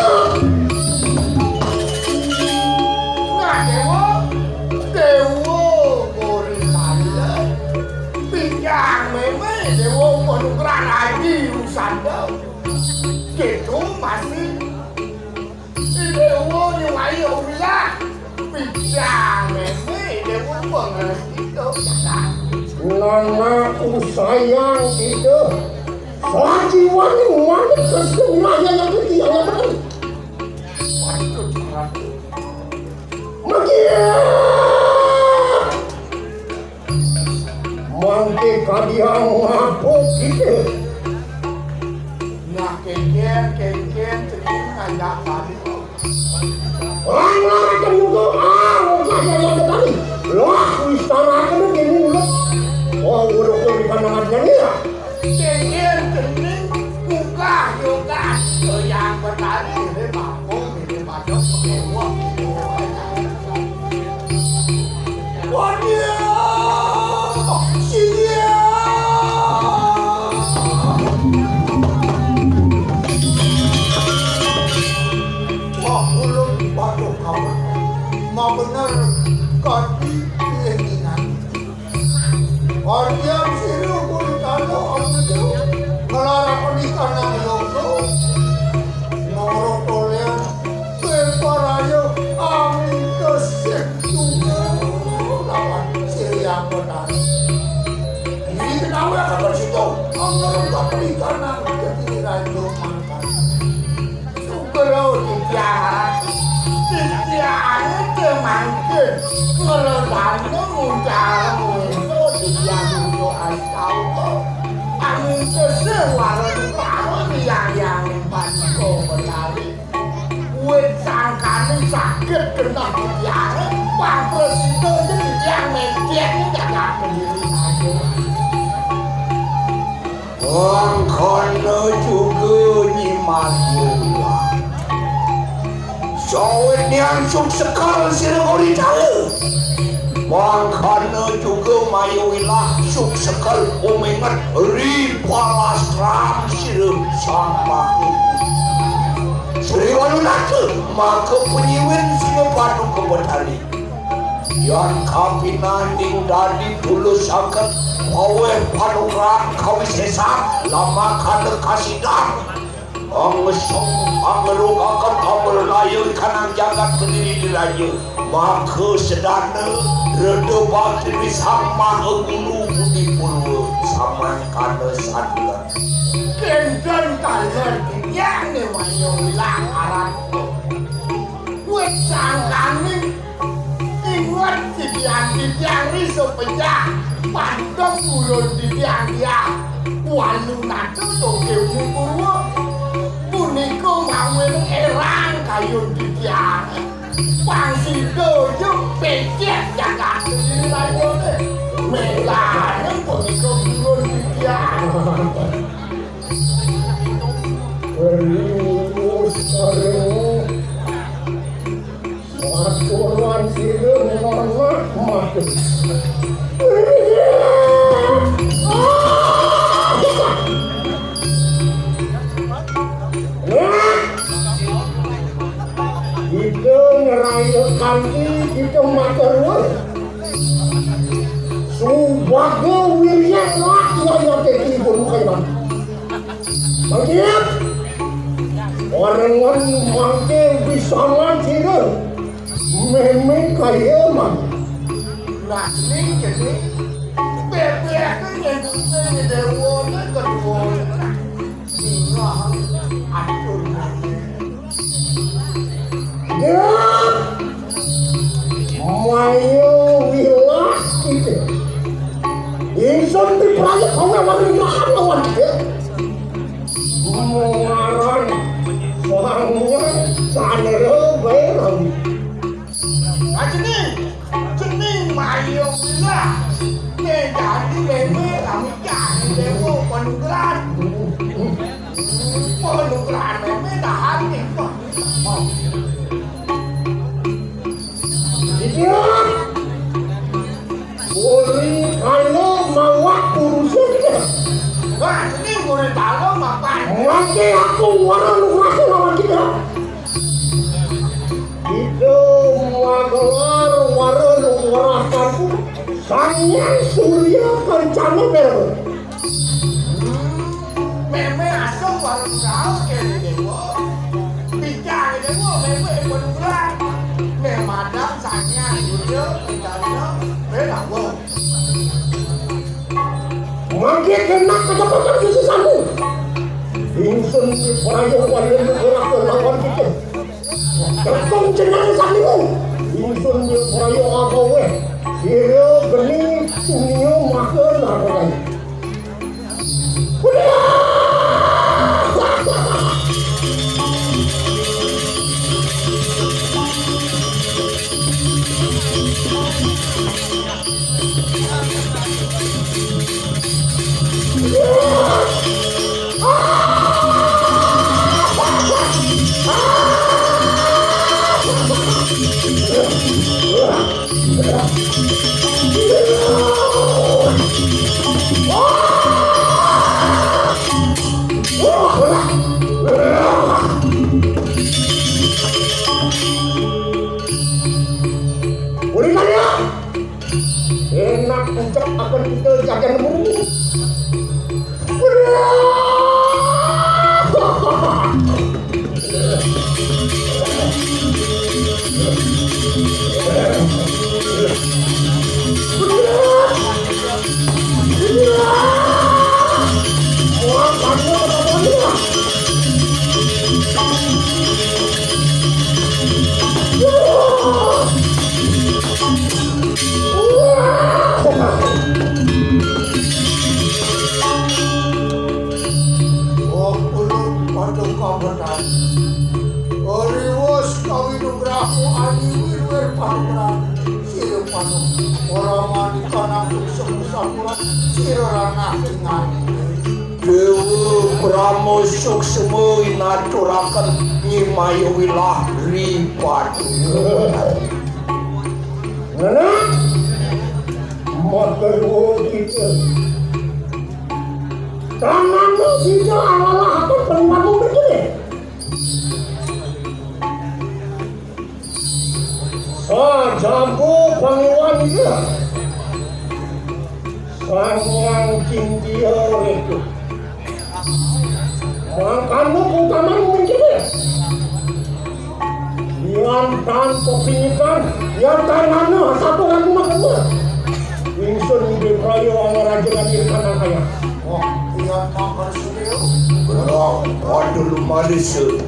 Nah, Dewa, Dewa, Uritana. Pijang meme Dewa panugrahan aji usada. Gitu masih si Dewa nyuwai ulah. Pijang meme Dewa pangrestita. Nana usayang kita. Sajiwan manut kesungguhan yang ketiga yang benar. Waduh, waduh. Mangke. Mangke kadiang ngapuk kita. Nah, kengken, kengken, cening ngajak tadi. Orang larakan muka, ah, muka saya yang tadi. Lah, istana kena kini ulet. Oh, udah kau di pandangan ya. Kengken, cening, muka, yoga, yang bertari, ini mampu, ini macam, pakai uang. Waduh, sial. Wah, ulun patuh kawan. Ma bener, kadi pilih ingat. Artian sira kuwi karo amuju nglaraken istana loro. Nara Tolean, Beparayo, Amita sing tunggal lawan Sri Angkotari. Ini kenawe akan bersitu, anggaran pernikahan, jadi raja makan. Sugro titiang, titiang mangkin ngeledane muncang muncul titiang muncul astawa. Angin sesir warung pahun yang yang panco menawi. Wit sangkane saged genah titiang, pangpresita titiang mengkeng jagat pendiri saja. Mangkana juga nyimat mula. Sawit nian suksekal sira koritala. Mangkana juga mayu wilah suksekal uminget ri palastran sira sang paku. Sri Walunata maka penyiwin sira paduka betari. Yan kapinaning dadi tulus sanget, paweh panugrah kawisesan, lamakana kasidan. Angesong, angerugaken, amrelaya kanang jagat kediri diraja. Maka sedana, reda bakti ri Sang Maha Guru Budi Purwa, samangkana sanget. Kenten taler titiang newaya wilang aran. Wit sangkaning inget titiang, titiang risa pejah, panteng ulun titiang diah. Walu nata toke mupurwa. Punika mawin erang kayun titiang. Pang sida ya pecet jagat sendiri layone. Melane punika ulun titiang. Serius, serius. Aturan sira ngono mati. Kita ngerayakan kita matur nuwun. Subaga wirya lah yang yang teki guru kaiman. Mangkip. Orang mangke bisa mancira. Meme kaya mah. Nah, ini jadi bebek ini yang Ayo wilah kita. Ingsun diperayat oleh warung makan lawan kita. Mengarang sorangan sanero bae. Ajening, jening mayo wilah. Nek dadi leme kami kani dewo panugrahan. Panugrahan leme dahan nih. Idiot. Uri kalo mawak urusan kita. Wah, ini uri kalo mapan. Mati aku wara lugrasa lawan kita. Itu magelar wara lugrasa. Sangnya Surya Kencana Bel. Meme asem warung gaul kene dewa. Bicara dewa, meme panugrahan. Meme madang sanya dunia, bicara, meme lawa. Mangke kena kecepatan di sisanmu. Ingsun diperayung wayang ora kelawan kita. Ketong jeneng sanimu. Ingsun diperayung apa weh. Kira geni dunia makan apa. Boleh kali ya? Enak ucap akan kita jaga nemu. Oh, ulun padha kabenan. Riwus kawinugraku adi wiruwir panugrahan. Sira panu ora mani kanang sukses sapuran. Sira ranah tingani. Dewa Brahma suksma inaturaken nyimaya wilah ri padu. Ngena? Materwo kita. Tanganmu tidak alalah apa penuhanmu begini. Sajambu pangiwan iya. Sang Hyang Cindya Reka. Mangkana utamaning mungkin ya. Yan tan pepingitan, yan tan anu, satu lagu makan gua. Ingsun di Prayo Angaraja Kanir Kanang Kaya. Wah, iya makan sudah. Waduh, lumayan sih.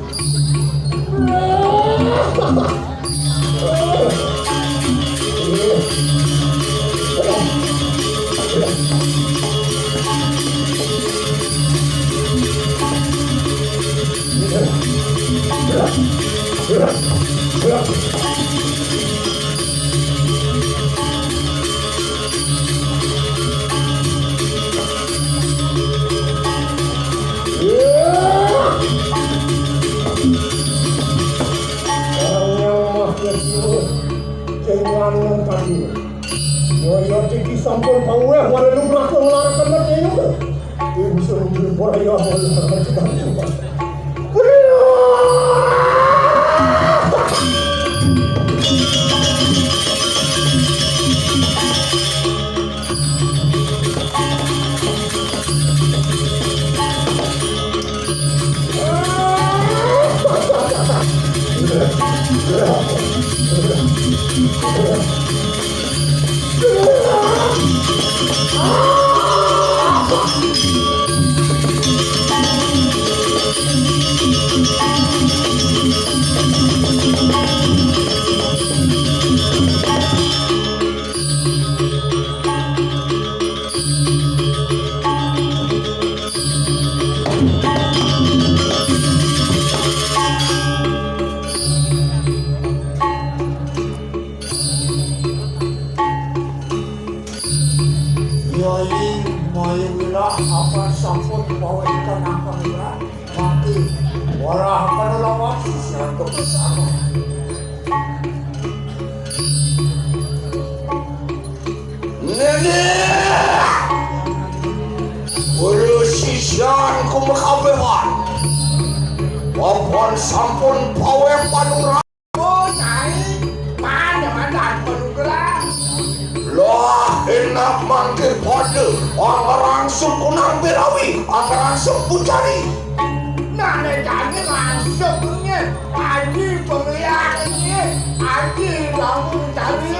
Orang yang masih dulu, jangan tadi. Yo, yo, iki sampun paweh, wale lumrah kok nglaraken metu. Ingsun njupuk ya. Yai Mayuwira apan sampun pawéhkan angkang lurah. Mangké warahaken lawan sisian tukesana. Néné! Para sisian kumekabehan. Apan sampun pawéh panurang. Oh, Nyai, mana mandan panugrahan? Lah, énak mangké pada, angkarangsuk kunang birawi, angkarangsuk pucari. Nah, né jani rangsuk nggih, aji pangliak nggih, aji bangun cari.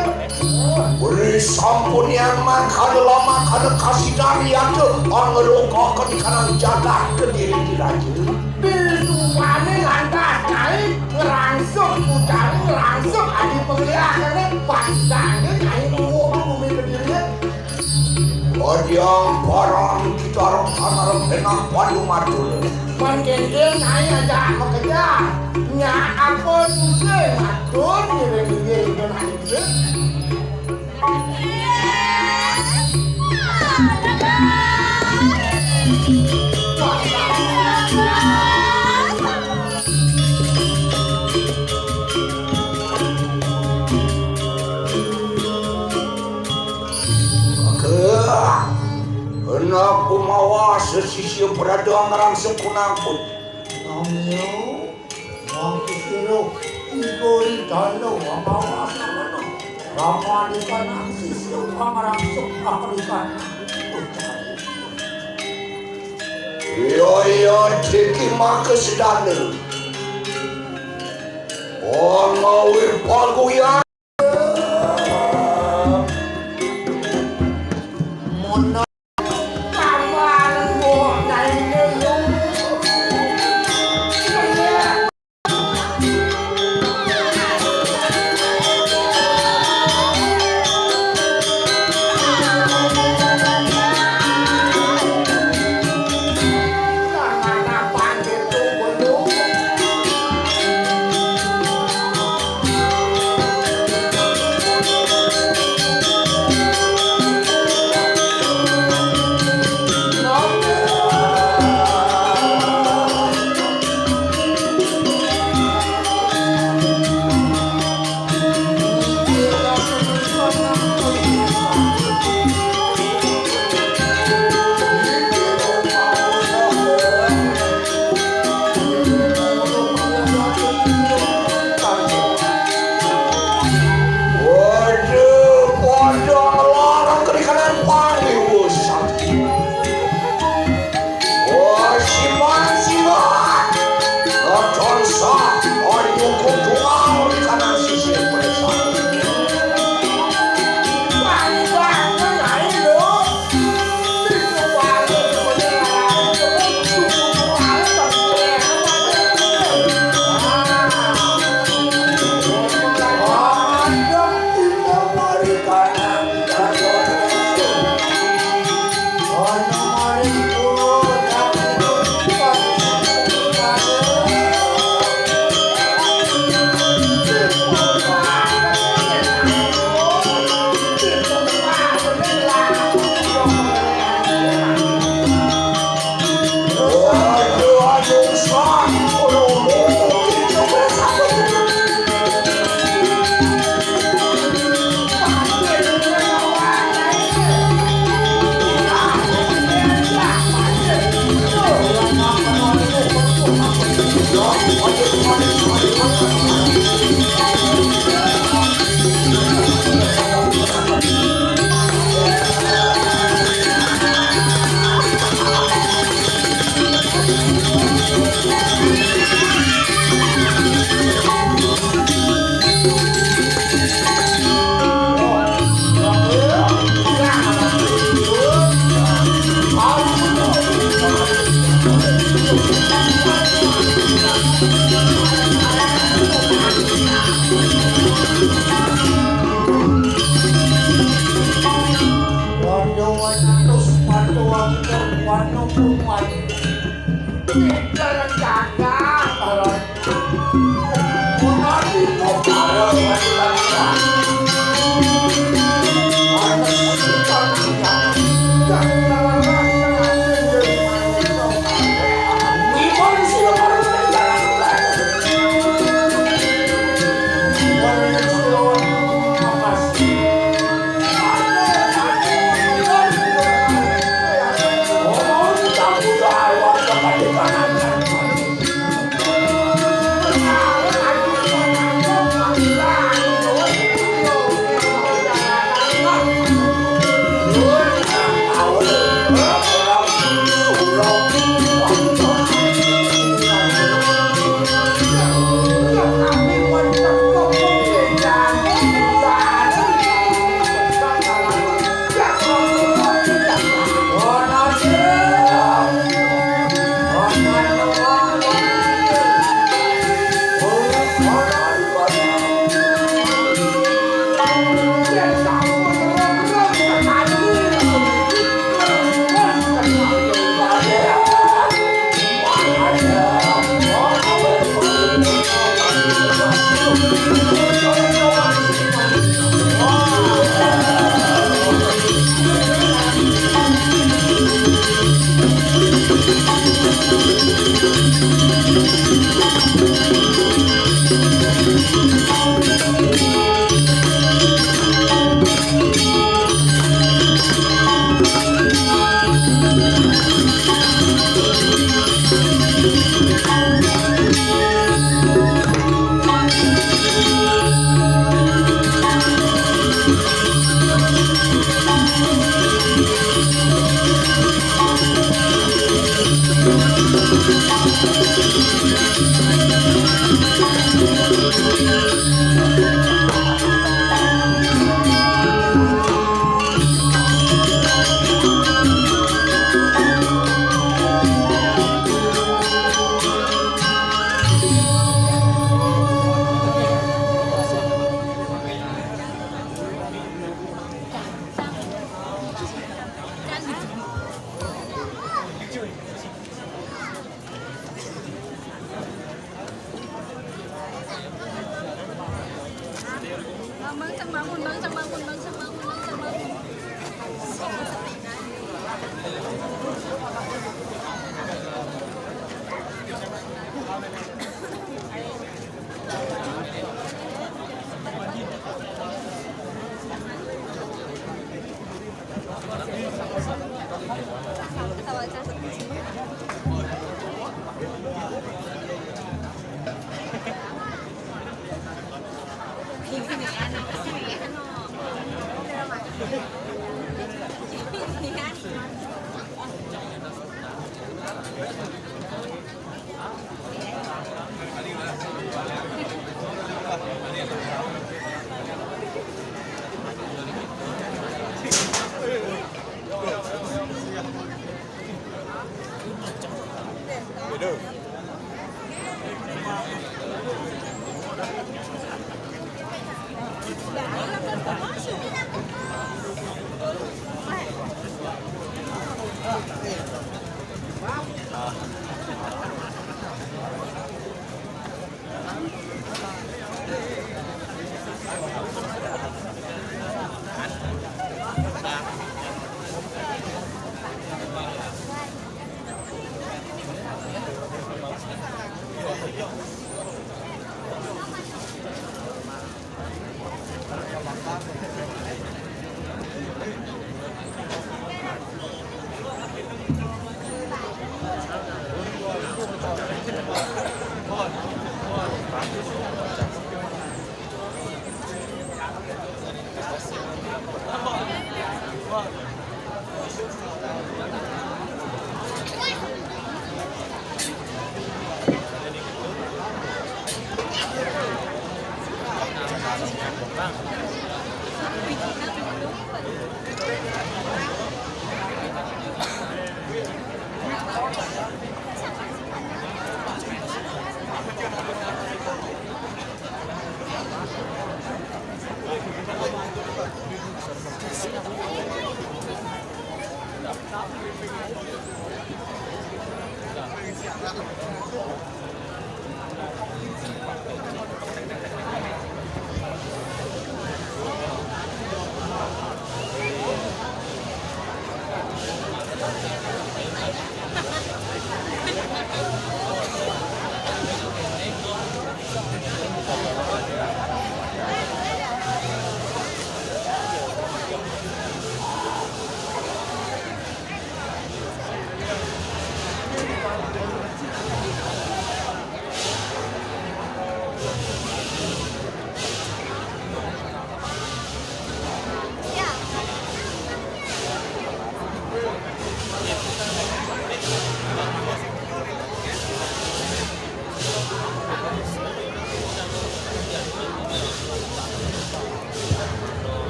Beri sampunian makana lamakana kasidan yata, anggerokaken kanang jagat kediri diraja. Disupané lantas Nyai ngrangsuk pucari, ngrangsuk aji pangliakane, pacang Nyai nuwun bumi kediri. Adyang parang kita arep pangarep enak pandu matur. Pan kéngkén Nyai ajak makejang. Nyak apa susah matur ngiring-ngiring dengan adik. Enak kumawa sesisya berada ngarang sempurna pun. Namanya Wangkisira, Igori Dano, Amawa Samana, Ramadikana, Sisya Pangarangsuk Pangarikan. Iya, iya, Diki Maka Sedana. Wong ngawi paguyan. Waduh, padha nglarang kerikanan panggung. Wah, siman, siman. Tansah ayu kutual di kanan sisi pedesaan.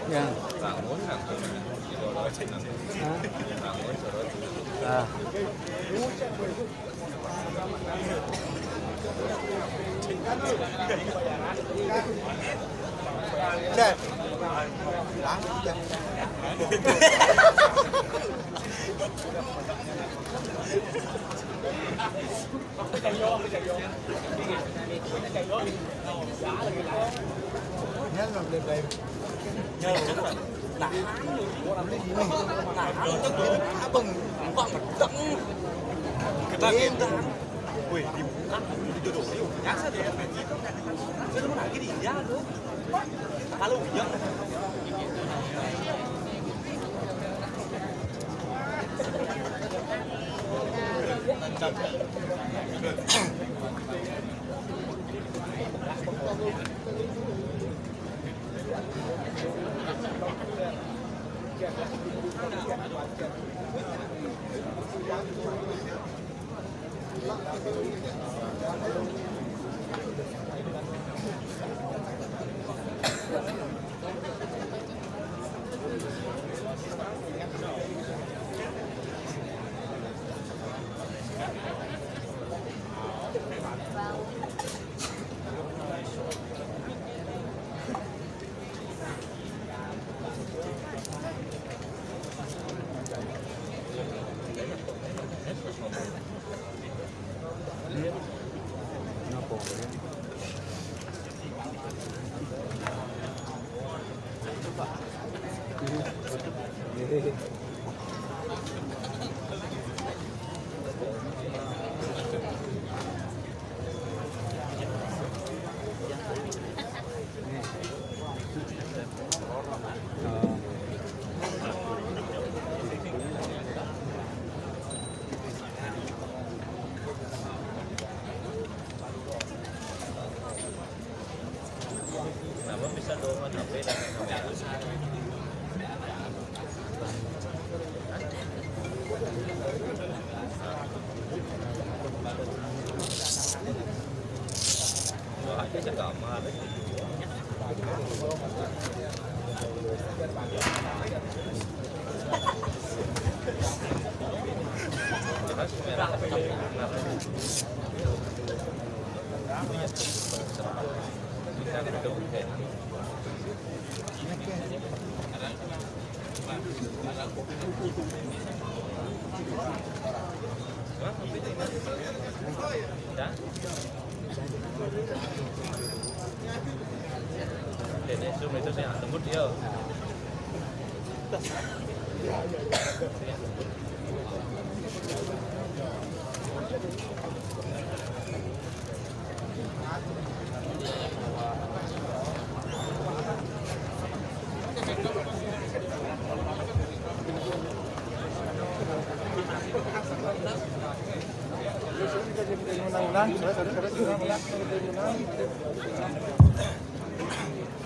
Ya. Ah.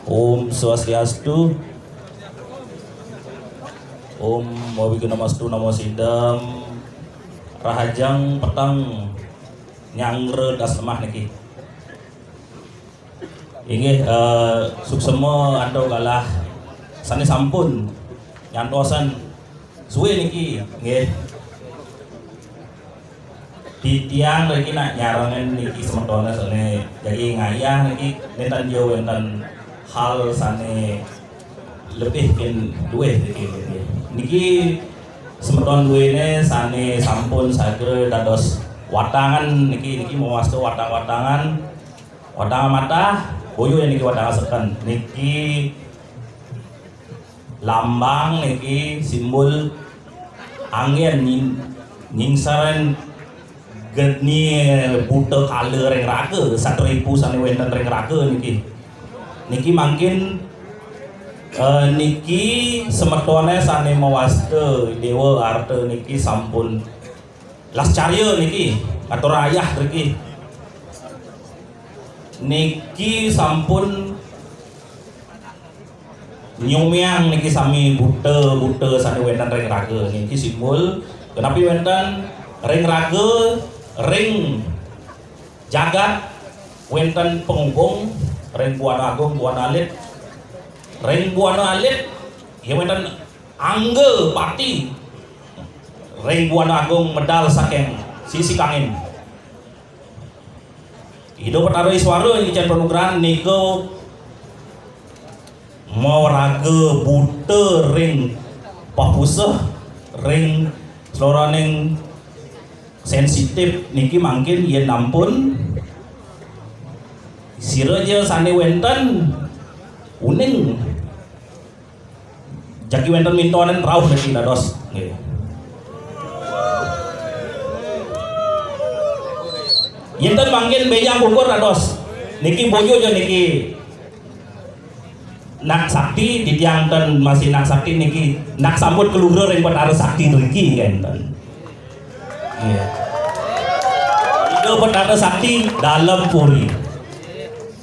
Om Swastiastu. Om Awighnamastu Namo Siddham. Rahajeng peteng nyanggra das lemah niki. Inggih, eh, suksema antuk galah sane sampun nyantosan suwe niki, nggih. Titiang niki nak nyarengin niki semetone sane jagi ngayah niki nenten jo wenten hal sane lebih ken luwih niki, niki. Niki semeton duwene sane sampun sagra dados watangan niki, niki mawasta watang-watangan, watang matah, boya niki watang seken. Niki lambang niki simbol anggen nyin-, nyingsaran geni buta kala ring raga, satripu sane wenten ring raga niki. Niki mangkin, eh, niki semetone sane mawasta Dewa Arta niki sampun lascarya niki, atur ayah niki. Niki sampun nyumiang niki sami buta-buta sane wenten ring raga. Niki simbol kenapi wenten ring raga, ring jagat wenten pangubung, ring Buana Agung, Buana Alit. Ring buana alit, ya wénten Angga Pati. Ring buana agung medal saking Sisi Kangin. Ida Betara Iswara icén panugrahan nika mawraga buta ring papuseh, ring seloraning sensitif niki mangkin yén ampun sira ja sané wénten uning. Jagi wénten mintonan rauh niki dados. Nggih. Yén ten mangkin bénjang pungkur dados. Niki bojo ja niki. Nak sakti, titiang ten masih nak sakti niki. Nak sambut kaluhura ring Betara Sakti mriki kénten. Iya. Ida Betara Sakti dalem puri.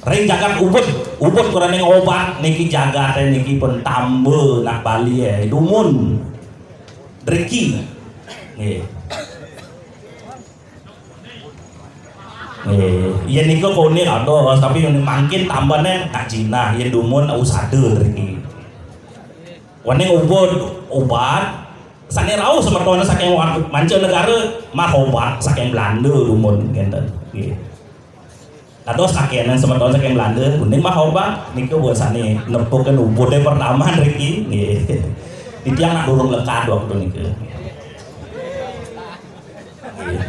Ring jagat Ubud, Ubud kuraning obat niki jagaté niki pun tamba nak Bali é, dumun. Driki. Nggih. Nggih. Yén nika koné kados, tapi yén mangkin tambané nak Cina, yén dumun usada driki. Wening Ubud obat, sané rauh semeton saking war-, mancanegara, mah obat saking Belanda dumun kénten. Nggih. Dados kakénan semeton saking Belanda, uning mah obat, nika buat sané nepukin Ubudé pertama ngriki, nggih. Titiang nak durung lekad waktu nika. Nggih.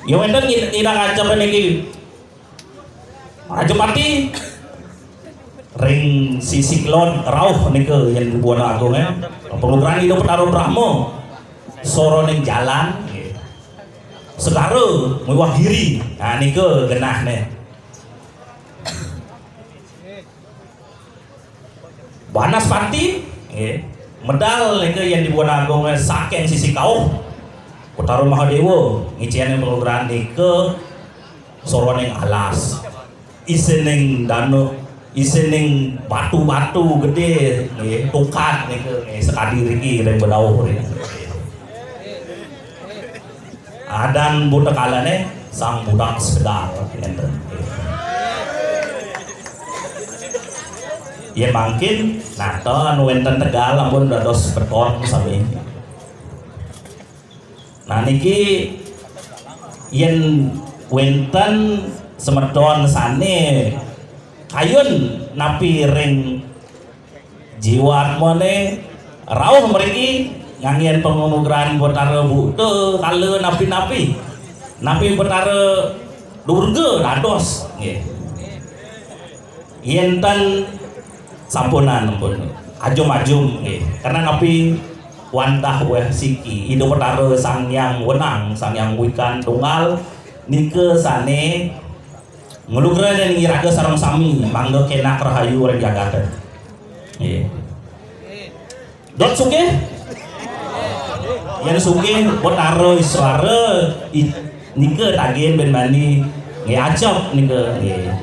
Ya wénten ngid-, ngidang acep niki. Rajapati ring sisi kelon rauh nika yén buana agung é. Panugrahan Ida Betara Brahma. Soroning jalan, nggih. Segara miwah giri. Nah, nika genahné. Banaspati, nggih. Medal nika yén di buana agung saking sisi kauh. Betara Mahadéwa ngicénin panugrahan nika soroning alas. Isining danu, isining batu-batu gedé, nggih, tukad nika, nggih, sakadi riki ring bedauh riki. Adan buta kalané Sang Budak Sekedar, ngénten. Yén mangkin, nah, ten wénten Tegal ampun dados beton sami. Nah, niki yén wénten semeton sané kayun napi ring jiwa atmané rauh mriki nganggén panganugrahan Betara Buta kala napi-napi. Napi Betara Durga dados, nggih. Yén ten sampunan ampun. Ajum-ajum nggih. Karena napi wantah wéh siki Ida Betara Sang Hyang Wenang, Sang Hyang Wikan Tunggal nika sané nglugrahanin iraga sareng sami mangda kénak rahayu ring jagaté. Nggih. Dot sugih. Yén sugih, Betara Iswara, i-, nika tagihin bén mani. Nggih, acep nika, nggih.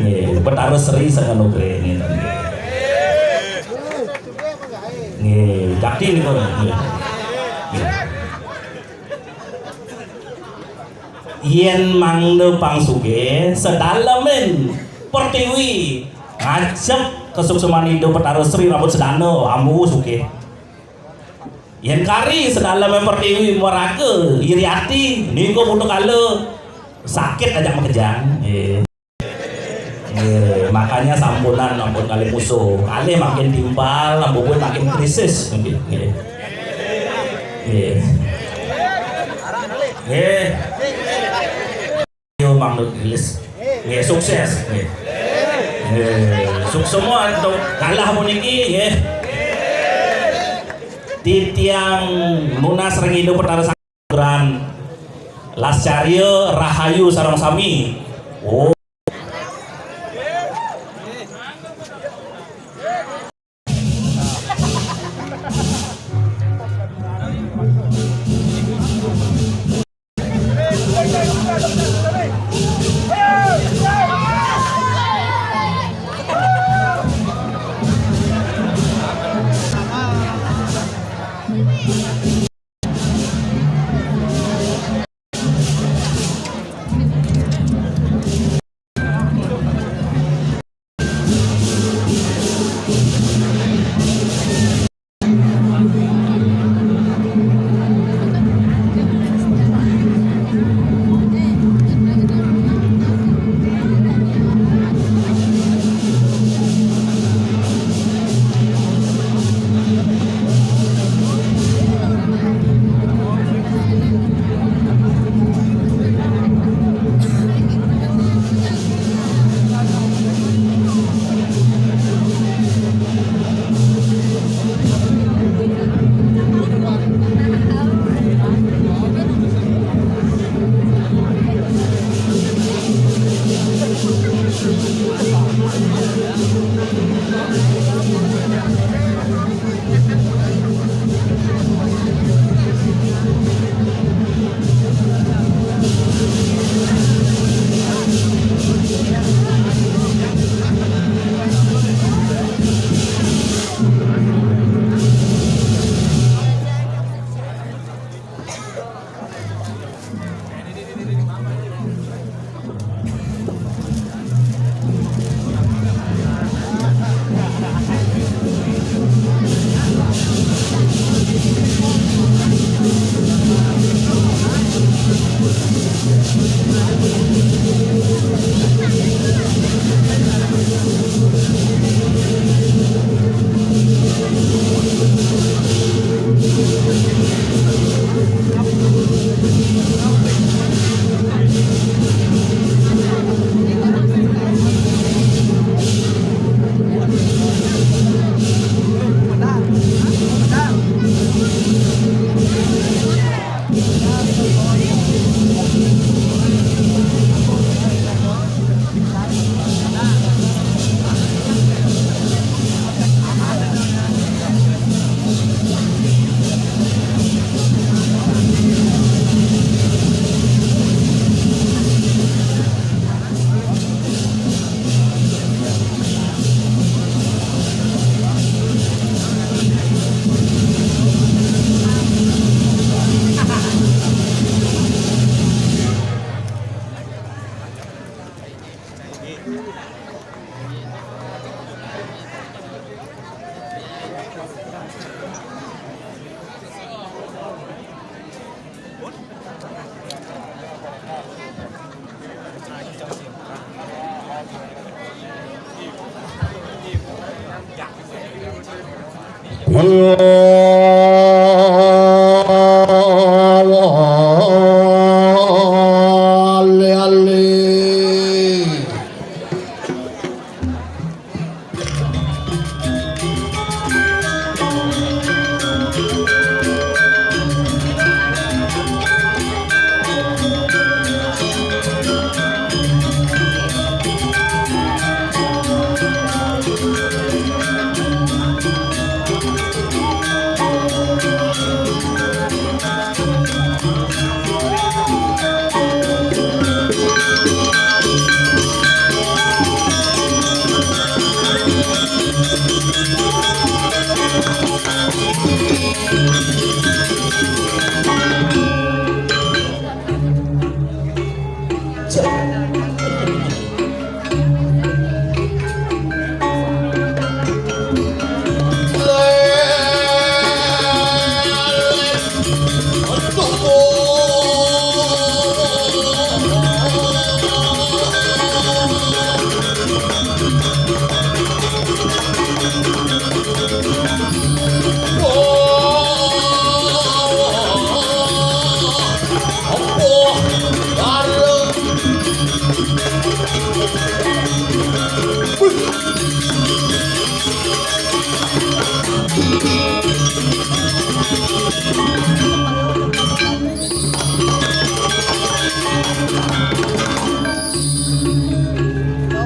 Nggih, Betara Sri Sanganugrah, nggih. Nggih, jakti nika, nggih. Nggih. Yén mangda pang sugih, sedalemin pertiwi ngajep kasuksman Ida Betara Sri Rambut Sedana, ambu sugih. Yén kari sedalemin pertiwi maraga iri ati, nika punika kala sakit ajak makejang. Nggih. Nggih, makanya sampunan ampun kalih musuh. Kalih makin timpal, ampun makin krisis. Nggih, nggih. Nggih. Nggih. Yo, Mang Dut Rilis. Nggih, sukses. Nggih. Nggih, sukses semua untuk kalah puniki, nggih. Titiang nunas ring Ida Betara Gran Lascarya Rahayu sareng sami. Oh.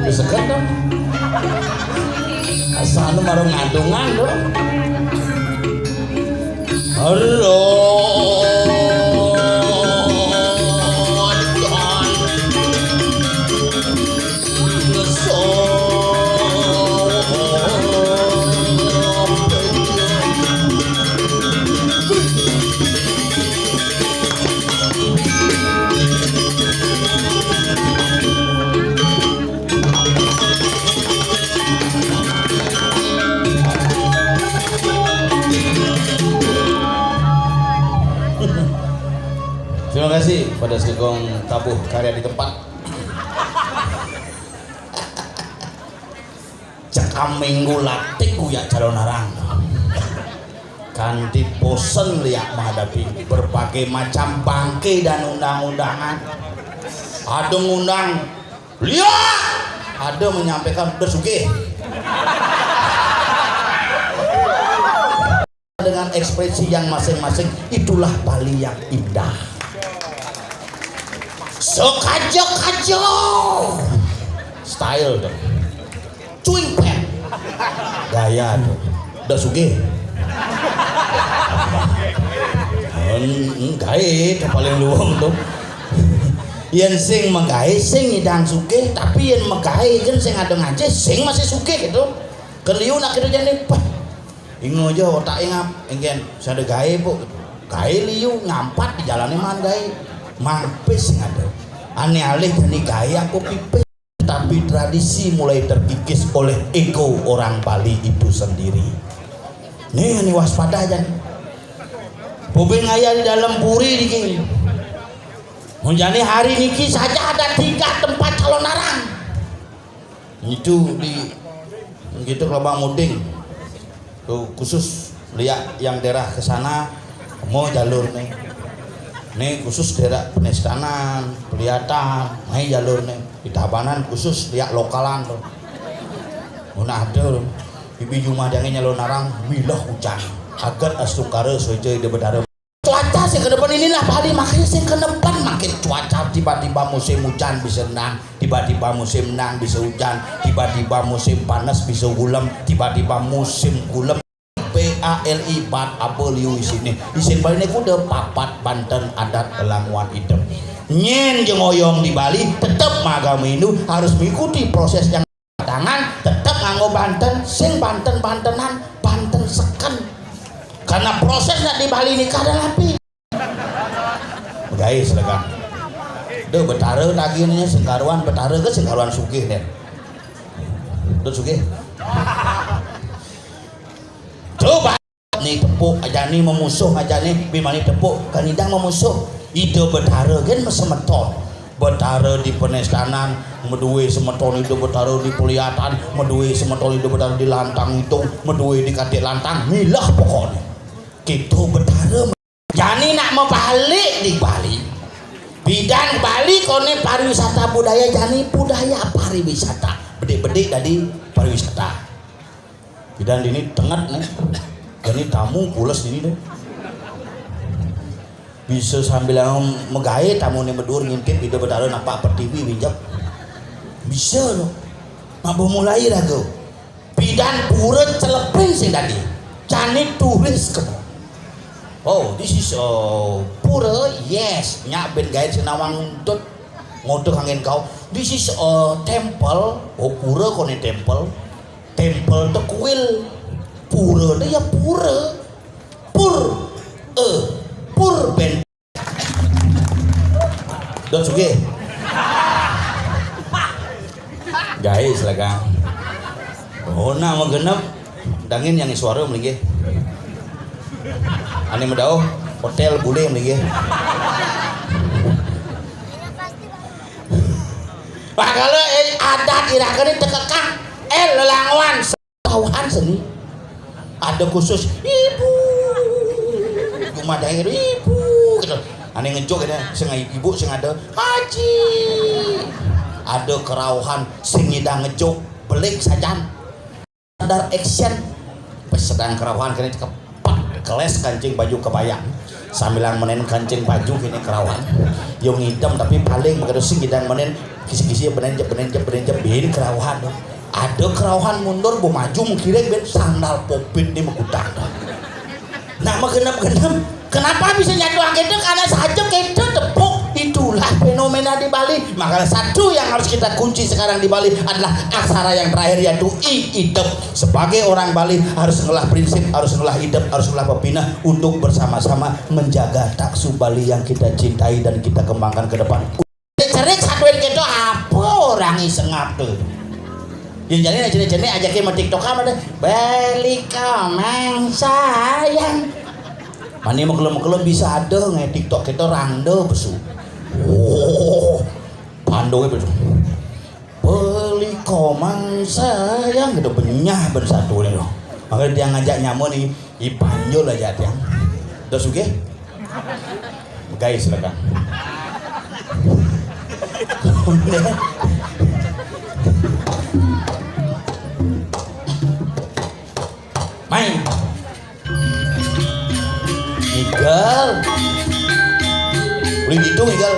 Wis seger to. Asane marang ngantungan to. Halo. Terima kasih pada Sekong Tabuh Karya di Tempat. Cekam minggu latih kuyak calon arang. Kanti bosen liak menghadapi berbagai macam bangke dan undang-undangan. Ada ngundang liak, ada menyampaikan udah sugih. Dengan ekspresi yang masing-masing, itulah Bali yang indah. Sekajo-kajo style tuh. Cuing pet. Gaya tuh. Udah sugih. En-, gaé tuh paling luwung tuh. Yen sing magaé sing ngidang sugih, tapi yen magaé kan sing ada ngaji sing masih sugih gitu. Keliu nak kita jadi, ingo aja otak ngap, engken sing ada gaé, Bu. Gaé liu ngampat di jalannya man gaé. Mampis sing ada. Ane alih jani gaé aku pipis. Tapi tradisi mulai terkikis oleh ego orang Bali itu sendiri. Nih, ini waspada aja nih. Bobeng ayah di dalam puri niki. Menjadi hari niki saja ada tiga tempat calon arang. Itu di gitu Kelabang Muding. Tuh, khusus liak yang daerah ke sana, mau jalur nih. Nih khusus daerah Penestanan, Peliatan, naik jalur nih. Di Tabanan khusus liak lokalan tuh. Mun ada tuh. Bibi jumah jangan nyalon arang, milah hujan. Agat astungkara soja ida bedara. Tuan Kita sing kedepan inilah Bali, makanya sing kedepan makin cuaca tiba-tiba musim hujan bisa nang, tiba-tiba musim nang bisa hujan, tiba-tiba musim panas bisa gulem, tiba-tiba musim gulem. B A L I, bat apa liu isine? Isin Bali niku udah papat banten adat lelangwan idem. Nyen jengoyong di Bali tetap magama Hindu harus mengikuti proses yang tangan, tetap nganggo banten, sing banten-bantenan, banten seken. Karena prosesnya di Bali ini kada rapi. Guys, lega. Duh, betara tagihnya sing karuan, betara ke sing karuan sugih deh. Duh, sugih. Coba nih tepuk aja nih memusuh aja nih bimani tepuk kanidang memusuh. Ida betara gen semeton. Betara di penestanan, medue semeton ida betara di pelihatan, medue semeton ida betara di lantang hitung, medue di katik lantang, milah pokoknya. Kita betara. Jani nak mabalik di Bali. Bidan Bali kone pariwisata budaya, jani budaya pariwisata. Bedik-bedik dadi pariwisata. Bidan dini tenget nih. Jani tamu pules dini deh. Bisa sambil megae tamu nih medur ngintip ida betara nampak pertiwi binjek. Bisa loh. Nak mulai lagu. Bidan pura celepin sing dadi. Jani turis kena. Oh, this is a pura, yes. Nyak ben gaet sing nawang untut. Ngodeg angin kau. This is a temple. Oh, pura kone temple. Temple te kuil. Pura te ya pura. Pur. Eh, pur ben. Dot sugih. Guys, lah, Kang. Oh, nah, mau genep. Dangin yang suara melinggih. Ane medauh hotel bule melinggih. Wah, kalau, eh, adat iraga ini tekekang, eh, lelangwan. Kauhan seni. Ada khusus ibu. Cuma daerah ibu gitu. Ane ngejuk gitu. Sing ibu sing ada haji. Ada kerauhan sing ngidang ngejuk belik sajan. Sadar action. Pas sedang kerauhan kene cekepat keles kancing baju kebaya. Sambilang menen kancing baju kene kerauhan. Yo ngidem tapi paling begitu sing ngidang menen kisi-kisi benen jep benen jep benen jep bin kerauhan. Ada kerauhan mundur, bu maju mengkiring, ben sandal popit ni mekutang. Nak menggenep-genep. Kenapa bisa nyatu angkete? Karena saja kita tepuk. Itulah fenomena di Bali. Maka satu yang harus kita kunci sekarang di Bali adalah aksara yang terakhir yaitu I, idep. Sebagai orang Bali harus ngelah prinsip, harus ngelah idep, harus ngelah pepinah untuk bersama-sama menjaga taksu Bali yang kita cintai dan kita kembangkan ke depan. Cerik satuin kita apa orang isengap tuh. Yang jadi jenis-jenis aja ke TikTok apa deh. Beli komen sayang. Mana mau kelem-kelem bisa ada nge TikTok kita rangda besu. Oh, pandungnya besu. Beli komen sayang gitu benyah bersatu nih loh. Makanya dia ngajak nyamu nih. Ipanjul aja tiang. Udah sugih? Guys, silakan. Main. Igal. Boleh dihitung, Igal.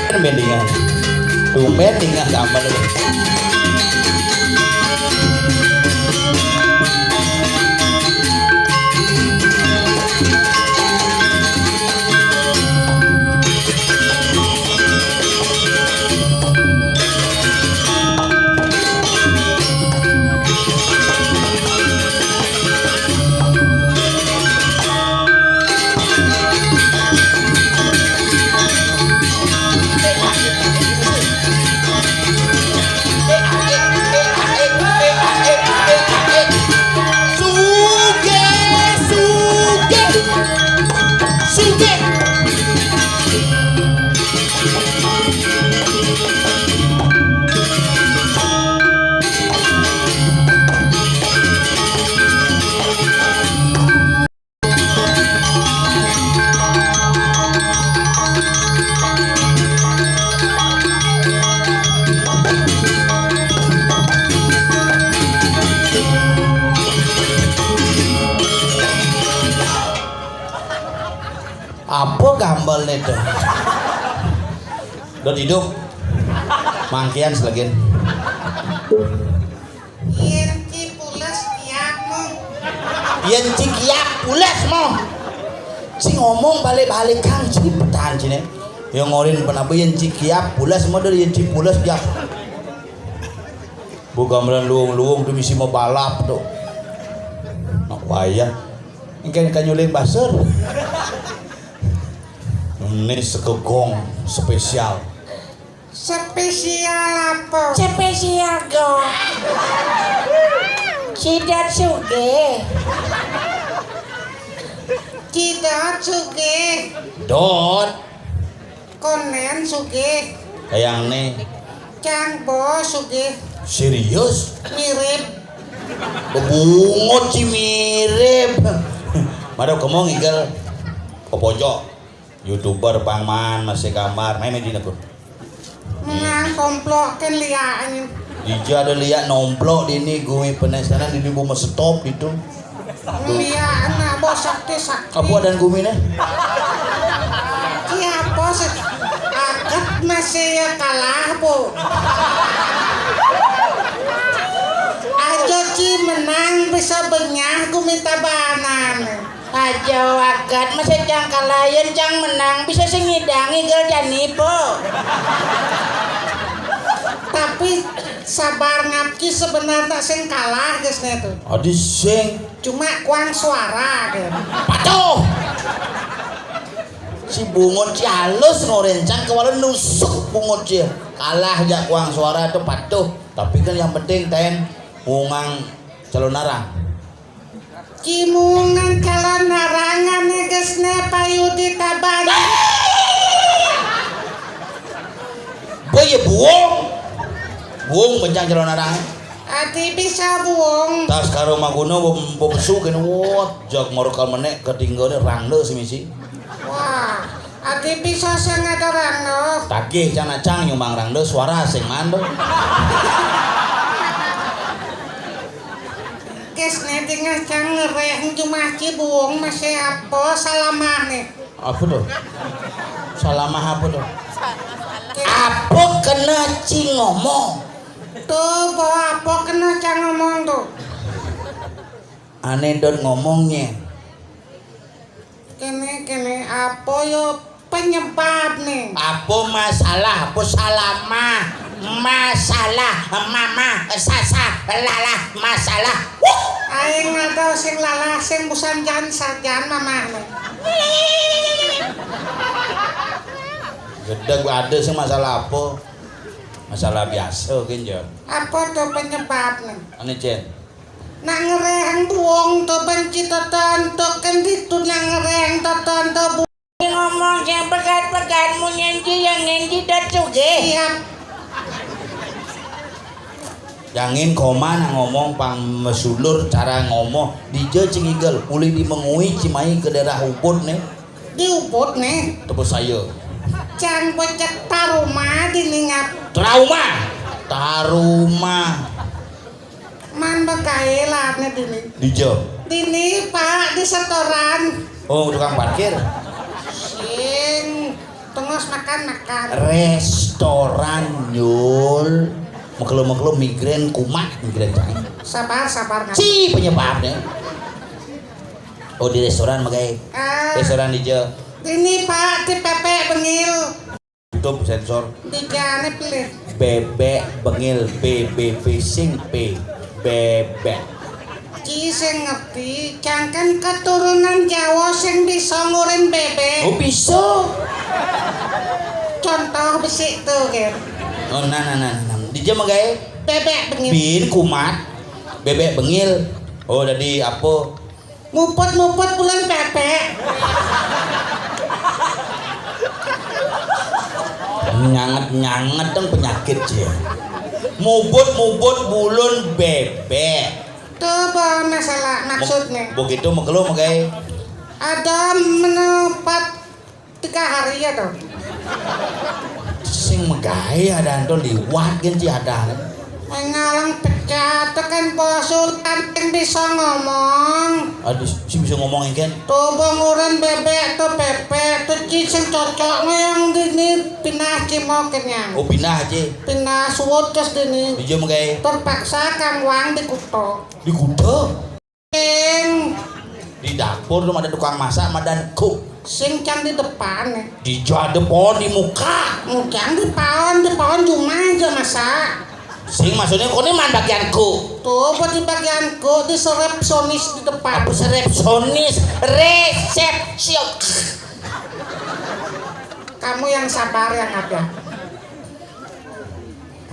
Tumben dingah. Tumben dingah sama lu. Gambel nih tuh. Dot hidup. Mangkian selegin. Yén ci pules kiap mo. Yén ci kiap pules mo. Ci ngomong balik-balik kang ci petan cine. Ya ngorin penapa yén ci kiap pules mo dari yén ci pules kiap. Bu gamelan luung-luung tuh misi mau balap tuh. Nak wayah. Engken kanyuling basur. Ini segegong spesial. Spesial apa? Spesial go. Sidat sugih. Cidot sugih. Dot. Konen sugih. Kayang nih. Cang bos sugih. Serius? Mirip. Bebungut sih mirip. Mada kamu ngigel ke pojok. YouTuber pangman masih gambar. Main main di aku. Menang komplok kan liaannya. Dija ada liak nomplok di ini gue penasaran di ibu stop gitu. Iya, anak bos sakti sakti. Apa dan gumi nih? Iya bos. Akat masih ya kalah bu. Aja ci menang bisa benyah gumi tabanan. Aja akat masih cang kalah yén cang menang bisa sing ngidang igel jani po. Tapi sabar ngapki sebenarnya sing kalah guys nih tuh. Adi sing Cuma kuang suara deh. Patuh. Si bungut si halus ngorencang kewala nusuk bungut si. Kalah aja kuang suara tuh patuh. Tapi kan yang penting ten mungang calon narang. Cimungan calon narangan nih guys nih payu di taban. Boy ya buong. Buong bencang calon narang. Ati bisa buong. Tas karo maguno bo, bo pesu kene wot. Jag marukal menek ketinggone rangde si misi. Wah, ati bisa sing ada rangde. Tagih cang nacang nyumang rangde suara sing mande. Kes ne dingah cang ngereh jumah ci buong masih apa salamah nih. Apa tuh? Salamah apa tuh? Apa kena ci ngomong? Tuh, bawa apa kena cang ngomong tuh? Aneh dot ngomongnya. Kene kene apa yo penyebab nih? Apa masalah? Apa salamah? Masalah, mama, sasa, lalah, masalah. Wuh! Aing ada sing lalah sing busan jan sajan mamah nih. Gedeg ada sing masalah apa? Masalah biasa kan ya. Apa tuh penyebabnya? Ane Jen. Nak ngerehang buong to benci toton to kendit tu nak ngerehang toton to bu. Ngomong yang pegat-pegat mu nyenji yang nyenji dot sugih. Siap. Jangin koma nak ngomong pang mesulur cara ngomong dija cingigel uli di mengui cimai ke daerah Ubud nih. Di Ubud nih. Tepuk saya. Cang becek taruma di ningap. Trauma. Taruma. Man begae lah ne dini. Dija. Dini Pak di setoran. Oh tukang parkir. Sing tengos makan makan. Restoran nyul. Mekelo-mekelo migrain kumat migrain cai. Sabar sabar nggak. Si penyebabnya. Oh di restoran magai. Ah. Restoran dija. Dini Pak di pepek bengil. Tutup sensor. Digane pilih. Bebek bengil B B B sing P. Bebek. Ci sing ngerti, cangken keturunan Jawa sing bisa ngurin bebek. Oh bisa. Contoh besik tuh, Ger. Oh nah nah nah nah. Dija magae. Bebek bengil. Bin kumat. Bebek bengil. Oh tadi apa? Muput-muput bulan pepek. Nyanget-nyanget dong penyakit sih. Mubut-mubut bulun bebek. Tuh bah masalah maksudnya. Begitu mekelu megai. Ada menepat tiga hari ya dong. Sing megai ada anto liwat kan sih ada. Ngalang pecah tekan posul. Sing bisa ngomong. Aduh, sing bisa ngomong engken. Tuh banguran bebek tuh pepek tuh ci sing cocok ngoyong dini pinah ci mau kenyang. Oh, pinah ci. Pinah suwut terus dini. Dijum kae. Terpaksa kang wang di kuto. Di kuto? Sing. Di dapur tuh ada tukang masak, madan cook. Sing cang di depan ya. Di jua depan, di muka. Cang di paon, di paon cuma aja masak. Sing maksudnya kok ini man bagian cook. Tuh, buat di bagian cook, di resepsionis di depan. Apa resepsionis? Resepsion. Kamu yang sabar, yang ada.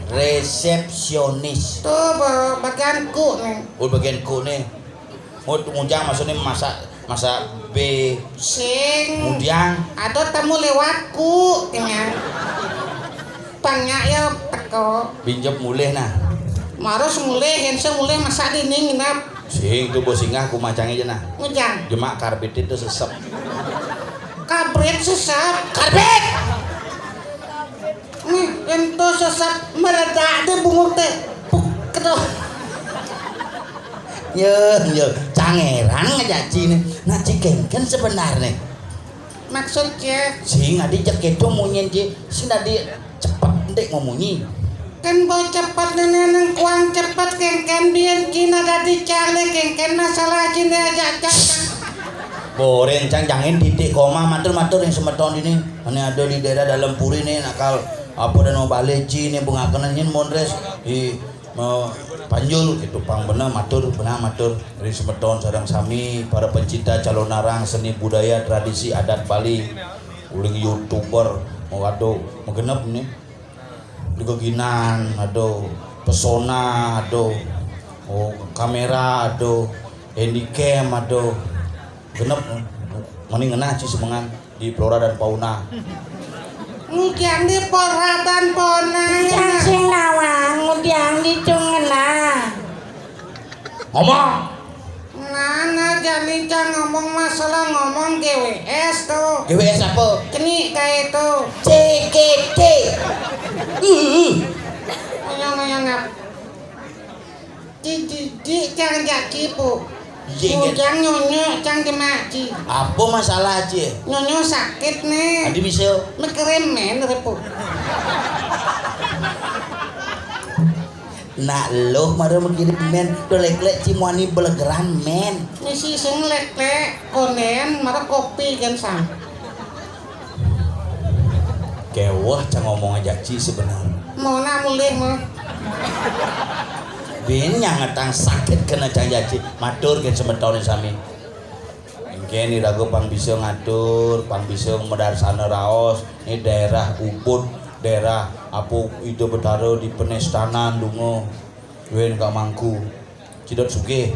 Resepsionis. Tuh, ba-, bagian cook nih. Oh, bagian cook nih. Mau ngujang maksudnya masak, masak B. Sing. Ngujang. Ada tamu lewatku, dengan. Tanya ya teko. Pinjep mulih nah. Marus mulih, yen sing mulih masak dini nginep. Sing tuh bos singgah ku macang aja nah. Ngujang. Jemak karpet itu sesep. Kabrit sesep. Karpet. Nih, yen tuh sesep meledak deh bungut teh. Puk, kedoh. Yo, yo, cangeran ngajak ci nih. Nah, ci kengken sebenarnya. Maksudnya? Sing adi cek itu munyin ci. Sing adi cepet ndik mau munyi. Kan boy cepet nenek neng kuang cepet kengken biyen Cina dadi cale kengken masalah Cina aja cang. Boren cang jangin titik koma matur-matur yang semeton ini. Ini ada di daerah dalam puri nih nakal apa dan mau balik ci ini bungakenan nyin mondres di mau panjul gitu pang bener matur benar matur dari semeton sareng sami para pencinta calonarang seni budaya tradisi adat Bali uling youtuber mau waduh mau genep nih di geginan aduh pesona aduh oh kamera aduh handycam aduh genep mending ngena ci semengan di flora dan fauna. Ngujang di flora dan fauna. Cang sing nawang ngujang di cungena. Ngomong. Nana jani cang ngomong masalah ngomong G W S tuh. G W S apa? Cenik kayak itu. C G T. Uh. Ngomong ngomong ngap. Cici cang jaki pu. Iya, iya. Ngujang nyonyo cang jemaki. Apa masalah aja? Nyonyo sakit nih. Adi bisa. Mikirin men repu. Nak lo mara mikirin men, do lek-lek ci muani belegeran men. Misi sing lek-lek konen mara kopi kan sam. Keweh cang ngomong aja ci sebenarnya. Mau nak mulih mah. Bin nyangetang sakit kena cang jaci. Matur ke semetone sami. Engke ni raga pang bisa ngatur, pang bisa medarsana raos. Ni daerah Ubud, daerah apa Ida Betara di Penestanan dungo. Wen Kak Mangku. Cidot sugih.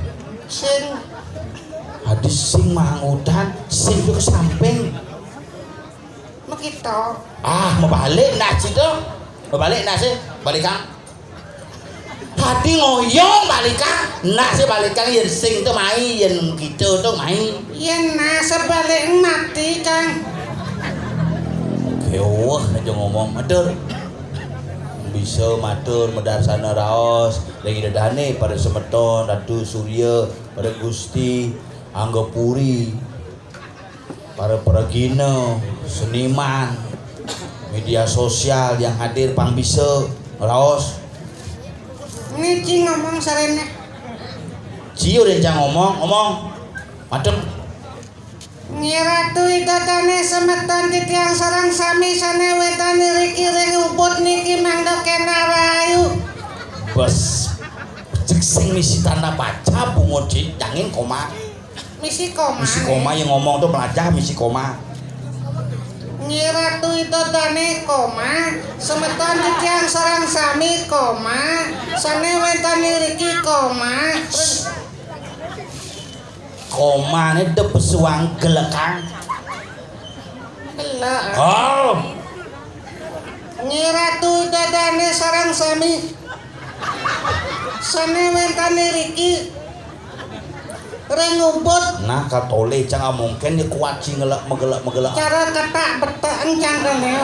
Sing. Hadis sing mangutan, sing itu ke samping. Mekito. Ah, mebalik nah situ. Mebalik nah sih, balikan. Hati ngoyong balikan, nah sih balikan yen sing itu mai, yen gitu itu mai. Yen nah sebalik mati, Kang. Keweh aja ngomong, matur. Bisa matur medarsana raos, lagi dedane para semeton, Ratu Surya, para Gusti, Anggapuri, para peragina, seniman, media sosial yang hadir pang bisa raos. Ini ci ngomong sarene. Ci udah cang ngomong, ngomong. Madem. Nyi Ratu Ida dane semeton titiang sareng sami sane wetani riki ring Ubud niki mangda kena rahayu. Bes. Cek sing misi tanda baca bungut ci jangin koma. Misi koma. Misi koma yang ngomong tuh melajah misi koma. Nyi Ratu Ida dane koma, semeton titiang sareng sami koma, sane wetani riki koma. Komane de pesuang gelekang. Gelek. Oh. Nyi Ratu Ida dane sareng sami. Sane wentane riki. Ring Ubud. Nah, katole cang mungkin ni kuat ci ngelek megelek megelek. Cara ketak betek encang kene.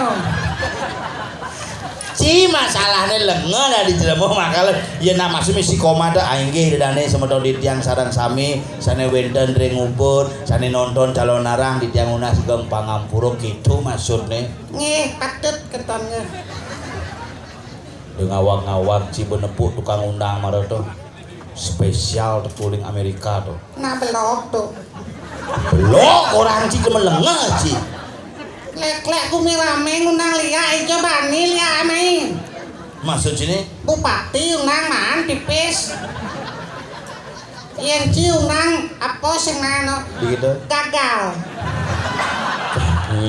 Ci, masalahné lenga lah di jelema makala. Yén nak maksud mesti koma to, ah, inggih ridane semeton titiang sareng sami sane wenten ring Ubud, sane nonton Calon Arang, titiang nunas geng pangampura, gitu maksudné. Nggih, patut keton nggih. Ngawag-ngawag ci benepuk tukang undang mara to. Spesial tekuling Amerika to. Nah, belok to. Belok orang ci kemelenga ci. Lek-lek gumi rame ngundang liak ijo bani liak amai. Maksud sini? Bupati undang maan pipis. Yen ci undang apa sing anu? Begitu. Gagal.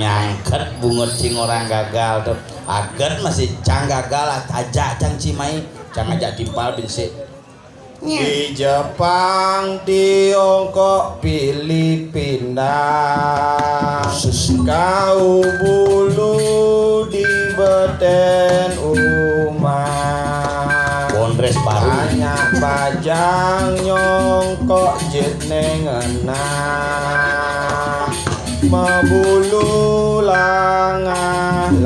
Nyangket bungut sing orang gagal tuh. Aget masih cang gagal, ajak cang ci mai, cang ajak timpal binsik. Di Jepang, Tiongkok, Filipina, kau bulu di beten umah. Kondres baru. Banyak bajang nyongkok jet nengena. Mabulu langah-langah.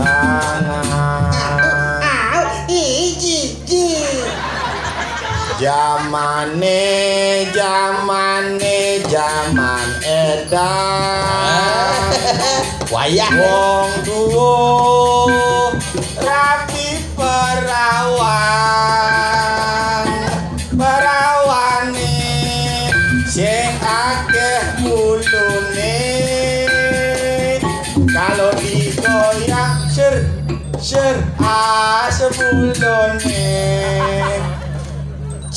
Au, iji, ji. Jamane, jamane, jaman edan. Wayah. Wong tuwa rabi perawan. Perawane sing akeh mulune. Kalau digoyang, ser, ser, ah, sebulone.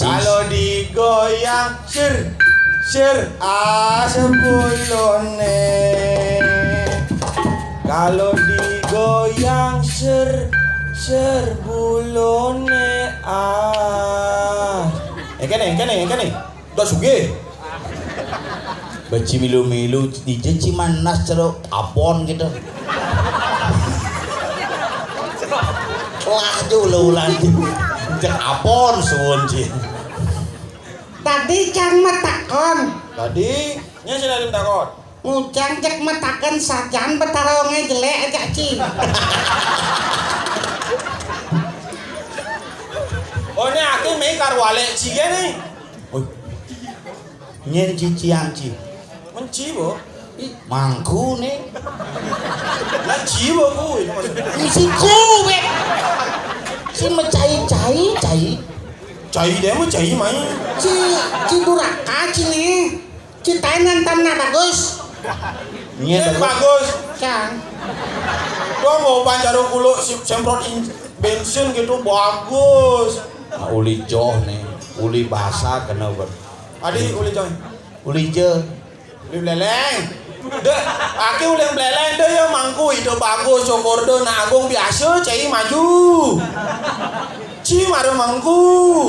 Kalau digoyang, ser, ser, ah, sebulone. Kalau digoyang, ser, ser, bulone, ah. Engkene, engkene, engkene. Udah sugih. Beci milu-milu, dije ci manas cero apon gitu. Lah, aja ulah-ulah. Cek apon suwun ci. Tadi cang matakon. Tadi, nya sing takon. Ngujang cek mataken sajan Betara wonge jelek aja ci. Oh, ini aki mei karo walek ci ya nih. Oh. Nyen cician ci. Menci, Bu. Mangku nih. Menci, Bu, kuwi maksudnya. Isi kuwe. Si mecai-cai, cai. Cai deh, mau cai main. Ci, ci duraka, ci nih. Ceritain nonton nah bagus. Iya, bagus. Bagus. Cang. Gua mau panjaro kuluk si semprot in-, bensin gitu bagus. Nah, uli joh nih, uli basa kena ber. Adi uli joh. Uli je. Uli beleleng. Deh, aki uli beleleng deh ya mangku itu bagus syukur deh nah agung biasa cai maju. Ci mara mangku.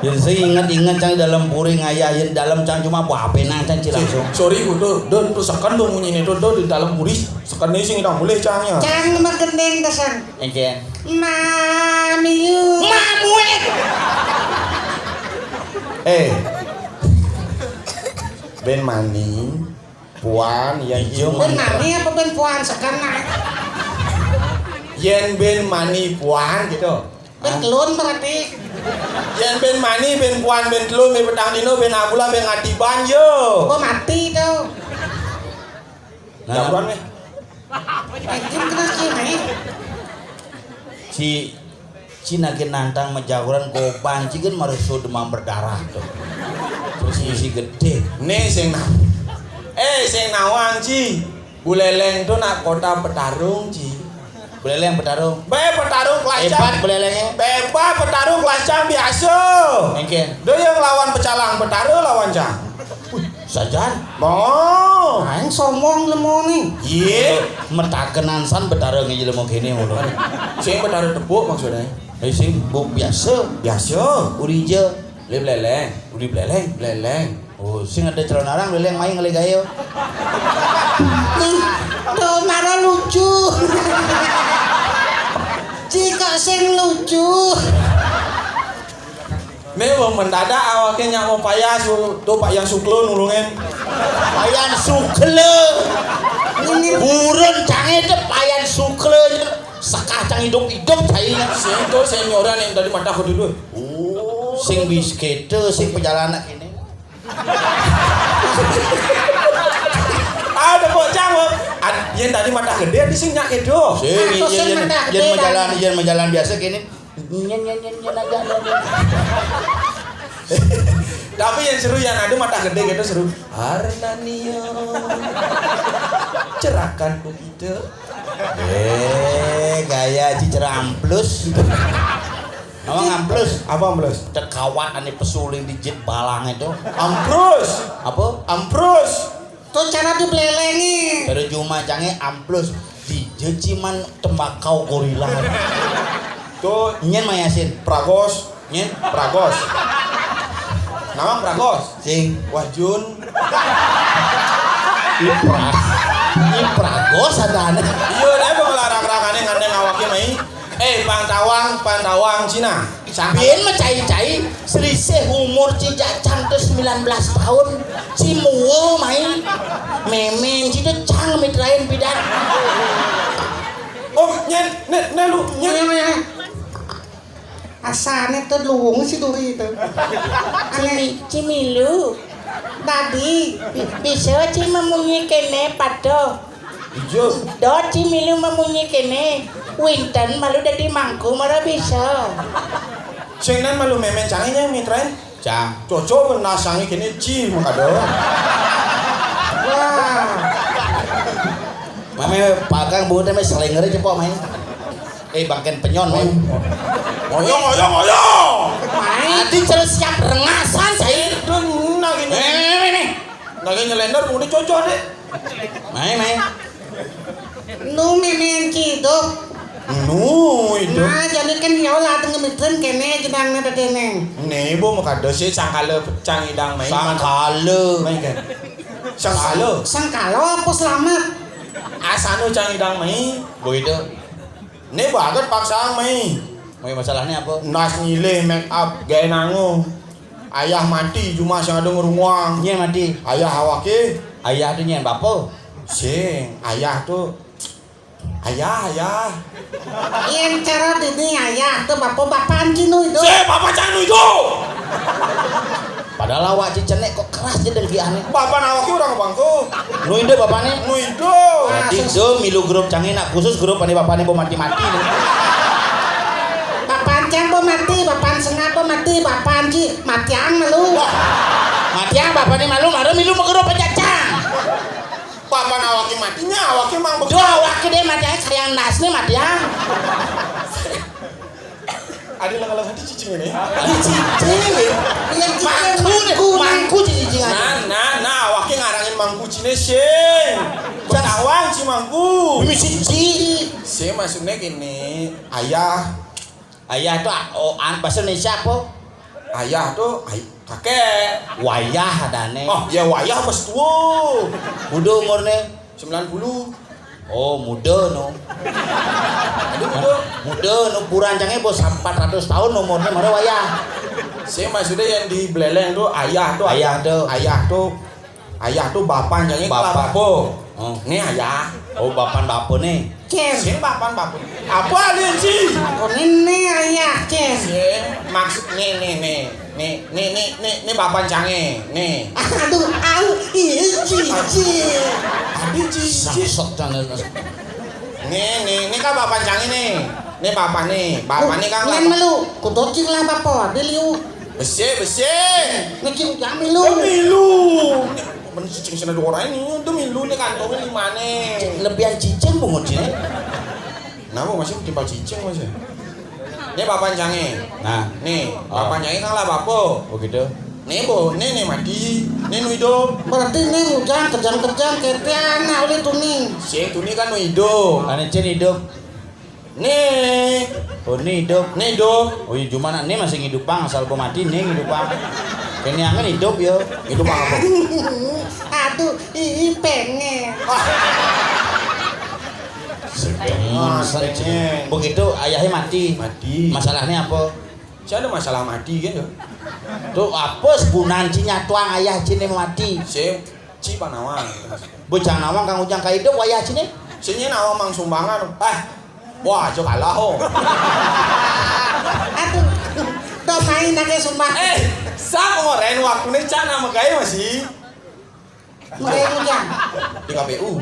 Ya, sing inget-inget cang di dalam puri ngayah yen dalam cang cuma buah ape nang cang ci langsung. Sorry, kudu, don, tuh seken tuh munyi nih, tuh, don, di dalam puri, seken nih sing udah mulai cangnya. Cang magendeng kesan. Engke. Mamiu. Mamuin. Eh. Ben mani. Puan, yen ijo ben mani apa ben puan sekarang? Yen ben mani puan gitu. Ben kelun berarti. Yen ben mani, ben puan, ben telun, ben petang dino, ben abula, ben ngatiban yo. Gua mati tuh. Nah, puan nih. Anjing kena sih nih. Si Cina ke nantang majaguran goban ci kan marusuh demam berdarah tuh. Terus isi gede. Nih sing na-, eh sing nawang ci. Buleleng tuh nak kota Petarung ci. Buleleng Petarung. Be Petarung kelacang. Hebat bulelengnya. Beba Petarung kelacang biasa. Engke. Dia yang lawan pecalang Petara lawan cang. Sajan. Oh. Aing sombong lemu nih. Iya. Metakenan san Betara ngeji lemu kene ngono. Sing Betara tepuk maksudnya. Eh sing buk biasa. Biasa. Uli je. Uli beleleng. Uli beleleng. Beleleng. Oh, sing ada calon arang beleleng main kali gayo. Nih, tuh marah lucu. Cika sing lucu. Nih, wong mendadak awake nyak mau payah su-, tuh Pak Yan Sukle nulungin. Payan Sukle. Burun cange te Payan Sukle. Sekacang idup-idup cai. Sing to senior yang tadi mata aku dulu. Oh, sing bis kéto, sing perjalanan ini. Ada kok cang. Ad-, yang tadi mata gedé, di sing nyak kéto. Sing, aku sing mata gedé, yén majalan, yén majalan biasa kene. Nyen, nyen, nyen, nyen aja, nyen, nyen. Tapi yang seru, yang ada mata gedé gitu seru. Arnanio. Cerakan begitu. Eh, gaya Cicer amplus. Apa ngamplus? Apa amplus? Cekawat ane pesuling di jet balang itu. Amprus. Apa? Amprus. Tuh cara dibelelengi. Percuma cange amplus di jeciman tembakau gorila. Tuh nyen mayasin. Pragos, nyen pragos. Nama pragos? Sing. Wah Jun. Ini pra-, ini pragos ada aneh. Iya, dia mau larang-rangane ngandeng awake mai. Eh, pantawang, pantawang Cina. Sampeyan mecai-cai selisih umur ci Jacang tuh sembilan belas tahun. Ci muwul main. Memen ci tuh cang mitrain pidan. Oh, nyen, ne, ne lu, nyen. Asane tuh luwung si duri itu. Aneh. Cimi-, cimilu. Tadi. Bi-, bisa ci memunyi kene pado. Ijo. Dot cimilu memunyi kene. Winten malu dadi mangku mara bisa. Sing nan malu memen cange nyang mitrain. Cang. Coco nasangi kene ci makado. Wah. Mame pagang buat me selengere cepok main. Eh, bangken penyon main. Ngoyo, ngoyo, ngoyo. Main. Ati cel siap rengasan saya. Itu nah gini. Eh, ini, ini. Nah, gini nyelender, kemudian coco deh. Main, main. Nu mimien ci idup. Nu idup. Nah, jani kan ya Allah, tengah mitren kene jenangna tadi neng. Ne, Bu, makado sih sangkala cang idang main. Sangkala. Main kan. Sangkala. Sangkala apa selamat? Asanu cang idang main. Bu itu. Ne banget paksaan main. Main masalahnya apa? Nas nyilih make up gawe nangu. Ayah mati, cuma sing ada ngerunguang. Nyén mati. Ayah awake. Ayah tuh nyén, bapa? Sing, ayah tuh. Ayah, ayah. Yén cara dini ayah tuh bapa, bapaan ci nu idup. Sing, bapa cang nu idup. Padahal awak ci cenek kok keras aja dengkiane. Bapa awake orang bangku. Nu idup bapane? Nu idup. Berarti itu milu grup cange nak khusus grup ane bapane bo mati-mati nih. Bapaan cang bo mati, bapaan sengap bo mati, bapaan ci matiang malu. Wah. Matiang bapane malu, malu milu magrup aja cang. Bapa awake matinya, awake mang. Duh, awake deh mati aja sayang nasne matiang. Adi lengah-lengah di cicing ini. Di cicing. Iya, cicing. Mangku nih, mangku. Mangku di cicing. Nah, nah, nah, awake ngarangin mangku cine sing. Betawa ci mangku. Mimi siji. Sing maksudnya gini, ayah. Ayah tuh, oh, an-, bahasa Indonesia apa? Ayah tuh, ay-, kakek. Wayah adane. Oh, ya wayah pas tua. Udah umurnya? Sembilan puluh. Oh, muda no. Aduh, muda. Muda no, purancangnya bos empat ratus tahun umurnya, mana wayah. Saya maksudnya yang di Beleleng tuh ayah tuh. Ayah tuh. Ayah tuh. Ayah tuh bapancangnya bapa. Bapa. Oh. Ini ayah. Oh, bapan bapa nih. Cen. Sing bapan bapa. Apa alien sih? Oh, ini ayah, Cen. Sing maksud nih, nih, nih. Nih, nih, nih, nih, nih bapan cange, nih. Aduh, au, iya, cici. Tadi cici. Sangsot dan. Nih, nih, nih kan bapan cange nih. Nih bapak nih, bapak nih kan. Nyen melu, kudocing lah bapak, di liu. Besi, besi. Ngecing jam milu. Jam milu. Ini bener cicing sana dua orang ini, udah milu nih kantongnya lima nih. Lebihan cicing bungut sini. Kenapa masih timpal cicing masih? Ini papan cange. Nah. Nih, oh. Papan cange kan lah bapo. Oh gitu. Nih bo, nih nih mati. Nih nu hidup. Berarti nih ngujang kejang-kejang kepian nah oleh tuning. Si tuning kan nu hidup. Ane cen hidup. Nih. Oh nih hidup. Nih hidup. Oh iya cuma nih masih hidup bang asal gua mati nih hidup bang. Kene angen hidup ya. Hidup apa? Aduh, ih pengen. Sedemen, sedemen. Begitu ayahnya mati. Mati. Masalahnya apa? Saya ada masalah mati gitu. Tuh apa sebunan cinya tuang ayah cine mati. Si Ci Panawang. Bujang nawang kang ujang ka hidup wayah cine. Sini nawang mang sumbangan. Ah. Wah, aja kalah, oh. Aduh, tok main aké sumpah. Eh, sapa ngoren waktune cak nak megawe masih? Megawe hujan. Di K P U.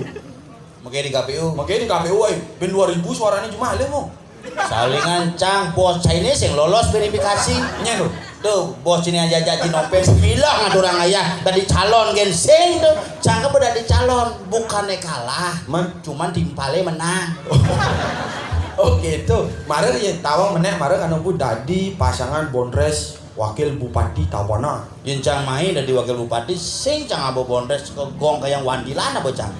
Megawe di K P U. Megawe di K P U, ae. Ben dua ribu suarane cuma alih, mo. Salingan, Cang, bos Chinese sing lolos verifikasi. Nyen lho. Tuh, bos sini aja jadi nopeng bilang ada orang ayah tadi calon genseng tuh. Cang apa tadi calon? Bukannya kalah, cuman timpale menang. Oh gitu. Mare yen tawang menek mare kan aku dadi pasangan Bondres wakil bupati Tabanan. Yen Cang mai dadi wakil bupati, sing Cang abo Bondres ke gong kaya wandilan apa, Cang?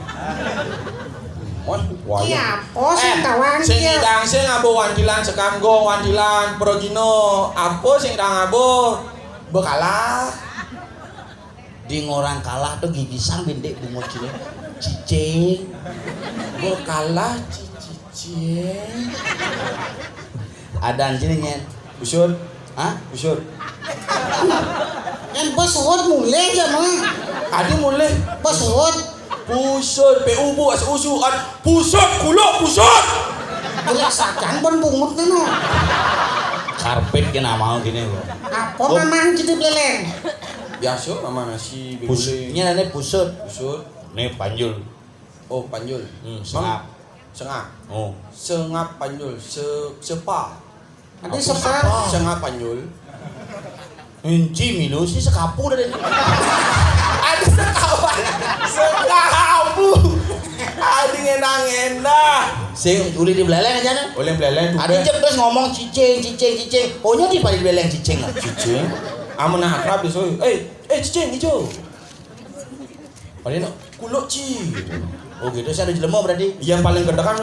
Mon, wayah. Iya, apa sing eh, tawang sing iya? Idang sing abo wandilan sekanggo wandilan progino apa sing tang abo bekalah. Di ngorang kalah tuh gigisang bintik bungut sini. Cicing. Bekalah cicing. Ada sini nyen. Usut. Hah? Usut. Kan bos suwut mulih ya, Mang. Adi mulih. Bos suwut. Pusut, P U bu, as usu, at pusut, kuluk pusut. Jelek sajan pun bungut ngono. Karpet kena mau gini kok. Apa mamang jadi beleng? Biasa mama nasi bibuli. Pusutnya nane pusut. Pusut. Ini panjul. Oh, panjul. Hmm, sengap. Sengap. Oh. Sengap panjul. Se sepa. Adi sepa. Sengap panjul. Inci milu sih sekapu dari. Adi sekapu. Sekapu. Adi ngenah-ngenah. Sing uli di beleleng aja nah. Uli beleleng. Adi cek terus ngomong cicing, cicing, cicing. Ohnya di pada di beleleng cicing. Cicing. Amun akrab disuruh. Eh, eh cicing hijau. Paling nak kuluk ci. Oh gitu, saya ada jelema berarti. Yang paling gede kan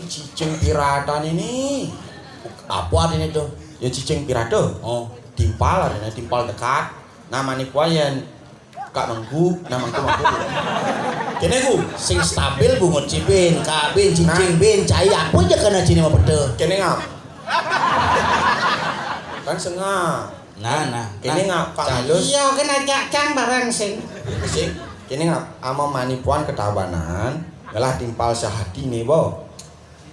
cicing piratan ini. Apa artinya itu? Ya cicing pirata. Oh. Timpal artinya, timpal dekat. Namanya kuayan Kak Mangku, nah Mangku Mangku. Kene ku. Sing stabil bungut cibin, kabin, cicing bin, cai apa aja kena cini mau pete. Kene ngap. Kan sengap. Nah, nah. Kene nah, ngap Pak Cang. Halus. Iya, kan ajak Cang bareng sing. Sing. Kene ngap ama manipuan ketabanan, ngelah timpal sehati nih, Bo.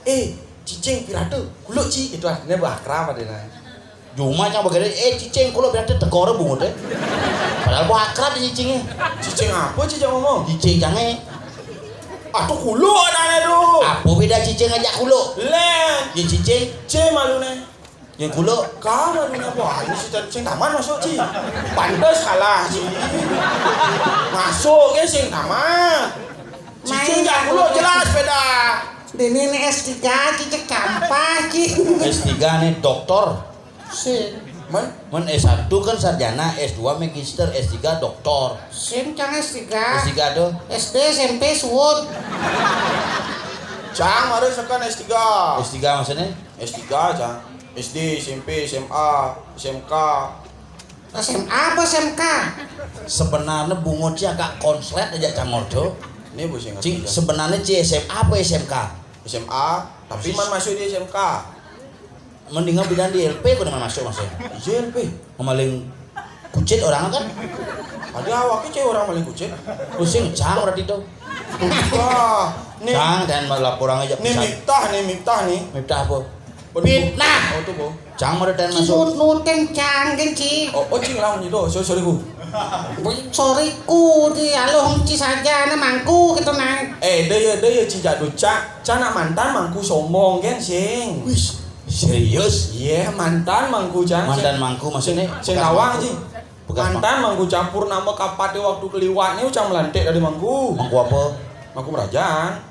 Eh, cicing pirata, kuluk ci, itu artinya bah akrab ada nah. Cuma Cang begini, eh cicing kuluk pirata tekor bungut eh. Padahal bah akrab di cicingnya. Cicing apa cicing ngomong? Cicing Cang eh. Atuh kuluk ada tuh. Apa beda cicing aja kuluk? Len. Ya cicing. C malu nih. Yang kuluk. Kamu ini apa? Ini si sing taman masuk ci. Pantes kalah ci. Masuk ke sing taman. Cicing jak kuluk jelas beda. Dene ne S tiga ci cek gampang ci. S tiga nih doktor. Sing. Men? Men S satu kan sarjana, S dua magister, S tiga doktor. Sing Cang S tiga. S tiga tuh. S D, S M P, suwun. Cang, mari sekan S tiga. S tiga maksudnya? S tiga, Cang. S D, S M P, S M A, S M K. S M A apa S M K? Sebenarnya bungut sih agak konslet aja Cang Ordo. Ini bu sing. Cing, sebenarnya ci S M A apa S M K? S M A, tapi man masuk di S M K. Mendingan bidan di L P kok mana masuk masuk. Iya L P. Memaling kucit orang kan? Ada awaknya cewek orang maling kucit. Pusing Cang berarti itu. Wah, nih. Cang dan laporan aja. Nih Miftah nih, Miftah nih. Miftah apa? Fitnah. Oh tuh, Bu. Cang mau dan masuk. Nut nuteng Cang kan ci. Oh, oh cing lah gitu. Sorry, sorry ku. Sorry ku di alo ci saja na mangku gitu nang. Eh, deh ya, deh ya ci jadu Cang. Cang nak mantan mangku sombong kan sing. Wis. Serius? Iya, mantan mangku Cang. Mantan mangku maksudnya? Sing tawang ci. Mantan mangku campur nama kapate waktu keliwat nih Cang melantik dari mangku. Mangku apa? Mangku merajang.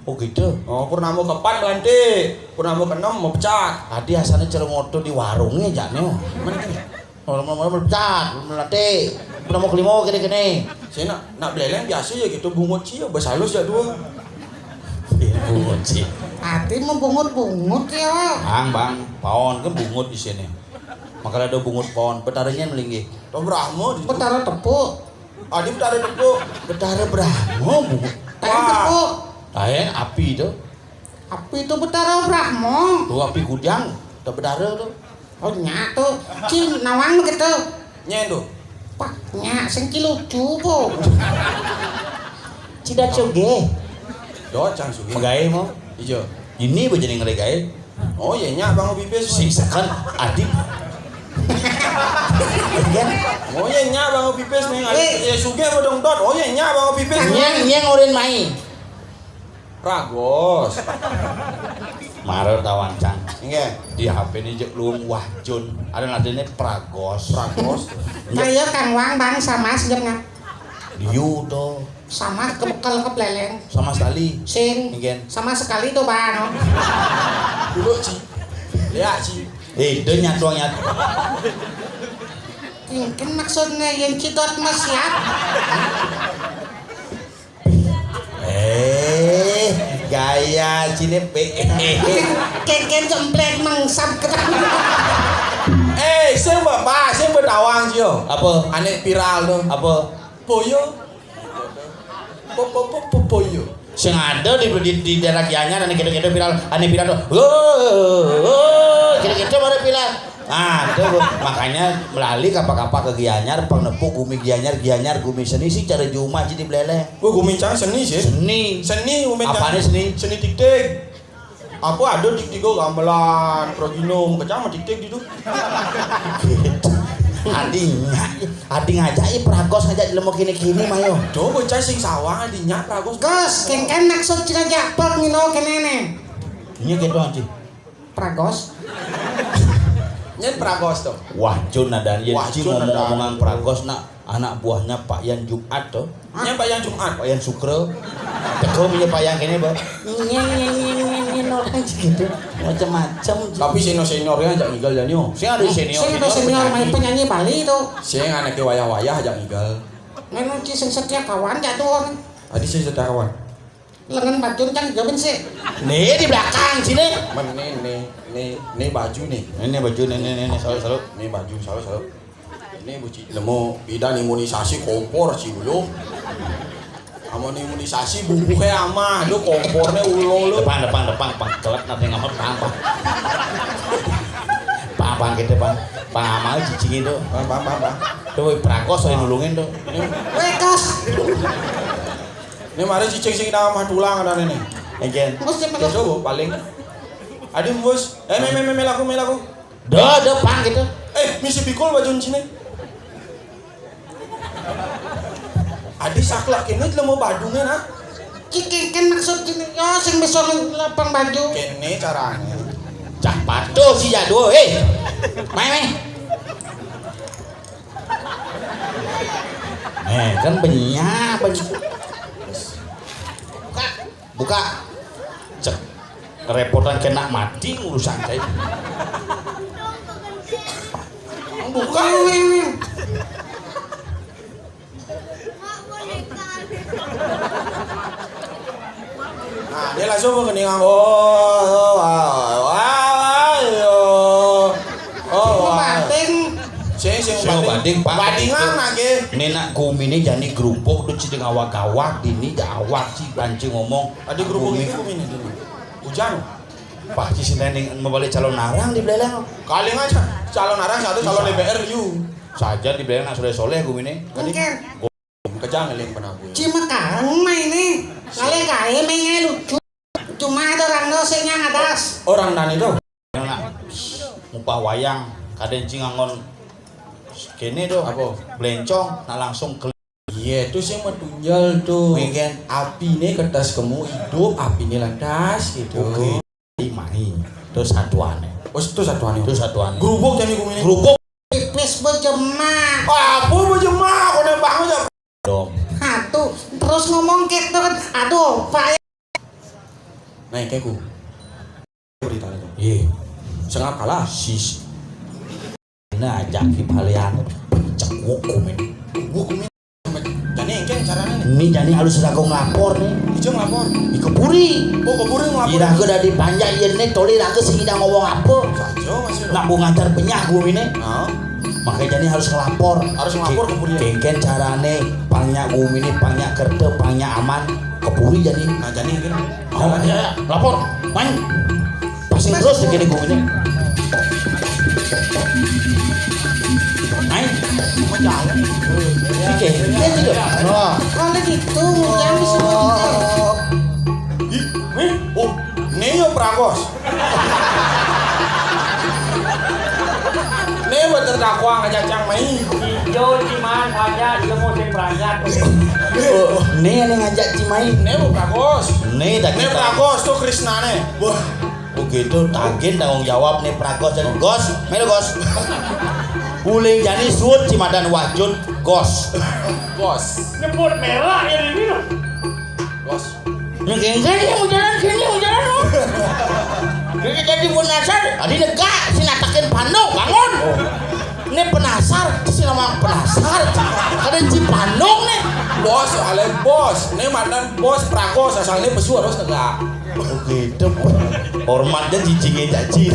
Oh gitu. Oh, purnama keempat melantik, purnama keenam mau pecat. Tadi asalnya cerung oto di warungnya jane. Mana kene? Orang mau pecat, melantik. Purnama kelima kene-kene. Saya nak nak beleleng biasa ya gitu bungut sih ya besalus ya dua. Bungut sih. Ati mau bungut-bungut ya. Bang, bang, pawon kan bungut di sini. Makanya ada bungut pawon, betaranya melinggih. Toh Brahma di Betara tepuk. Adi Betara tepuk. Betara Brahma bungut. Tepuk. Lain api itu. Api itu Betara Brahma. Tuh api kudang, tak betara tuh. Oh nyak tuh. Cing nawang gitu. Nyen tuh. Pak nyak sing ki lucu po. Cida coge. Do Cang sugi. Megawe mau. Ijo. Ini bocah ning ngeregai. Oh ya, nyak bangun pipis. Si sekan adik. Kan? Oh ya, nyak bangun pipis nih. Eh. Ya sugih apa dong dot. Oh ya, nyak bangun pipis. Nyang, nyang urin mai. Pragos. Mara tawang cang. Nggih. Di H P ini jek luung wahjun. Ada nadine Pragos. Pragos. Kaya Kang Wang, Bang, sama sejengap. Liu to. Sama kebekel kepleleng. Sama sekali. Sing. Nggih. Sama sekali to, Bang. Dulu, Ci. Lihat, Ci. Eh, itu nyatu, nyatu. Mungkin maksudnya yang cidot mah siap. Eh, gaya cine pe. Keken jemplek mengsap ke. Eh, sing bapak, sing betawang, Cio. Apa? Ane viral tuh. Apa? Boyo. Po, po, po, po, boyo. Sing ada di, di, di daerah Gianyar, ane gitu-gitu viral, ane viral tuh. Wo, wo, gitu-gitu baru viral. Ah, itu makanya melalui kapa-kapa ke Gianyar, pang nepuk gumi Gianyar, Gianyar gumi seni sih cara juma aja di belele. Wah, gumi cang seni sih. Seni. Seni, gumi cang. Apane seni? Seni tik-tik. Aku ada tik-tik gamelan, progino, kecang sama tik-tik gitu. Adinya, adi ngajak i Pragos ngajak lemo kini-kini mayo. Coba cai sing sawang adinya Pragos. Gus, kengken maksud cina japek ngino kenene. Ini gitu aja. Pragos. Nyen Pragos tuh. Wah, Jun ada ya. Wah, Jun ada. Ngomong-ngomongan Pragos nak anak buahnya Pak Yan Jumat tuh. Nyen Pak Yan Jumat. Pak Yan Sukro. Teko punya Pak Yan kene, Bang. Nyen nyen nyen nyen nyen orang gitu. Macam-macam. Tapi senior-seniornya ajak ngigal dan yo. Sing ada senior. Sing ada senior main penyanyi Bali itu. Sing anaknya wayah-wayah ajak ngigal. Memang ci sing setia kawan jatuh. Tadi sing setia kawan. Lengan bajun kan jamin sih. Nih di belakang sini. Men nih nih nih nih baju nih. Ini baju nih nih nih, nih, salut, salut. Nih baju salut, salut. Ini buci lemu bidan imunisasi kompor sih dulu. Amun imunisasi bubuhe amah, lu kompornya ulo lu. Depan, depan, depan, pang kelet nanti ngamot pang, pang. Pang, pang gitu, pang. Pang amal cicing itu. Pang, pang, pang, pang. Tuh Pragos saya nulungin tuh. Wekos. Ini mari cicing sing nama tulang ada ini. Enggak. Bos, dia coba paling. Adi bos. Eh, me, me, me, me, laku, me, laku. Dah, dah, pang gitu. Eh, misi pikul baju cine. Adi saklak ini lemu badungnya, nak. Cik, kan maksud cine, ya, sing bisa lapang baju. Kene caranya. Cah patuh si jadul, eh. Main, main. Eh, kan benyah, benyah. Buka. Buka. Cek. Repotan kena mati urusan saya. Buka. Nah, dia langsung ke ning. Oh, oh, wah, wah, wah, yo. Oh, wah. Banding. Sing, sing banding. Banding, Pak. Bandingan lagi. Ini nak gumi ini jani gerupuk tuh cedeng awak-awak, ini awak sih pancing ngomong. Ada gerupuk itu gumi ini dulu. Hujan. Pak, ci sini ning mau balik calon narang di belakang. Kali aja calon narang satu calon D P R you. Saja di belakang nak soleh-soleh gumi ini. Mungkin. Kejang eling penabuh. Cima kang mah ini. Kali gae menge lucu. Cuma ada orang dosa yang atas. Orang dan itu. Nak ngupah wayang, kadang cing ngangon kene tuh. Apa? Belencong, nah langsung ke. Iya, itu sih mah tunjal tuh. Mungkin. Api ini kertas kemu hidup, api ini lantas gitu. Oke. Mai. Itu satuannya. Oh, itu satuannya. Itu satuannya. Gerubuk jadi gumi ini. Gerubuk. Pipis berjemah. Apa berjemah? Kau nembak aja. Dong. Satu. Terus ngomong kayak tuh kan. Aduh, Pak. Naik kayak ku. Berita itu. Iya. Sengap kalah. Sis. Nah, jaki palian. Cekuk kumin. Gua kumin. Jani engke caranya nih. Ini jani alus rago ngelapor nih. Ijo ngelapor. Di keburi. Oh, keburi ngelapor. Ira ke dari panjak iya nih toli raga sing ida ngomong apa. Saja masih. Nak bu ngantar penyah gumi nih. Nah. Makanya jani harus ngelapor. Harus ngelapor ke Puri. Kengken carane pangnya gumi ini, pangnya kerte, pangnya aman. Ke Puri jani. Nah, jani gitu. Oh, ya, ya. Lapor. Main. Pasing terus di kene gumi ini. Main. Mau jalan. Si kengken gitu. Wah. Kalau gitu, yang disuruh. Ih, eh, oh, ini ya perang. Bos. Né buat terdakwa ngajak cang mai. Ijo ciman saja ilmu sing berangkat. Né né ngajak cimai. Né bu Pragos. Né tak Né kita. Pragos tuh Krisnané. Wah. Begitu tagih tanggung jawab né Pragos dan Gos. Melu Gos. Uling jani suut cimadan wajut Gos. Bos. Nyebut merah ya ini. Bos. Nah, geng-geng yang mau jalan, geng yang mau jalan, oh. Jadi, jadi penasar, tadi negak, si natakin pandong, bangun. Ini penasar, si nama penasar. Ada si pandong nih. Bos, ale bos. Ini mantan bos Pragos, asalnya pesu harus tegak. Oh, gitu. Hormatnya jijingnya jaji.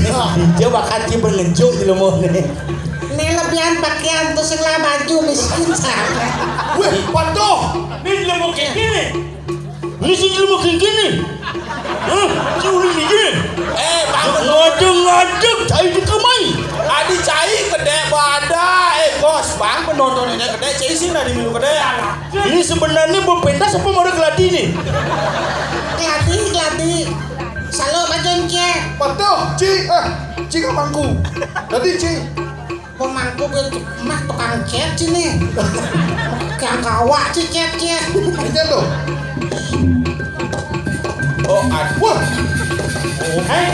Dia bakal dia mengenjuk di lemah nih. Ini lebihan pakaian tuh sing lah baju miskin sangat. Wih, patuh. Ini lembut kayak gini. Ini sing ilmu gini. Hah? Si ulin iki. Eh, Bang, penonton. Ngadeg-ngadeg, cai dikemai. Adi cai kedék badak. Eh, Bos, Bang, penonton ini kedék, cai sing adi milu kedék. Ini sebenarnya berpentas apa mau keladi nih? Keladi, keladi. Selalu macam cie. Patuh, Ci. Eh, Ci ke mangku. Tadi, Ci. Pemangku gue mah tukang cat sini. Tukang kawak sih cat cat. Aja tuh. Oh, aduh. Wah. Eh.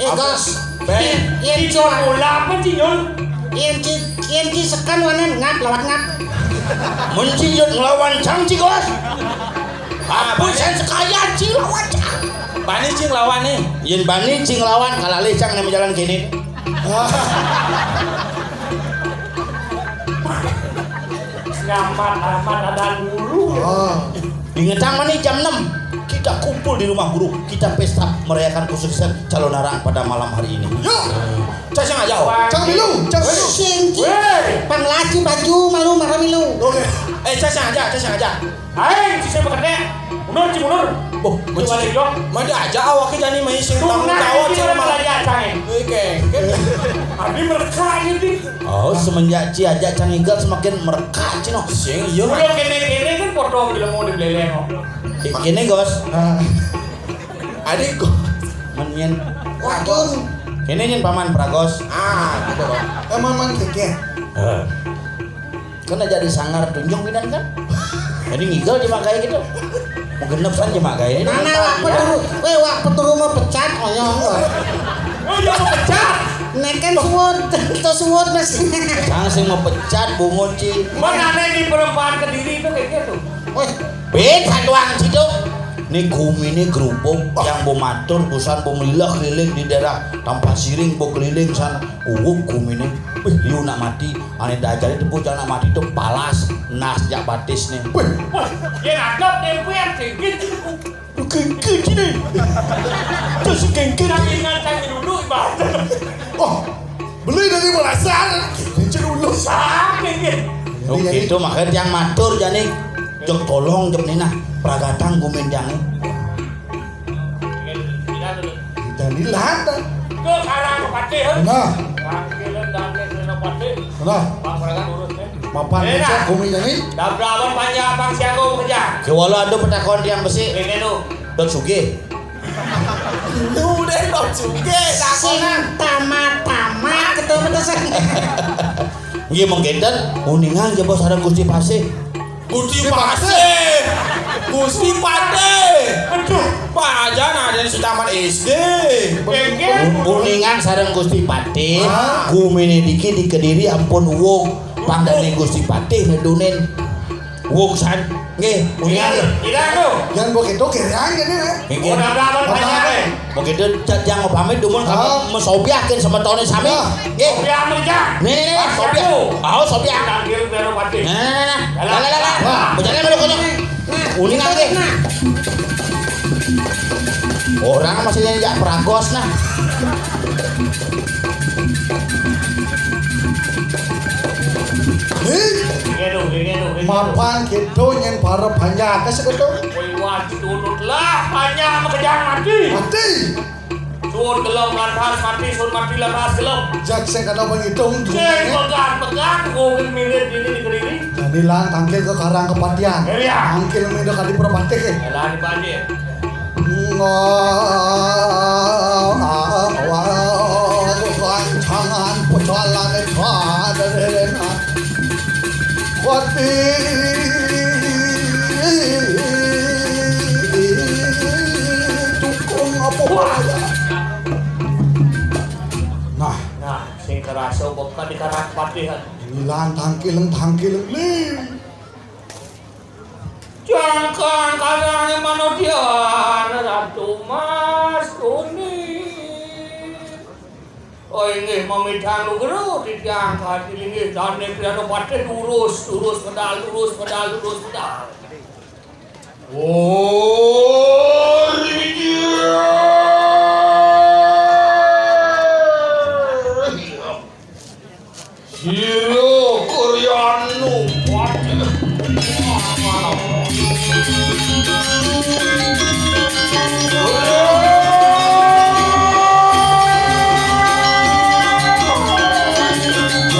Eh, Gos. Bang. Iya, iya, Cor. Bola apa sih, Nyol? Iya, Ci, iya, Ci, sekan wanan ngap lawat ngap. Mun Ci yut ngelawan cang, Ci, Gos. Ah, apa sih sekalian, Ci, lawan cang. Bani cing lawan nih. Yén bani cing lawan, kalalih cang nang jalan kéné. Nyaman amat ada dulu. Oh. Ingetang mani jam enam kita kumpul di rumah guru, kita pesta merayakan kesuksesan calon arang pada malam hari ini. Yuk. Cang aja, oh. Cang milu, cang milu. Sing Ci. Wéh. Pang laci baju malu marah milu. Oke. Eh, cang aja, cang aja. Aing, Ci sing bekedé. Mundur, Ci, mundur. Oh, Ci balik, Jong. Mada aja awaknya jani mah sing tanggung jawab, Ci, malah. Oke. Abi mereka ini. Oh, semenjak Ci ajak cang igal semakin mereka, Ci, no. Sing, iya. Udah kéné-kéné kan foto film mau dibeleleng, kok. Kéné, Gos. Ah. Adik, Gos. Menyen. Waduh. Ini nyén paman Pragos. Ah, gitu, Bang. Eh, man, man, kéké. Heeh. Kan aja di sangar tunjung bidan kan. Jadi ngigel cuma kayak gitu. Mau genep kan cuma kayak ini. Nah, nah, wak peturu, wéh, wak peturu mau pecat, oh ya, enggak. Oh, ya mau pecat. Nek kan suwut, to suwut mas. Cang sing mau pecat, bungut, Ci. Mana nih di perempatan Kediri itu kayak gitu? Wéh. Beda doang situ. Ini guminé gerubuk yang bo matur, busan bo melileh keliling di daerah Tampak Siring, bo keliling sana. Uwuk guminé. Wih, liu nak mati. Ané dajal itu bocah nak mati itu palas, nas jak batis nih. Wih. Wah, dia nangkep dia punya tinggi. Gengkit ini. Terus gengkit. Tapi ingat saya dulu ibarat. Oh, beli dari belasan. Gengkit dulu. Sakit. Oke, itu makanya tiang matur jani. Jok tolong jok nina pragatang gumin tiang. Jani lata. Ke karang kepatih. Nah. Panggilan dan senopati. Nah. Bang mereka urus nih. Mapan. Eh, nah. Cak gumin jani. Dabrawan panjang abang siago kerja. Kewala ada petakon tiang besi. Ini tuh. Dot sugih. Lu deh dot sugih. Sing tamat-tamat ketemu tuh sing. Nggih mengkenten, uningan jebos sareng Gusti Pasih. Gusti Pasih. Gusti Patih. Aduh, Pak Ajan ada di Sutaman S D. Kengkeng. Uningan sareng Gusti Patih. Ah. Guminé diki di Kediri ampun wong. Pangdane Gusti Patih nedunin. Wong san. Nggih, uningan. Tidak tuh. Yang begitu kira aja nih. Nggih. Oh, dapat banyak, eh. Begitu jang pamit dumun kami mesobiahkeun semetoné sami. Nggih. Sobiah mah, Jang. Nih, nih, nih, sobiah. Oh, sobiah. Nah, nah, nah, nah. Lah, lah, lah, lah. Wah, bocahnya melu kono. Uningan nggih. Orang masih nyanyi jak peragos nah. Hei, mapan gitu nyén para banyak kasih gitu. Woi, wah, ditunut lah, banyak sama kejang mati. Mati. Sun gelem lantas mati, sun mati lantas gelem. Jak sing kada menghitung. Sing pegat-pegat, mungkin mirip ini di Kediri. Jadi lan tangkil ke karang kepatian. Iya. Tangkil minta kadi perpatih. Lah di Banjir. Hmm, Jangan pejalan kaderenan. Wati dukung apa wae. Nah, nah, sing kerasa bekan di karang patihan. Inilah tangkileng-tangkileng, Li. Jangkang karang manodian Ratu Mas Kuning. Oh, inggih, mamidang lugra titiang kadi inggih dane Kriana Patih, lurus, lurus pedal, lurus pedal, lurus pedal. Oh, iya. Sira Kuryanu Patih.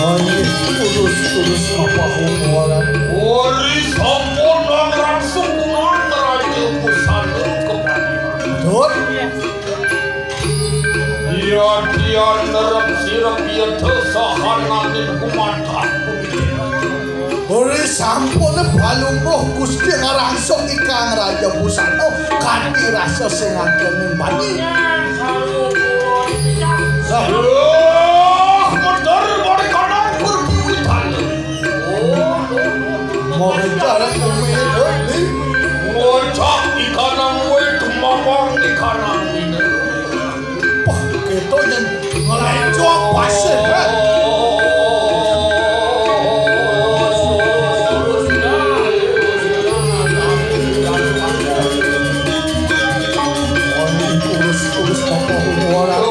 Ayo, terus, terus, apa hubungan? Ori sampun langsung kunang Raja Pusana kepadinan. Betul. Yadian nerep sirep yeta sahananing kumathah bumi. Ori sampun palungguh Gusti ngarangsung ikang Raja Pusana kanthi rasa sing agening bani. Lah, medal bari kanan perbuitan. Mau bicara bumi itu, Li. Ngocak ikanang wit mamang ikanang wina. Wah, kéto yén ngléncong pasih, hé. Wah, ini tulus-tulus apa hubungan?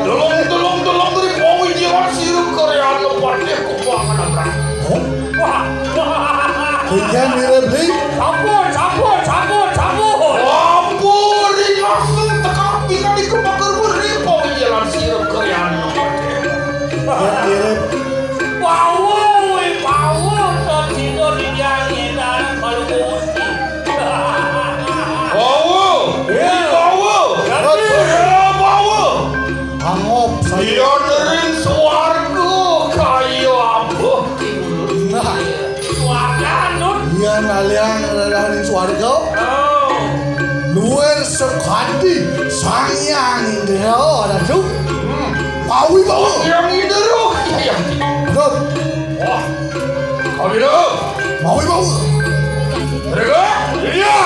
Delong, delong, delong, dari pawijalan sira karyan lepatnya kubangan abrak. Wah, wah. Ingkang mirip, Li. Sampun, sampun, sampun, sampun. Ampun, rinasung tekap pinani kebakar meri pawijalan sira karyan lepatnya. Ingkang mirip. Wau, wih, wau, to sida dijang ngedaran kalau ngusti. Wau, iya. Wau. Ngerti. Iya, wau. Angop saya. Iya, nering swarga kaya apa? Nah. Swarga, Nun. Iya, naliang naliang swarga. Oh. Luwih sekadi Sang Hyang Indra, Ratu. Hmm. Pawi bawa. Hyang Indra. Iya. Betul. Wah. Kawila. Mawi bawa. Mereka? Iya.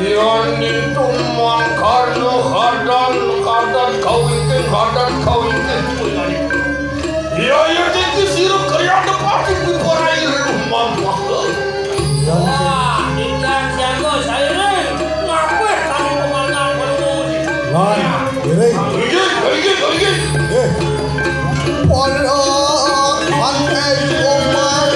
Yan itu mangkarna hadan, hadan kawiting, hadan kawiting. Iya, iya, titi sirup kriya depati piparai rumah. Wah, ikan jago sairing. Ngapih kami pemangan perlu. Lan, diri. Inggih, inggih, inggih. Eh. Para pantai Umar.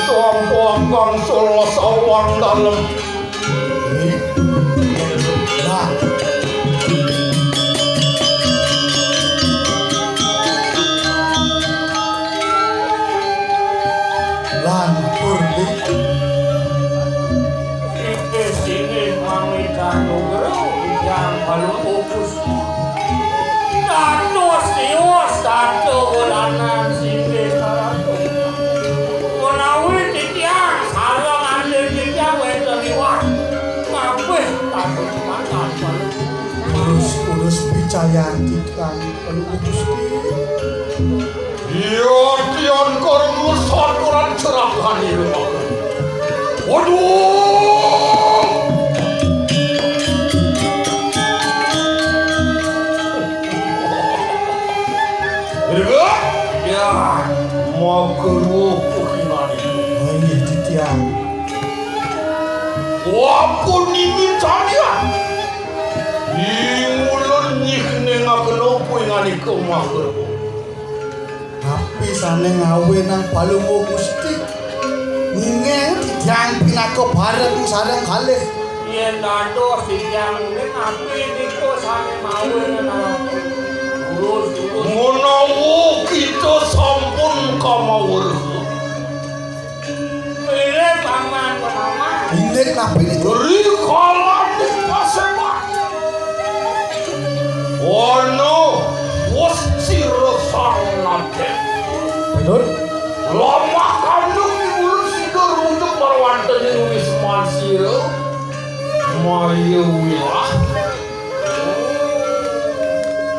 Tuang-tuang kang solo sawang dalem. Nah. Lantur, Dik. Sing sini pamitan nugra, yang paling fokus. Dados tiwas, dados welanan sing saratu. Menawi titiang sareng anggén titiang wénten liwat, kabéh dados mangkat paling fokus. Terus, terus picayan titiang paling fokus. Iya, tiang karma saturan cerakan ilmu. Waduh! Bergerak? Ya, mau keruh kuhinani. Oh, iya, titiang. Wapun nini tanian. Ing ulun nyih nengah kenopo inganika mah keruh. Napi sané ngawinang Palungguh Gusti? Nggih, titiang pinaka bareng sareng kalih. Yén dados titiang nggih, napi nika sané mawinang? Terus, terus. Menawa kita sampun kamawersa. Pilih paman, paman. Inggih, napi niku? Rikala ning paseban. Ana wus sira sang nadén. Betul. Lamah kandung di ulun sida rujuk marwantening wisman sira. Maya wilah.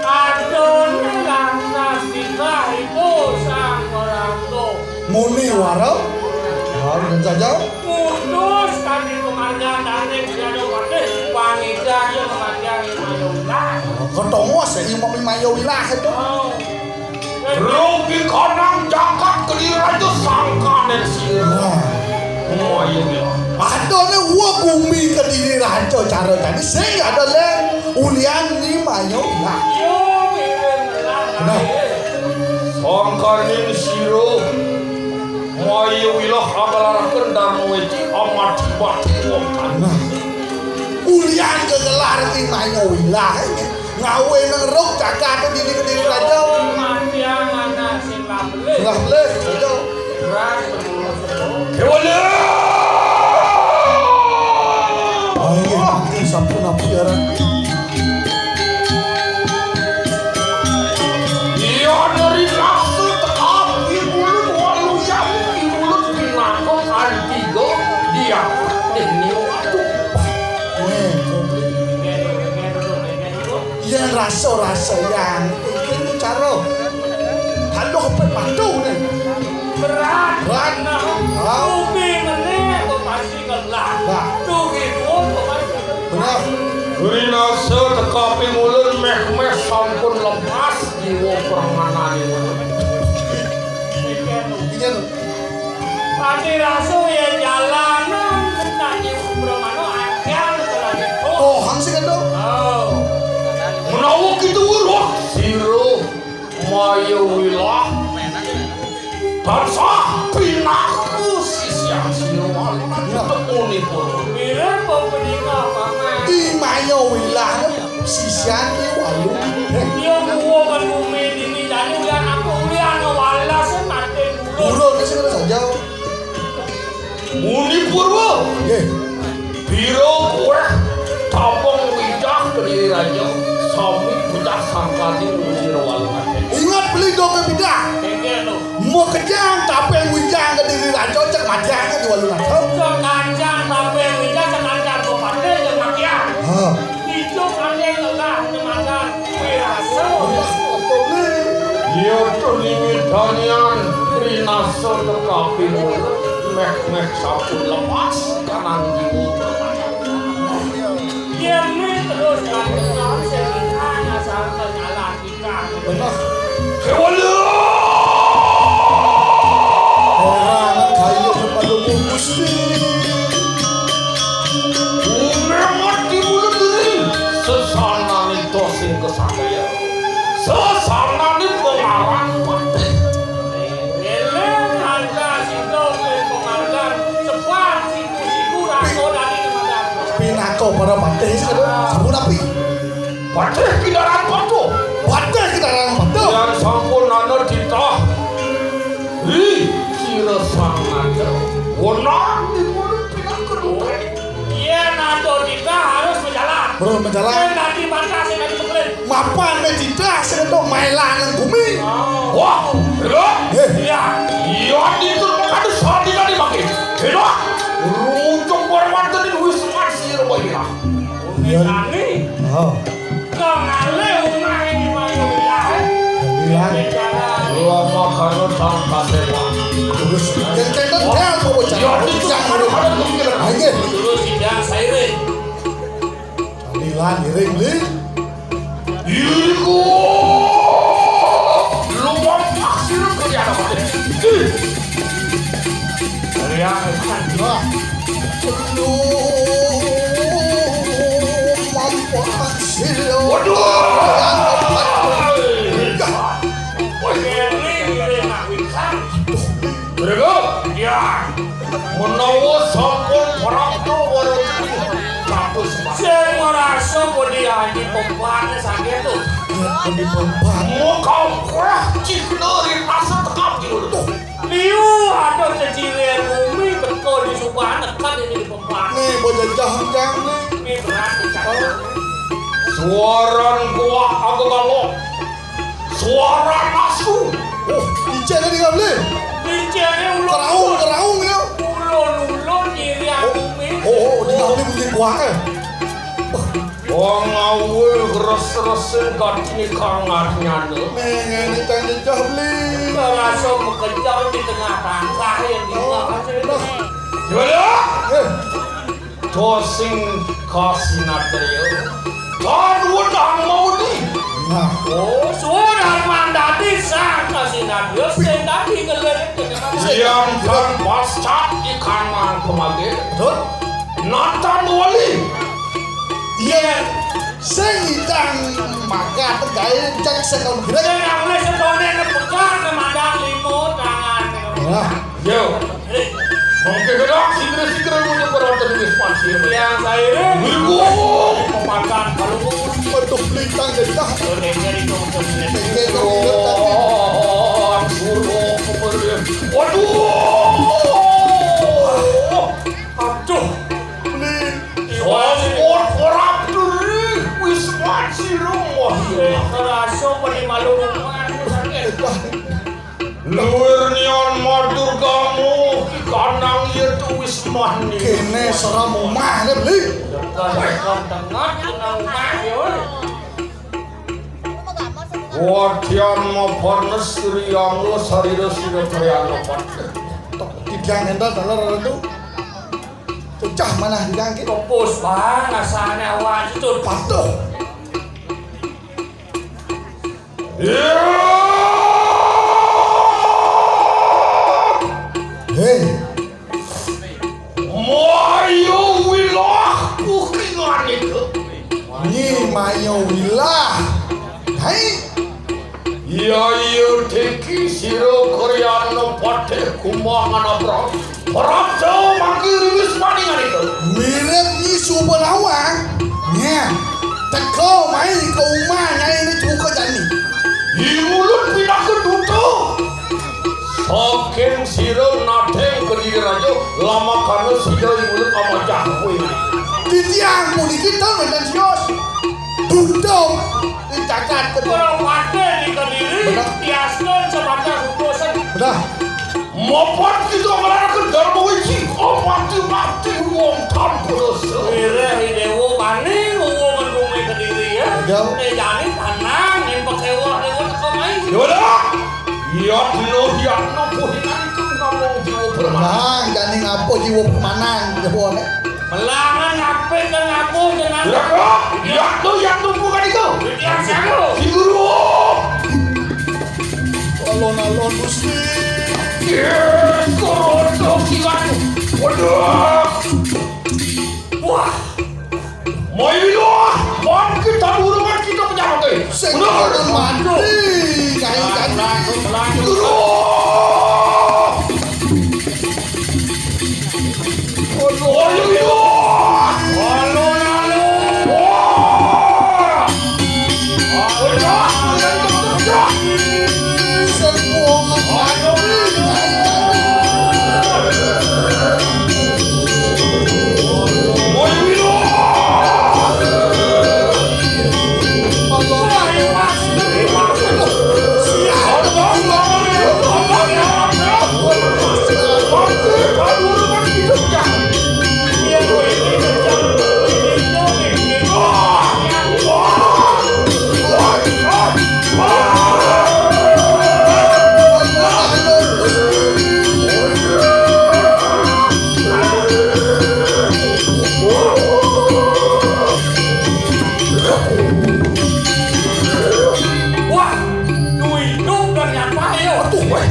Adoné lantas tiba ibu sang merangkuh. Muni wara. Wau, dan saja. Putus kanthi pamargan dané Jaya Patih, pangidang yang pamargan Jaya Wilah. Ketemu sih, Imam Imaya Wilah itu. Oh. Rugi kanang jagat Kediri Raja sangkaning sira. Wah. Oh, iya, iya. Adoné wa gumi Kediri Raja cara tadi sing ada lén ulian ni Imaya Wilah. Nah. Sangkaning sira. Maya wilah agalaraken Dharma Weci amat bati wong tani. Nah. Ulian gegelar Imaya Wilah. Ngawinang ruk jagat dini Kediri Raja. Matiang anak sing labelih. Sing labelih, Raja. Kéwala. Ayo, sampun api arang. Iya, dari nafsu tekap di mulut waluyan di mulut pinaka antigo dia. Ini waktu. Yén rasa-rasa yang iki cara. Aduh, pé patuh nih. Berat. Berat. Nah. Ah. Bumi meneh kok pasti ngelah. Nah. Tuh gitu kok pasti. Benar. Rinasa teka ping ulun méh-méh sampun lepas jiwa permanane. Iki lho. Pati rasu ya jalanan, tak jiwa permana acan lagi. Oh, hang sing kendo. Oh. Menawa kita weruh sira. Ayo wilah. Tansah pinaku sisian sira Walunaca. Tepunipun. Mirip pepedingah, Paman. Imaya wilah sisian Ki Walunaca. Iya, kuwa kan bumi dini jani ulian aku ulian walas mati dulu. Urun sing saja. Muni Purwa. Nggih. Pira kuweh tapung wijah Kediri Raja, sami bocah sangkadi ngusir Walunaca. Ingat beli dong kepidah. Inggih, lho. Mau kejang tapung wijah Kediri Raja cek matian di Walunaca. Cek kancang tapung wijah, cek kancang bupati, cek matian. Ha. Ijo ane ngelah nemadan wirasa. Iya, tuni midanyan rinasa tekapi meh-meh sampun lepas kanan jiwa. Yen terus kangelan sing ana sampe nyalah kita. Bener. Kewala! Ora ana kayu kepadu Gusti. Umemat di mulut diri. Sesanane to sing kesatria. Sesanane pengarang patih. Eling anta sito sing pengarang sepat siku-siku raso dadi kemandang. Pinaka para patih, sampun api. Patih Kindaran Patuh. Patih Kindaran Patuh. Yang sampun ana titah. Ih, sira sang naga. Wenang dipun pinaka duta. Yen ada titah harus menjalan. Bro, menjalan. Yen dadi batas, yen dadi pekelin. Mapan me titah sing entuk maelan nang bumi. Oh. Wah, lho. Eh. Iya. Iya, itu makanya saat ini dipakai. Enak. Runcung korban tadi wis semat sira wae. Iya. Nani? Oh. Kang ale umah iki mayu wilahe. Iya. Lama karena tanpa sewa. Terus, yang kena tel, mau bocah. Iya, itu jangan ada kepikiran. Ayo. Terus sidang sairing. Kamilan, iring, Li. Iku. Luwang pasir kerja apa? Kerja. Wah. Lu mampu hasil. Waduh. Wah, ini, ini nak wisan. Berapa? Ya. Menawa sampun prapta wara, kados, Pak. Sing ngrasa budi aji pempan saking tuh. Budi pempan. Muka wah cihna ring rasa tekap di mulut. Liu ada ceciren bumi teka di subahan tekan ini di pempan. Nih, bocah jahang jang nih. Ini berat, Cak. Suaran kuah agak galok. Suara nasu. Oh, icene di kabli. Icene ulun. Keraung, keraung ya. Ulun-ulun nyirian bumi. Oh, oh, di kabli mungkin kuah eh. Wong awul res-resen kadine kangarnyane. Ning ini tang jejah beli. Rasa mekejar di tengah tangkah yang di tengah. Gimana? Eh. To sing kasinatriya. Tan wenang mauni. Nah. Oh, suwun mandati sang kasinatriya sing dadi ngelir. Yang tan pascat ikanang pemagih. Betul. Natan wali. Iya. Sing idang makan gawe cek sing nang gede. Sing nang wis setone nepekan kemandang limo tangan. Nah. Yo. Mungkin gedang sikre-sikre punya perhatian di Wisman sih. Yang saya ini. Wiku. Pematan kalau mau. Waduh, lintang gajah. Oke, jadi kamu temen. Oke, kamu ingat tadi. Oh, suruh kemudian. Waduh. Aduh. Ini. Sombor koruptor. Wisman sih lu. Wah, kerasa pada malu rumah sakit. Luwir nian matur kamu, kanang ya tuwis mani. Kene seram omah ne beli. Tekan tengah, tenang omah ya. Wadian mapanes Sri Angga sarira sira kayana. Tidak ngenten dalar itu. Pecah manah tidak gitu. Kepus bang, rasanya awak itu. Patuh. Hei. Mayo wilah kukingan itu. Nyi mayo wilah. Hai. Yai Teki sira karyana patih Kumbang Anabrang. Prapta mangke riwis paningan ika. Mirip Nyi Suba nawang. Nya, teka mai ka umah nyai né cuka jani. I Mulut pinaka duta. Saking sira nateng Kediri Raja, lamakana sida I Mulut amajah kowe. Titiang puniki tan wénten sios. Duta. Ring cacat kedua. Orang mati di Kediri, bener. Tiaskan sebatas utusan. Bener. Mapan kita ngelarang ke Dharma Wiji, oh, mati-mati wong tanpa dosa. Wireh Idewa bani, wong mendungi Kediri, ya. Jauh. Eh, jani tenang, yang pakai wah, lewat ke main. Ya udah. Yatno, yatno, puhinan itu ngomong jiwa permana. Nah, jani ngapa jiwa permana, Jawa, nek? Melangan apik kang ngaku jenengan. Lah, kok? Yang tuh, yang tuh bukan itu. Yang satu. Si Guru. Alon-alon Gusti. Yes, korodok kilat. Waduh. Wah. Moyo iluh, mon kita durungan kita pejabat, eh. Sing urung mati, kain-kain. Guru. Wah, duh, hidup ternyata, ayo. Aduh, weh.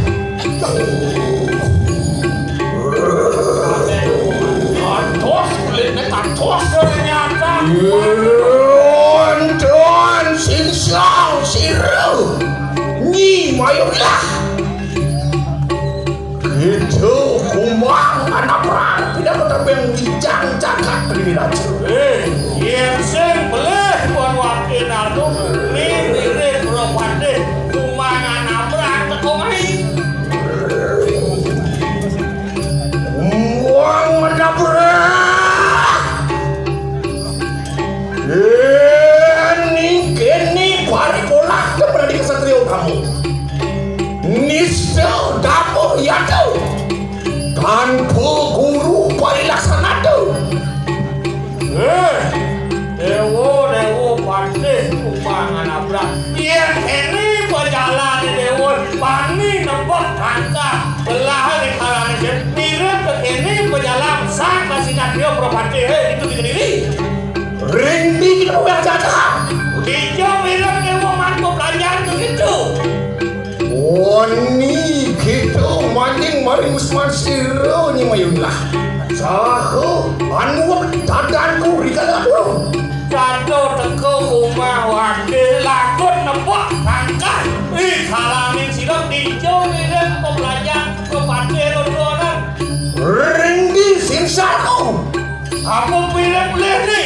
Kantos, kulitnya kantos. Ternyata. Wonten singsal sira. Nyi Mayulah. Kita kumang anak perang, tidak bertambah wijang jagat Kediri Raja. Eh, yen sing belih kon wakin anu, ning ngiring Bro Patih, kumang anak perang teko mai. Wong menabrak. Ning kene paripolah kepada kesatria utama. Nista dapur yata. Tanpa guru parilaksana tu. Eh, Dewa, Dewa, Patih, Kupang, Anabrak. Yen kene pejalan Dewa, bani nebak tangkah. Belah di kalane jen, mirip ke kene pejalan, sang kasih dia Bro Patih, eh, itu di Kediri. Ring di kita bukan jaga. Dija mirip Dewa, mantu pelajaran ke gitu. Wani kita maning mari Usman sira Nyi Mayulah. Saha anu dadanku rikala atuh. Satu teko kumah wakil lagut nebak tangkah. Ih, salamin sira dija mirip pelajaran ke Patih Londonan. Ring di singsarku. Apa pilih-pilih ni?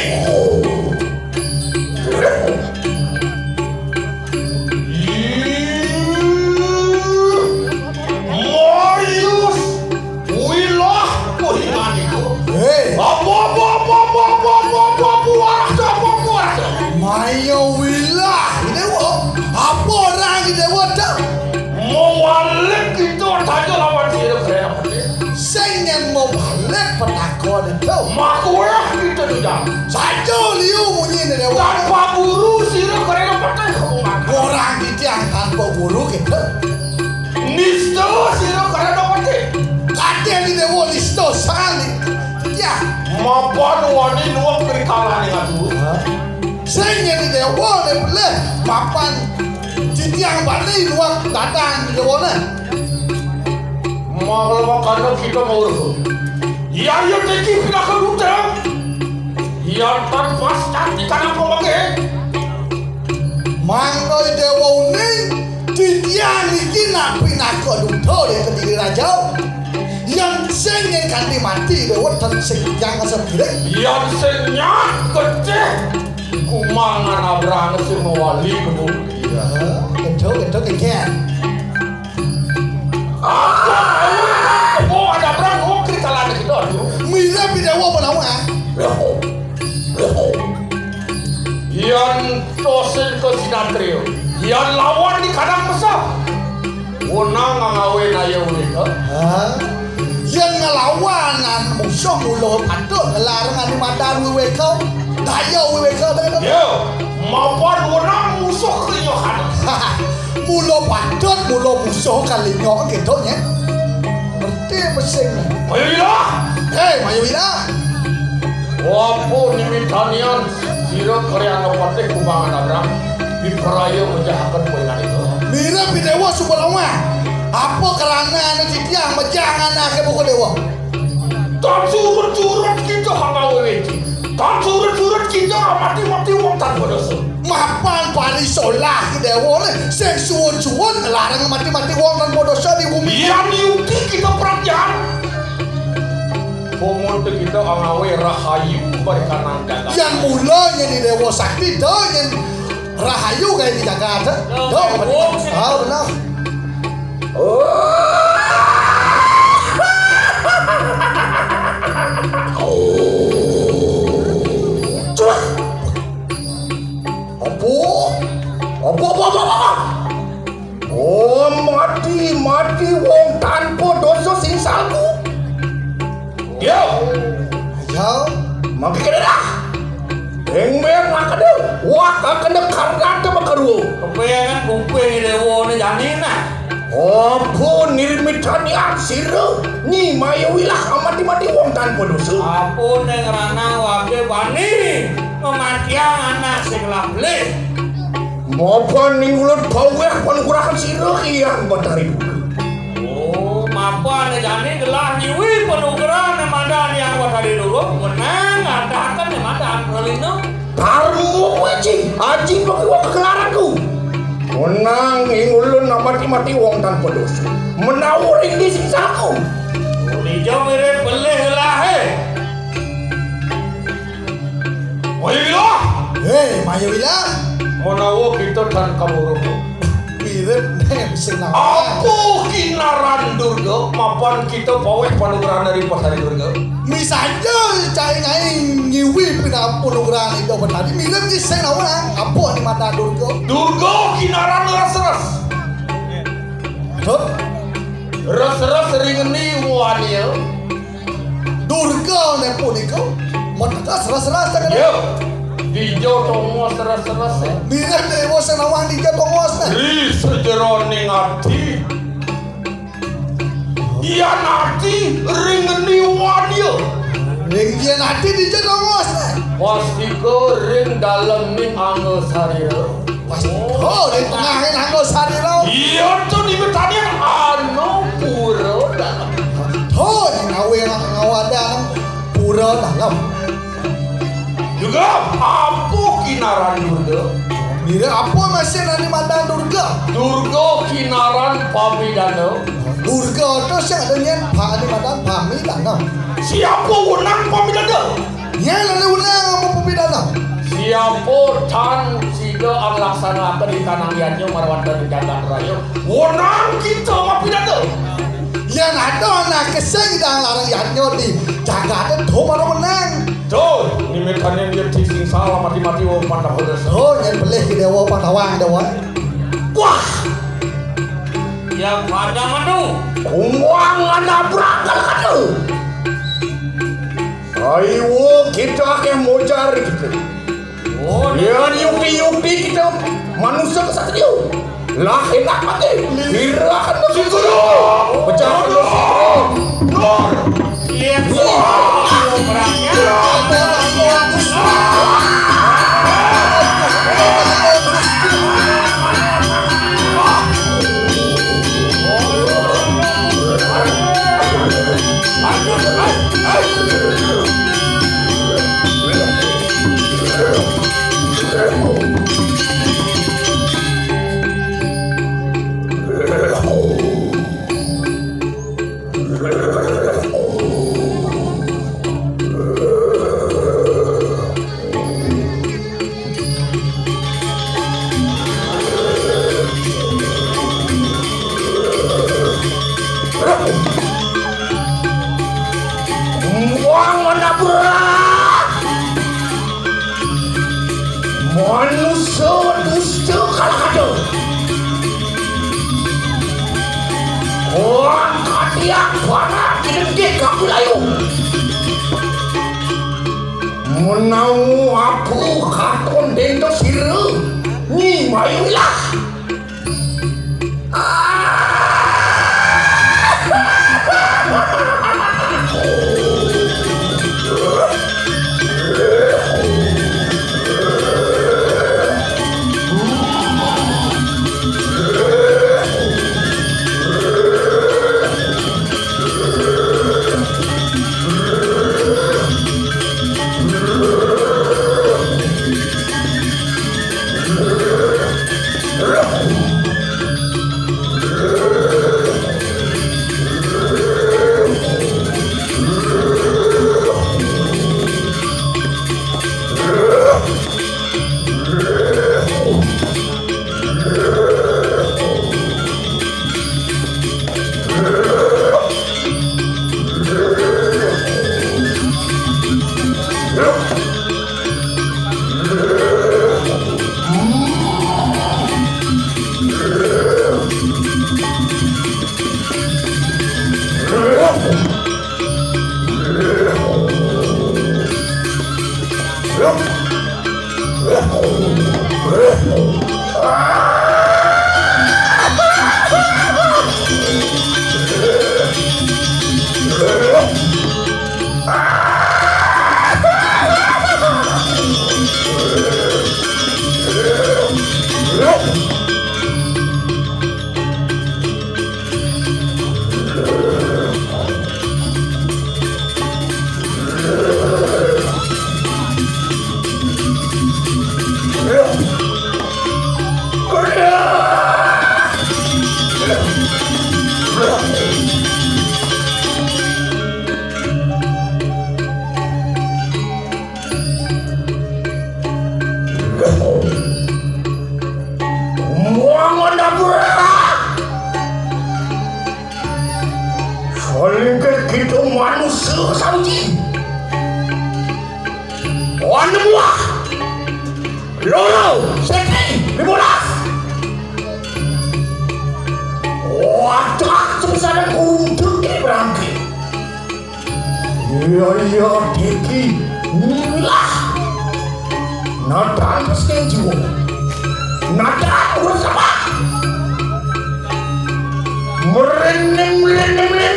Marius Wilah Kuhingan itu. Hei. Apa, apa, apa, apa, apa, apa, apa, apa, apa, apa, apa, apa. Maya Wilah, ini apa orang ini, wadah? Mawalik kita saja lawan sira kerana. Sing nyén mawalik petaka ento. Makuweh kita dudang. Saja liu munyiné Déwa. Tanpa guru sira karena petih kumakan. Orang titiang tanpa guru kita. Nista sira karena petih. Kadén Déwa nista sani. Ya. Mapan wani nuwun krikalaning atuh. Sing nyén Déwa né pelih mapan titiang bali nuwun datang Déwané. Mangla makana kita mauruh. Yaya teki pinaka duta. Yan tan pas cantik kana pemake. Mangga Déwa uning Titiang niki nak pinaka duta ring Kediri Raja. Yén sing nyén kanti mati déwa ten sing titiang asa piring. Yén sing nyak kecih kumangan abrang sing mawali kebo. Iya, kéto, kéto, kénkén. Apa? Oh, ada abrang, oh, krikalan kita tu. Mirib déwa menawa. Yén tosin ka sinatria, yén lawan di kadang mesah. Wenang ngawé daya wiwéka. Ha? Yén nglawan musuh mula patut nglarang ane madan wiwéka, daya wiwéka, daya. Ya, mapan wenang musuh kalinyok. Mula patut, mula musuh kalinyok kéto nyén. Ngerti mesing. Mayuwila. Hei, Mayuwila. Apa nimitanian sira Karyana Patih kumangan abrang dipraya mejahaken poingan itu? Mirib déwa suba lawan. Apa krana ane titiang mejahang anake buka déwa? Tan surut-surut kita hanggawe weci. Tan surut-surut kita mati-mati wong tanpa dosa. Mapan parisolah déwa ne sing suwun-suwun larang mati-mati wong tanpa dosa di bumi. Yan yukti kita prajaan. Komun kita angawe rahayu barikanang jagat. Yan mula nyeni déwa sakti, da nyeni rahayu gaé di jagat. Da, ah, benar. Apa? Apa, apa, apa, apa? Oh, mati, mati wong tanpa dosa sing salku. Yo. Yo. Mangke kene dah. Eng meng makade. Wah, kakene karnate makarua. Kepengan kuping déwa ne jani nah. Apa nirmitanian sira? Ni Mayawilah amati-mati wong tanpa dosa. Apa neng ranang wage bani ngematiang anak sing lah belih. Mapan ning ulut baweh panugrahan sira Hyang Batari Durga. Oh, mapan jani gelah nyiwi panugrahan madan Hyang Batari Durga. Menang ngadakan madan pralina. Tarmu kowe, Ci. Aji pakiwa kekelaranku. Menang ing ulun mati-mati wong tanpa dosa. Menawa ring di singsaku. Ulija mirip belih gelahe. Mayuwila. Hei, Mayuwila. Menawa kita tan kaburuk. Mirip nem sing nawang. Apa kinaran Durga mapan kita paweh panugrahan dari Batari Durga? Misaja cai ngai nyiwi pinapunugrahan Ida Batari, mirip ki sing nawang. Apa ni mata Durga? Durga kinaran res-res. Betul? Res-res ringeni wania. Durga ne punika meteges res-res, ya. Dija tongos res-res, ya. Mirip dewa sing nawang dija tongos, nah. Ri sajeroning ati. Yan ati ring ngendi wania. Ring yan ati dija tongos, nah. Pastika ring daleming angga sarira. Pas, oh, di tengahing angga sarira. Iya, to di betanian anu pura dalem. To, di ngawe ngawadan pura dalem. Juga apa kinaran Durga? Mira apa masih nani madan Durga? Durga kinaran pamidana. Durga to sing ada nyen pamidana, pamidana. Siapa wenang pamidana? Nyén ané wenang apa pamidana? Siapa tan sida anglaksanaken di tanang yadnya marwatan jagat raya. Wenang kita mapidana. Yén ada anak kesing ida larang yadnya di jagaté to mara wenang. To, nimitane dia sing salah mati-mati wong Pandhawa desa. To, nyén pelih ki dewa Pandhawa, dewa. Wah. Ya pada menu. Kumbang ada berakal kadu. Aiwa kita akeh mojar kita. Oh, ya, yukti-yukti kita manusia kesatria. Lah enak mati. Kira kan si guru. Pecah terus. Nur. Iya. Wah. Yak parak kinegit ka Pilayong. Menawa aku katon dento sira, Nyi Mayuilah. Muangan dapur. Salingkir kita manusia sauji. Wan muah. Loro, seti, lima belas. Wadah, sepisanan kurung dengki berangki. Iya, iya, dengki. Inilah. Nadaan terus jiwa. Nadaan urus apa? Merinding, merinding, merinding.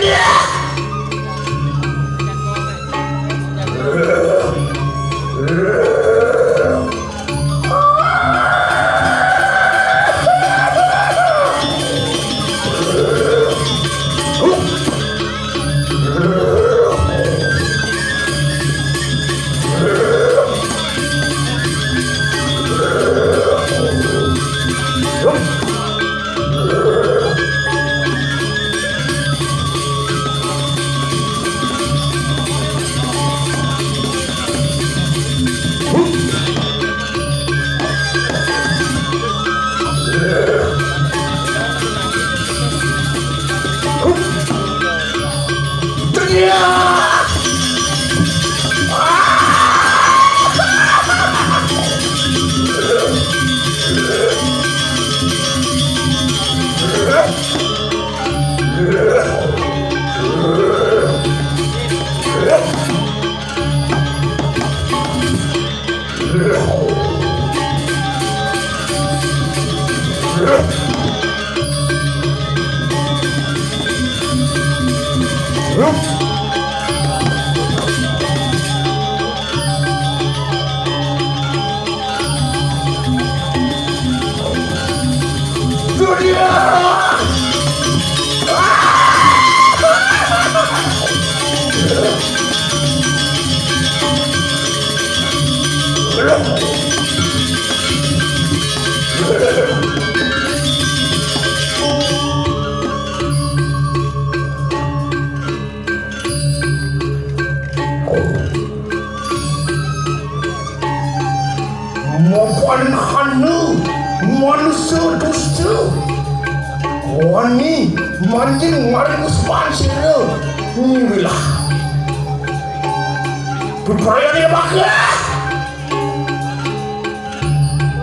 Mapan hana manusia dusta. Wani manjing maring usapan sira. Inilah. Beberapa ni bakal.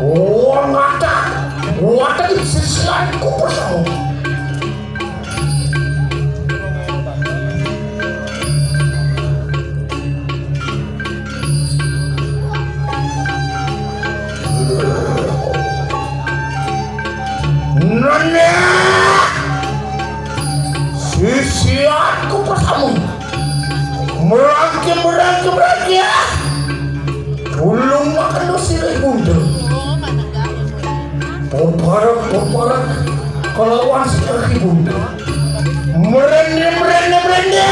Wong ngata, waten sisian kupeso. Siat ku persamu. Merangke, merangke, merangke. Tulung makan dosi dari bunda. Peparak, peparak. Kelawan si kaki bunda. Merende, merende, merende.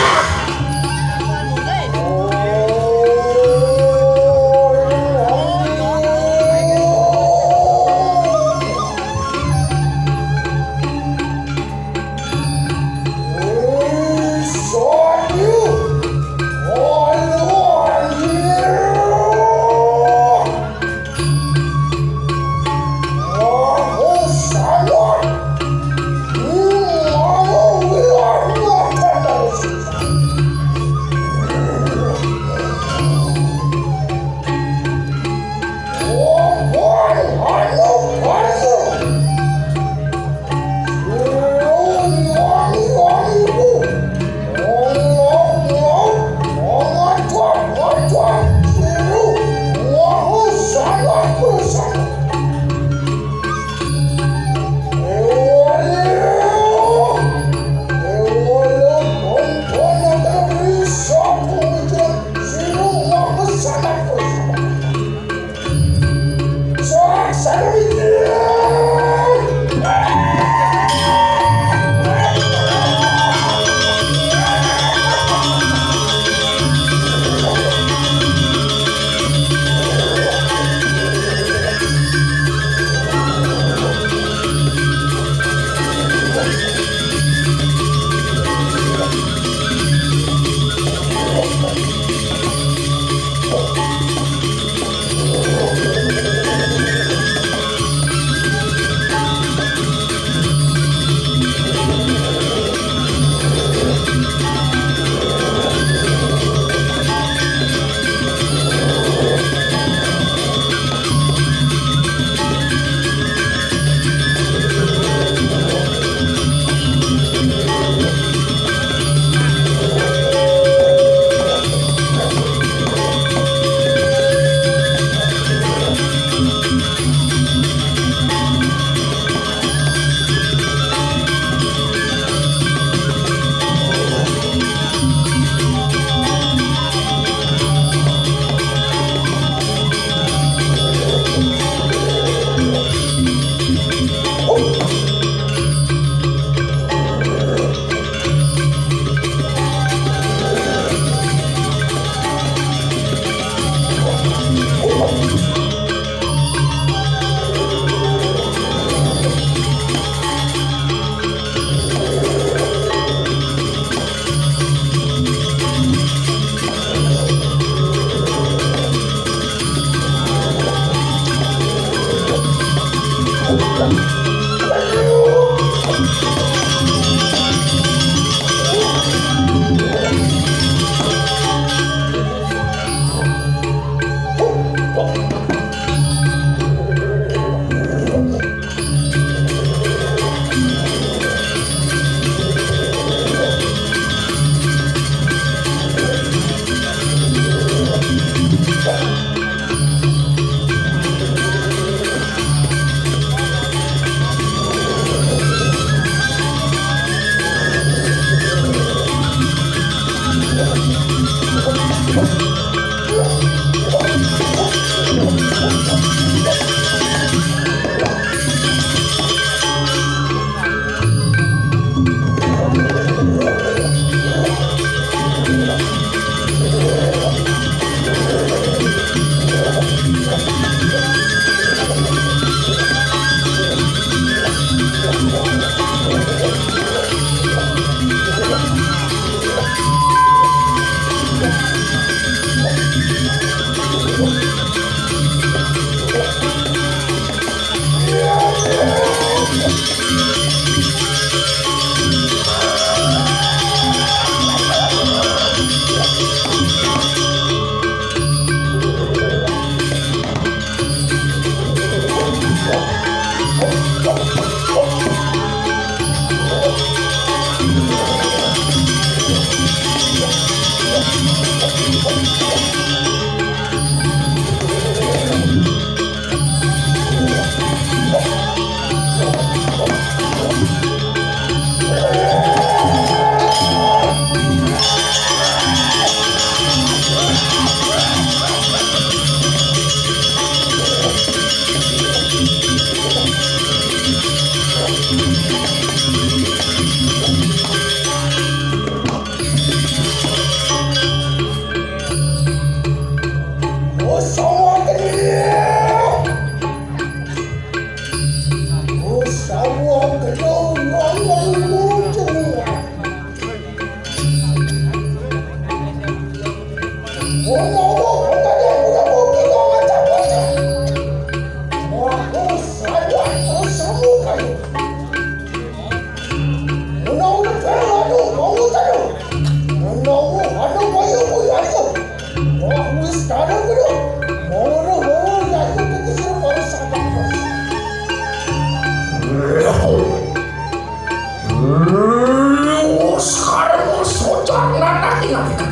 Wus karmu socak nanah ingat.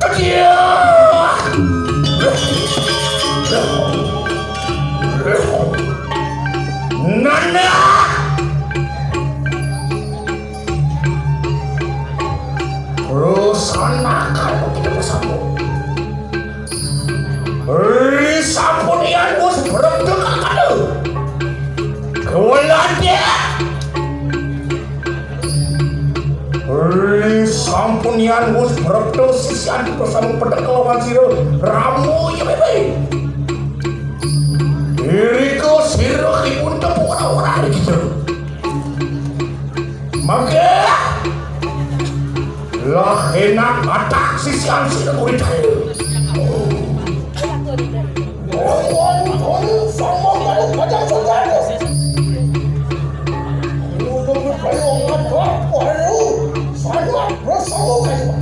Kedia. Nanah. Terus anak kalau kita bersambung. Ri sampun yan wus brebdeg akade. Kewelade. Ri sampun yan wus brebdeg sisian bersama pedek lawan sira. Ramu ya bebe. Irika sira ipun tepuk ora-ora iki. Mangke lah enak matak sisian sira kuwi. Wong-wong kono sama karo Bajang Sundar. Kudu berpayu ngadep waru. Sangat bersama kayu.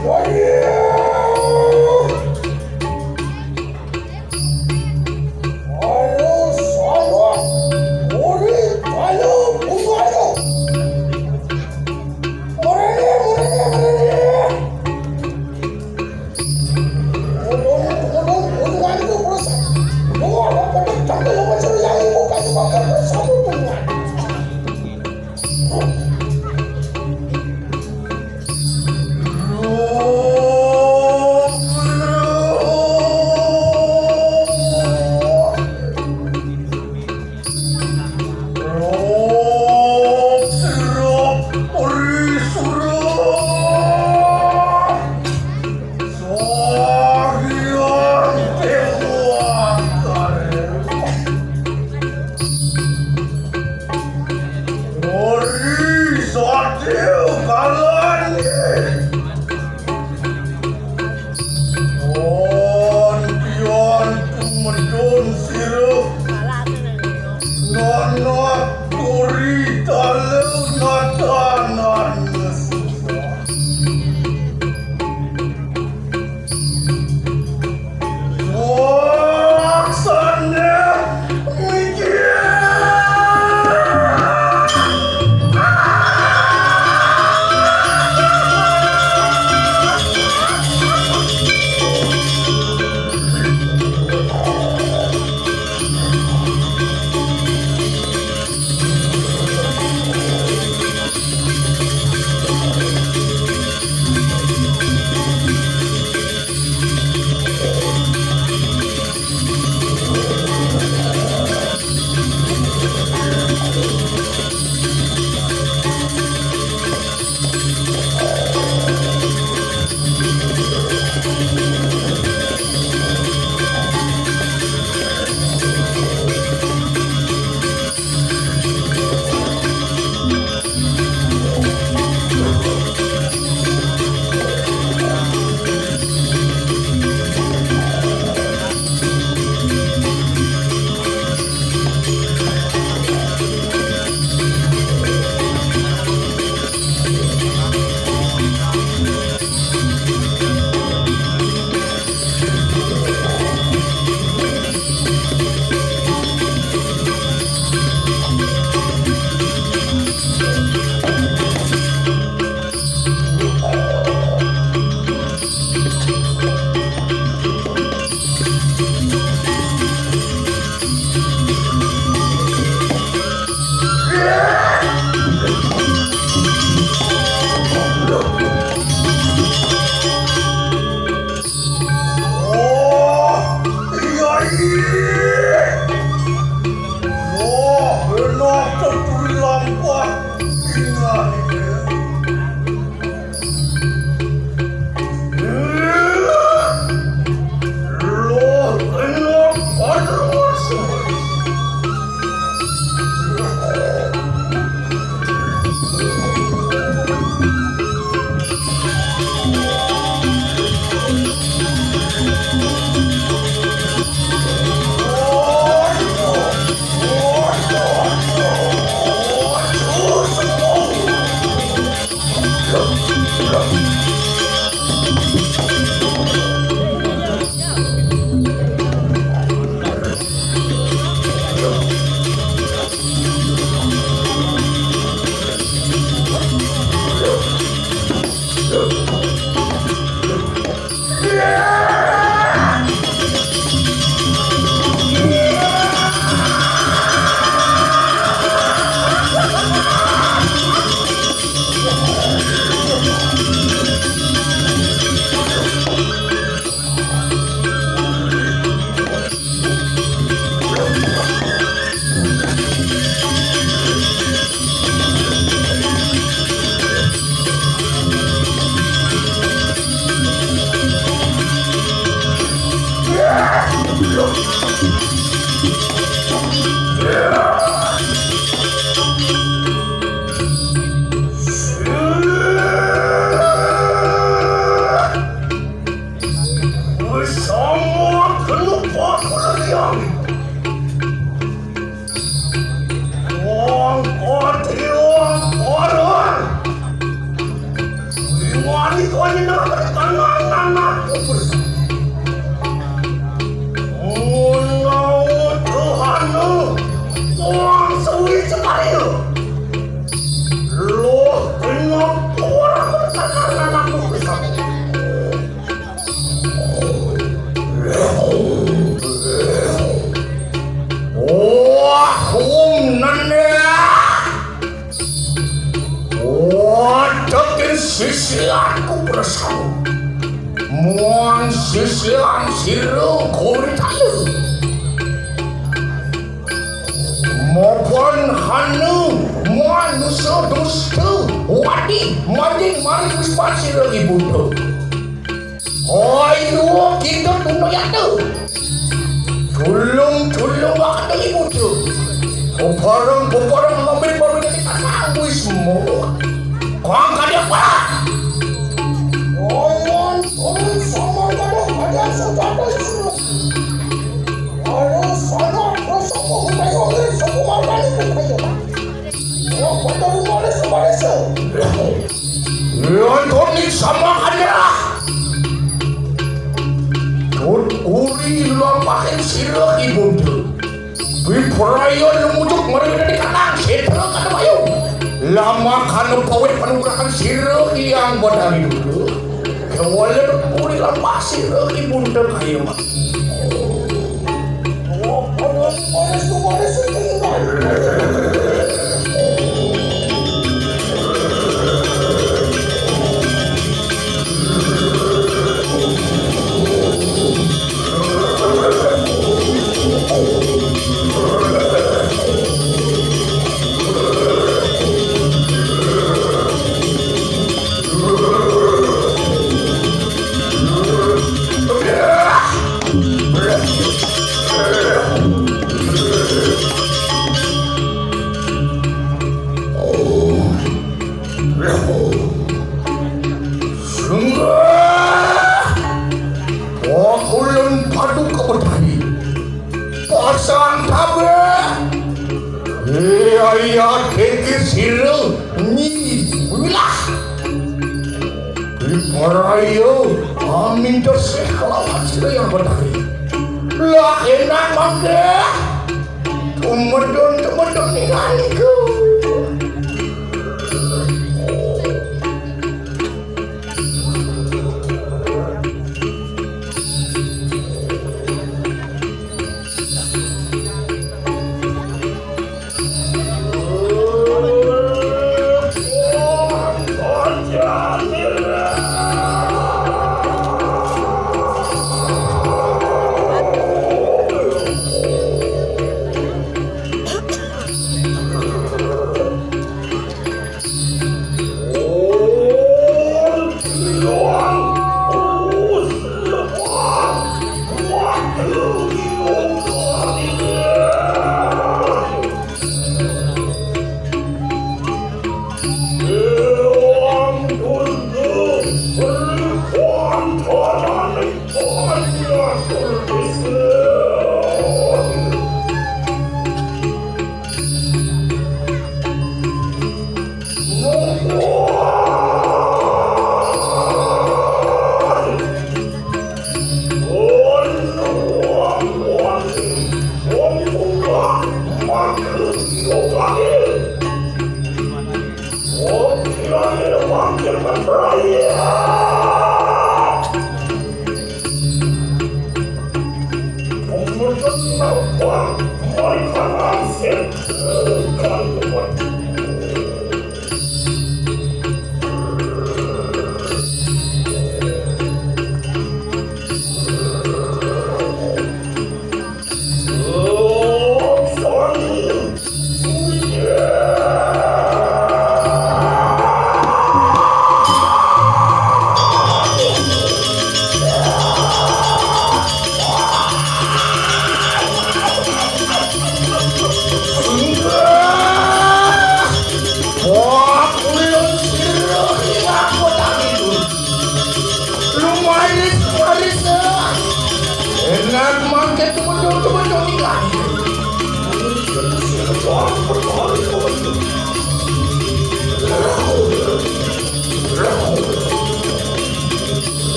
Waduh. Ayo, sono. Uri, ayo, bubayo. Murene, murene, murene. Bersama kena pakar yang. Wong kote wong koron. Wani koni nak tangan anak kubur. Unau Tuhan wong suwi sekali. Loh, kenapa orang tangan anak kubur? Wah, um, nanda. Wadakin sisianku bersama. Muang sisian sira kuritana. Mapan hana manusa dusta wadi maning maring Wispa sira ibunda. Ayo kita tunayata. Tulung-tulung waktu ibunda. Bebarang-bebarang mabit-mabit di tanah wis semua. Kang kadya apa? Ayo, tulung sama kadya-kadya senjata semua. Ayo, sana, terus aku budaya oleh semua kali budaya. Wah, betul, manis, manis. Nonton nih sama aja. Tut uri lampahin sira ibunda. Biprayon lumujuk mereka di kanang, setra kata bayu. Lama kana pawit panugrahan sira yang bodari dulu. Kewala uri lampah sira ibunda kayu. Sungguh, aku lem padu kebetari. Pasang tabrak. Iya, iya, kiki sira nyi wilah. Di paraya, amin desih kelawan sira yang betari. Lah enak mangke. Tumedun, tumedun ninganiku.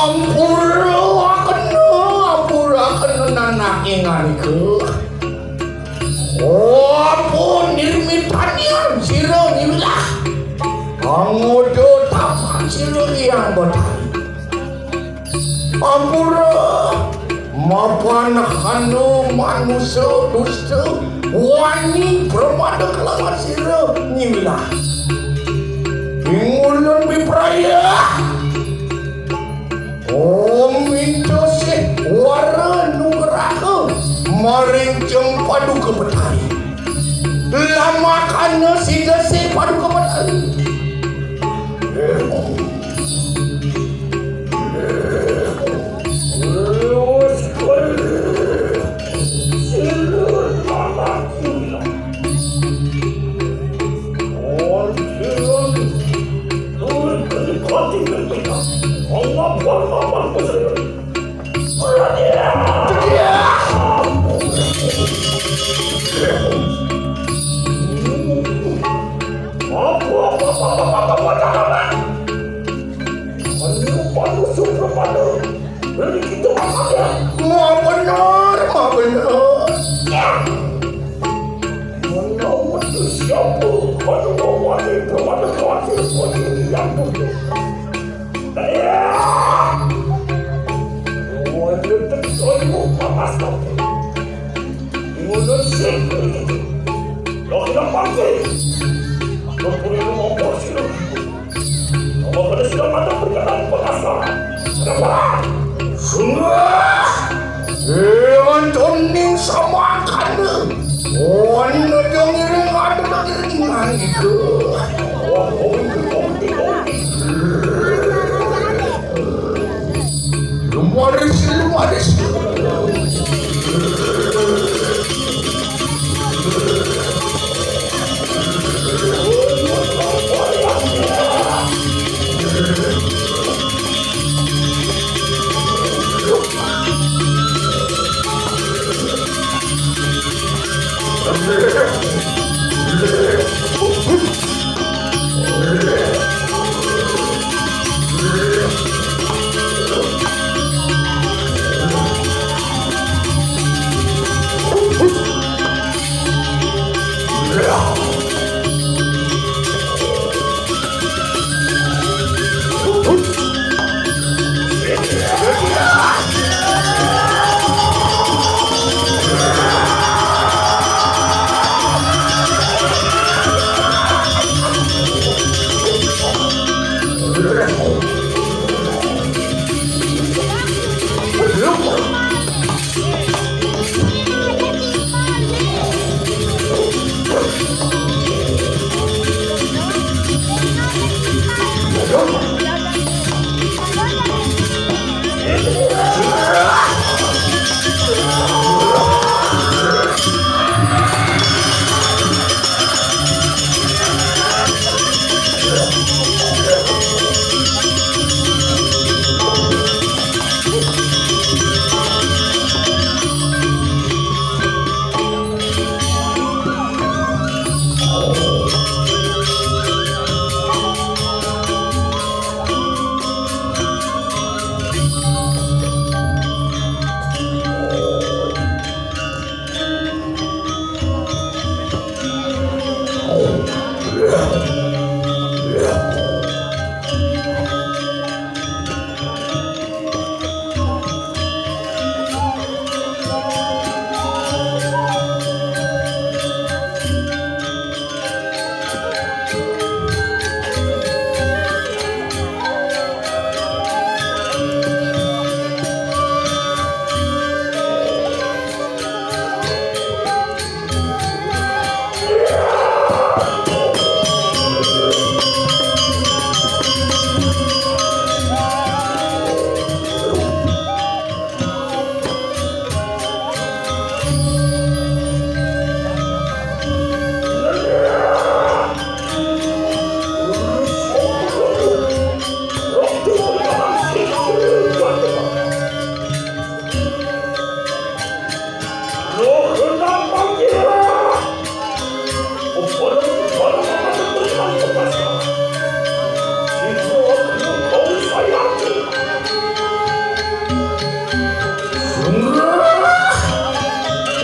Ampura kena, ampura kena nanak ingan ika. Ampun nirmitanian sira ngiwilah. Pangoda tapan sira Hyang Batari. Ampura mapan hanu manusa dusta wani pramada kelawan sira ngiwilah. Ing ulun bipraya. Om minta sih wara nugraha maring Jeng Paduka Betari. Lamakana sida sih Paduka Betari. Maha bener, maha bener. Menawa siapa anu mawani pemadakan sesuatu yang betul. Wajah tersoyong panas kau. Ngulun sing begitu. Lo kena panggil. Lo boleh ngomong sih lo. Apa pada sudah mata perkataan pengasal? Kenapa? Sungguh. Eon toning sama kana. Wan nudung iring ada lagi ringan itu. Lumaris, lumaris.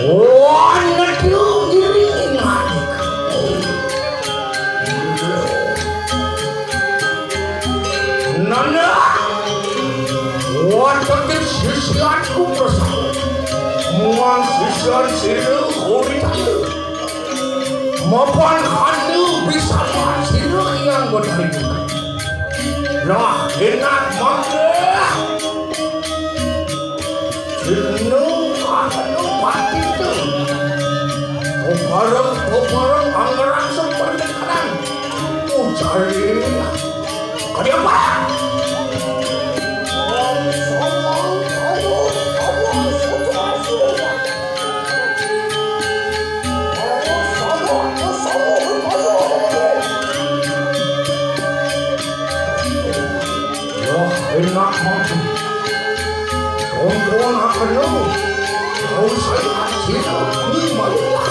Wah, nedu ngiring. Nanda, wah, tekan sisianku bersama. Muang sisian sira kulit ayu. Mapan hanu bisa sira yang berterima. Lah, enak mangga. Anu, anu, pati tu. Poparang, poparang, anggaran seperti kanan. Ucari. Kadi apa? Wah, enak mati. Tonton akan lu. Kau saya tidak ni malulah.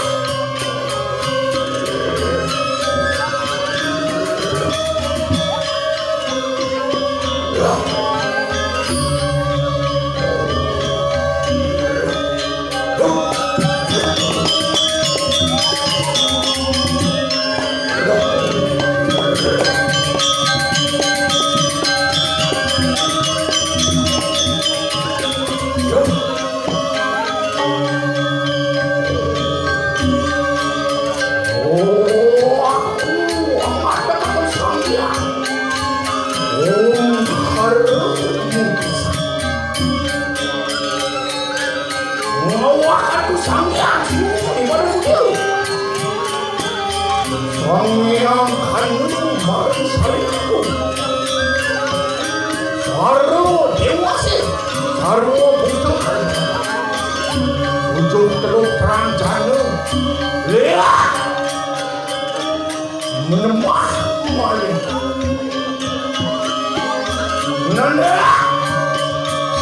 Ngawak aku Sang Hyang, sungguh di mana suci. Sang Hyang kanu maring sariku. Sarwa dewa sih, sarwa butuh. Ujung teluk terang jana. Lihat. Menemah maling. Nanda,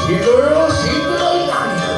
sidul, sidul, nanda.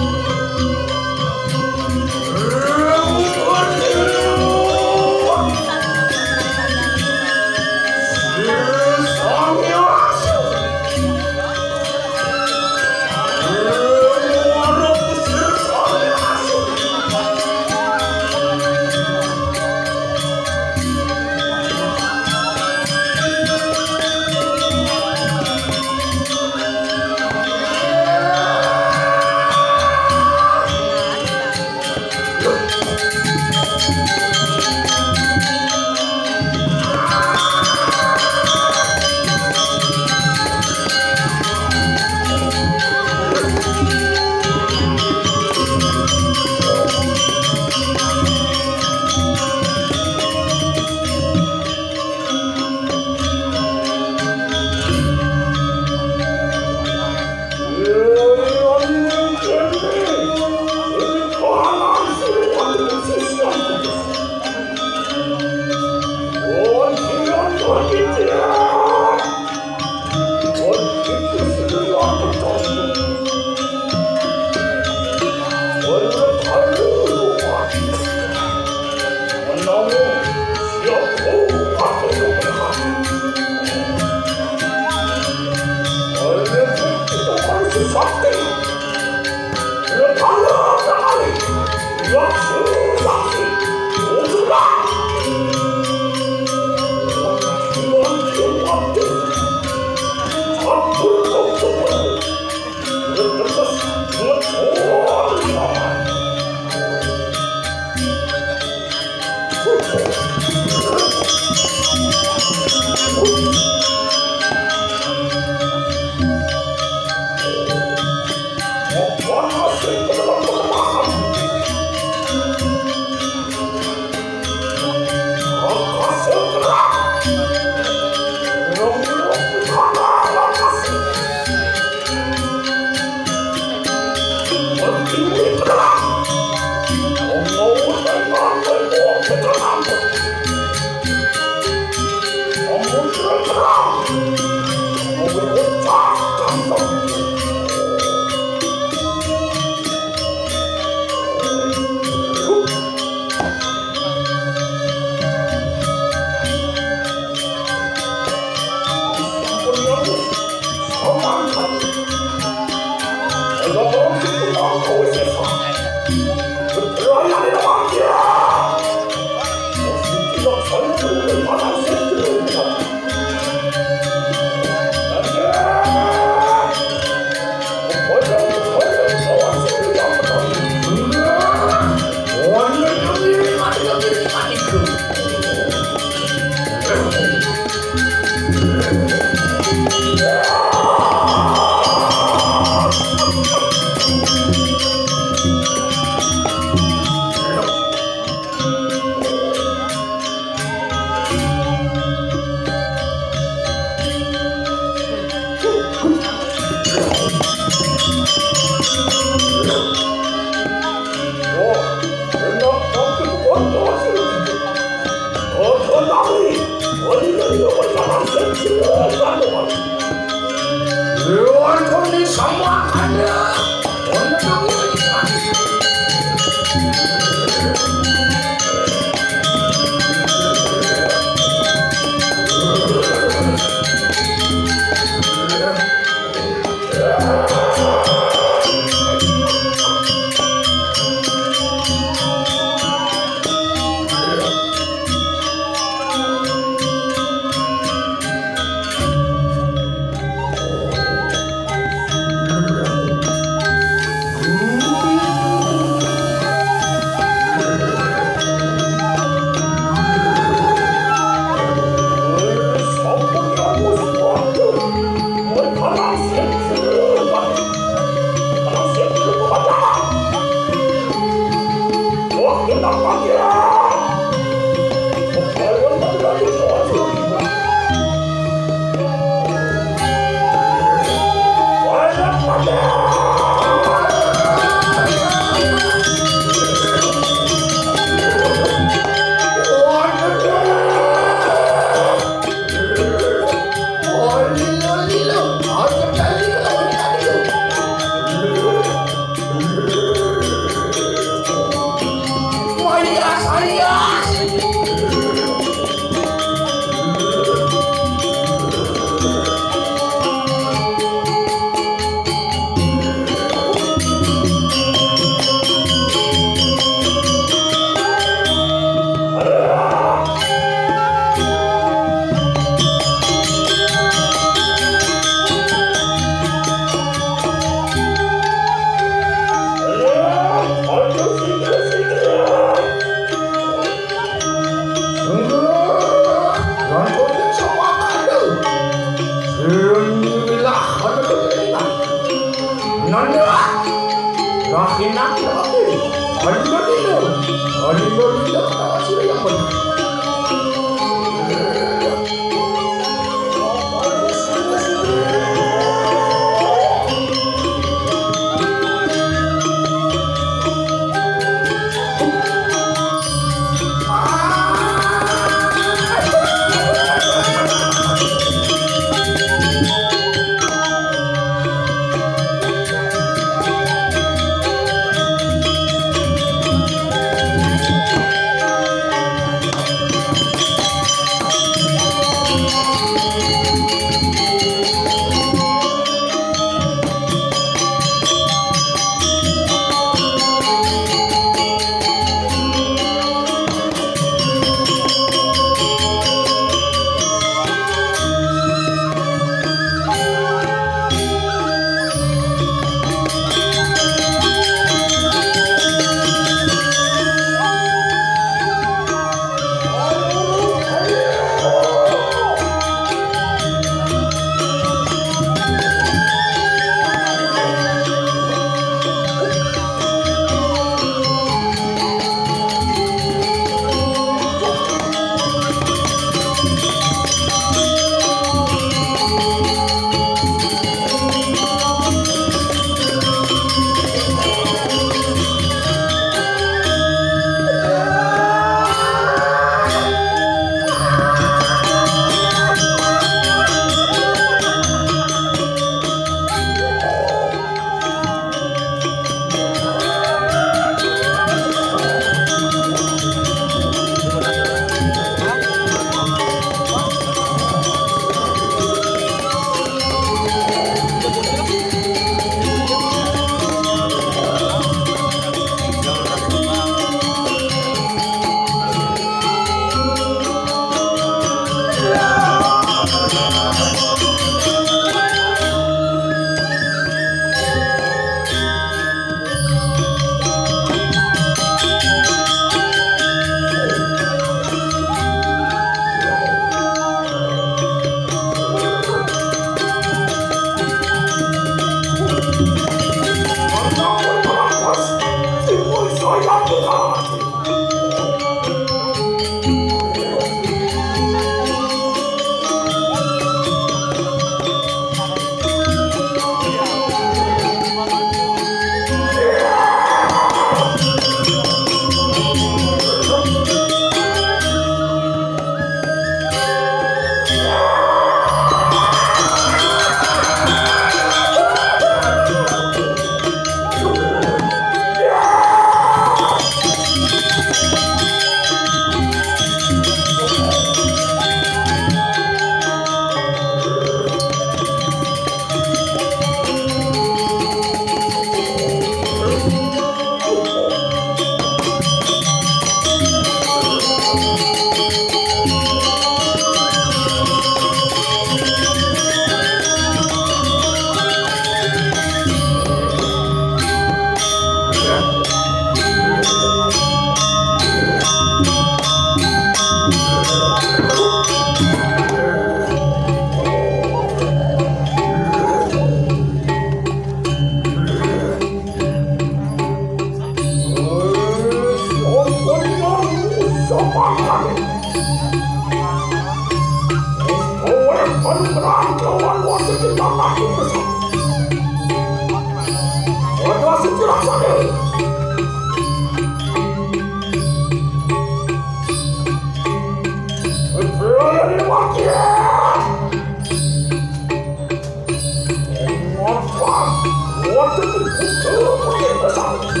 Sangkala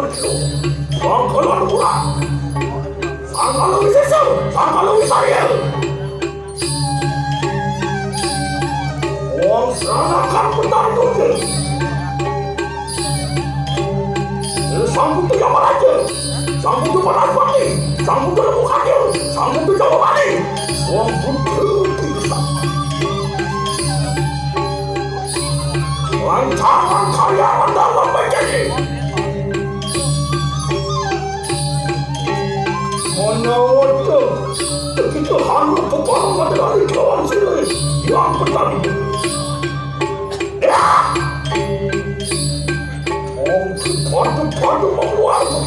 Lucu, Sangkala Lucu, Sangkala Lucu, Sangkala Lucu, Sangkala Lucu. Wong seranakan petani. Sang Buddha Yamaraja, Sang Buddha Banaspati, Sang Buddha Lembu Kancil, Sang Buddha Jawabani, Sang Buddha Trisakti. Lancaran karya dalam menjadi. Mana waduh, begitu hanu peparan dari lawan sini yang petani. Ya! Wong padu-padu mengeluarkan.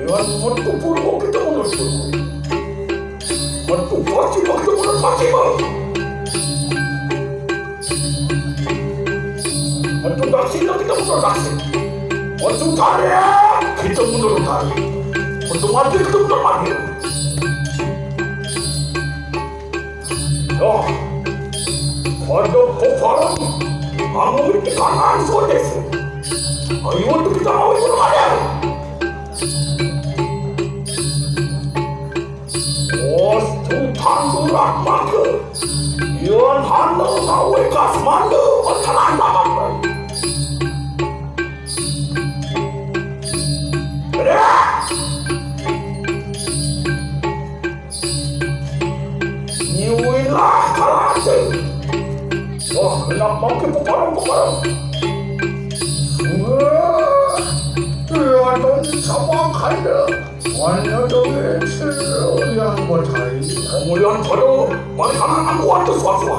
Yang metu purwo kita menuju. Metu pasti waktu menuju pasti mau. Metu pasti kita menuju pasti. Metu tarik kita menuju tarik. Metu mati kita menuju mati. Loh, pada peparan anu di kanan sodes. Ayo kita mau itu ada. Bos tutan urat mangke. Yon hana ngawe kas mande pecanan tangan. Gerak! Nyuwilah kalate. Wah, kenapa ke peparang-peparang? Wah, kelihatan sama kaya. Mana dong yang berhari? Kemudian pada mereka akan kuat sesuatu.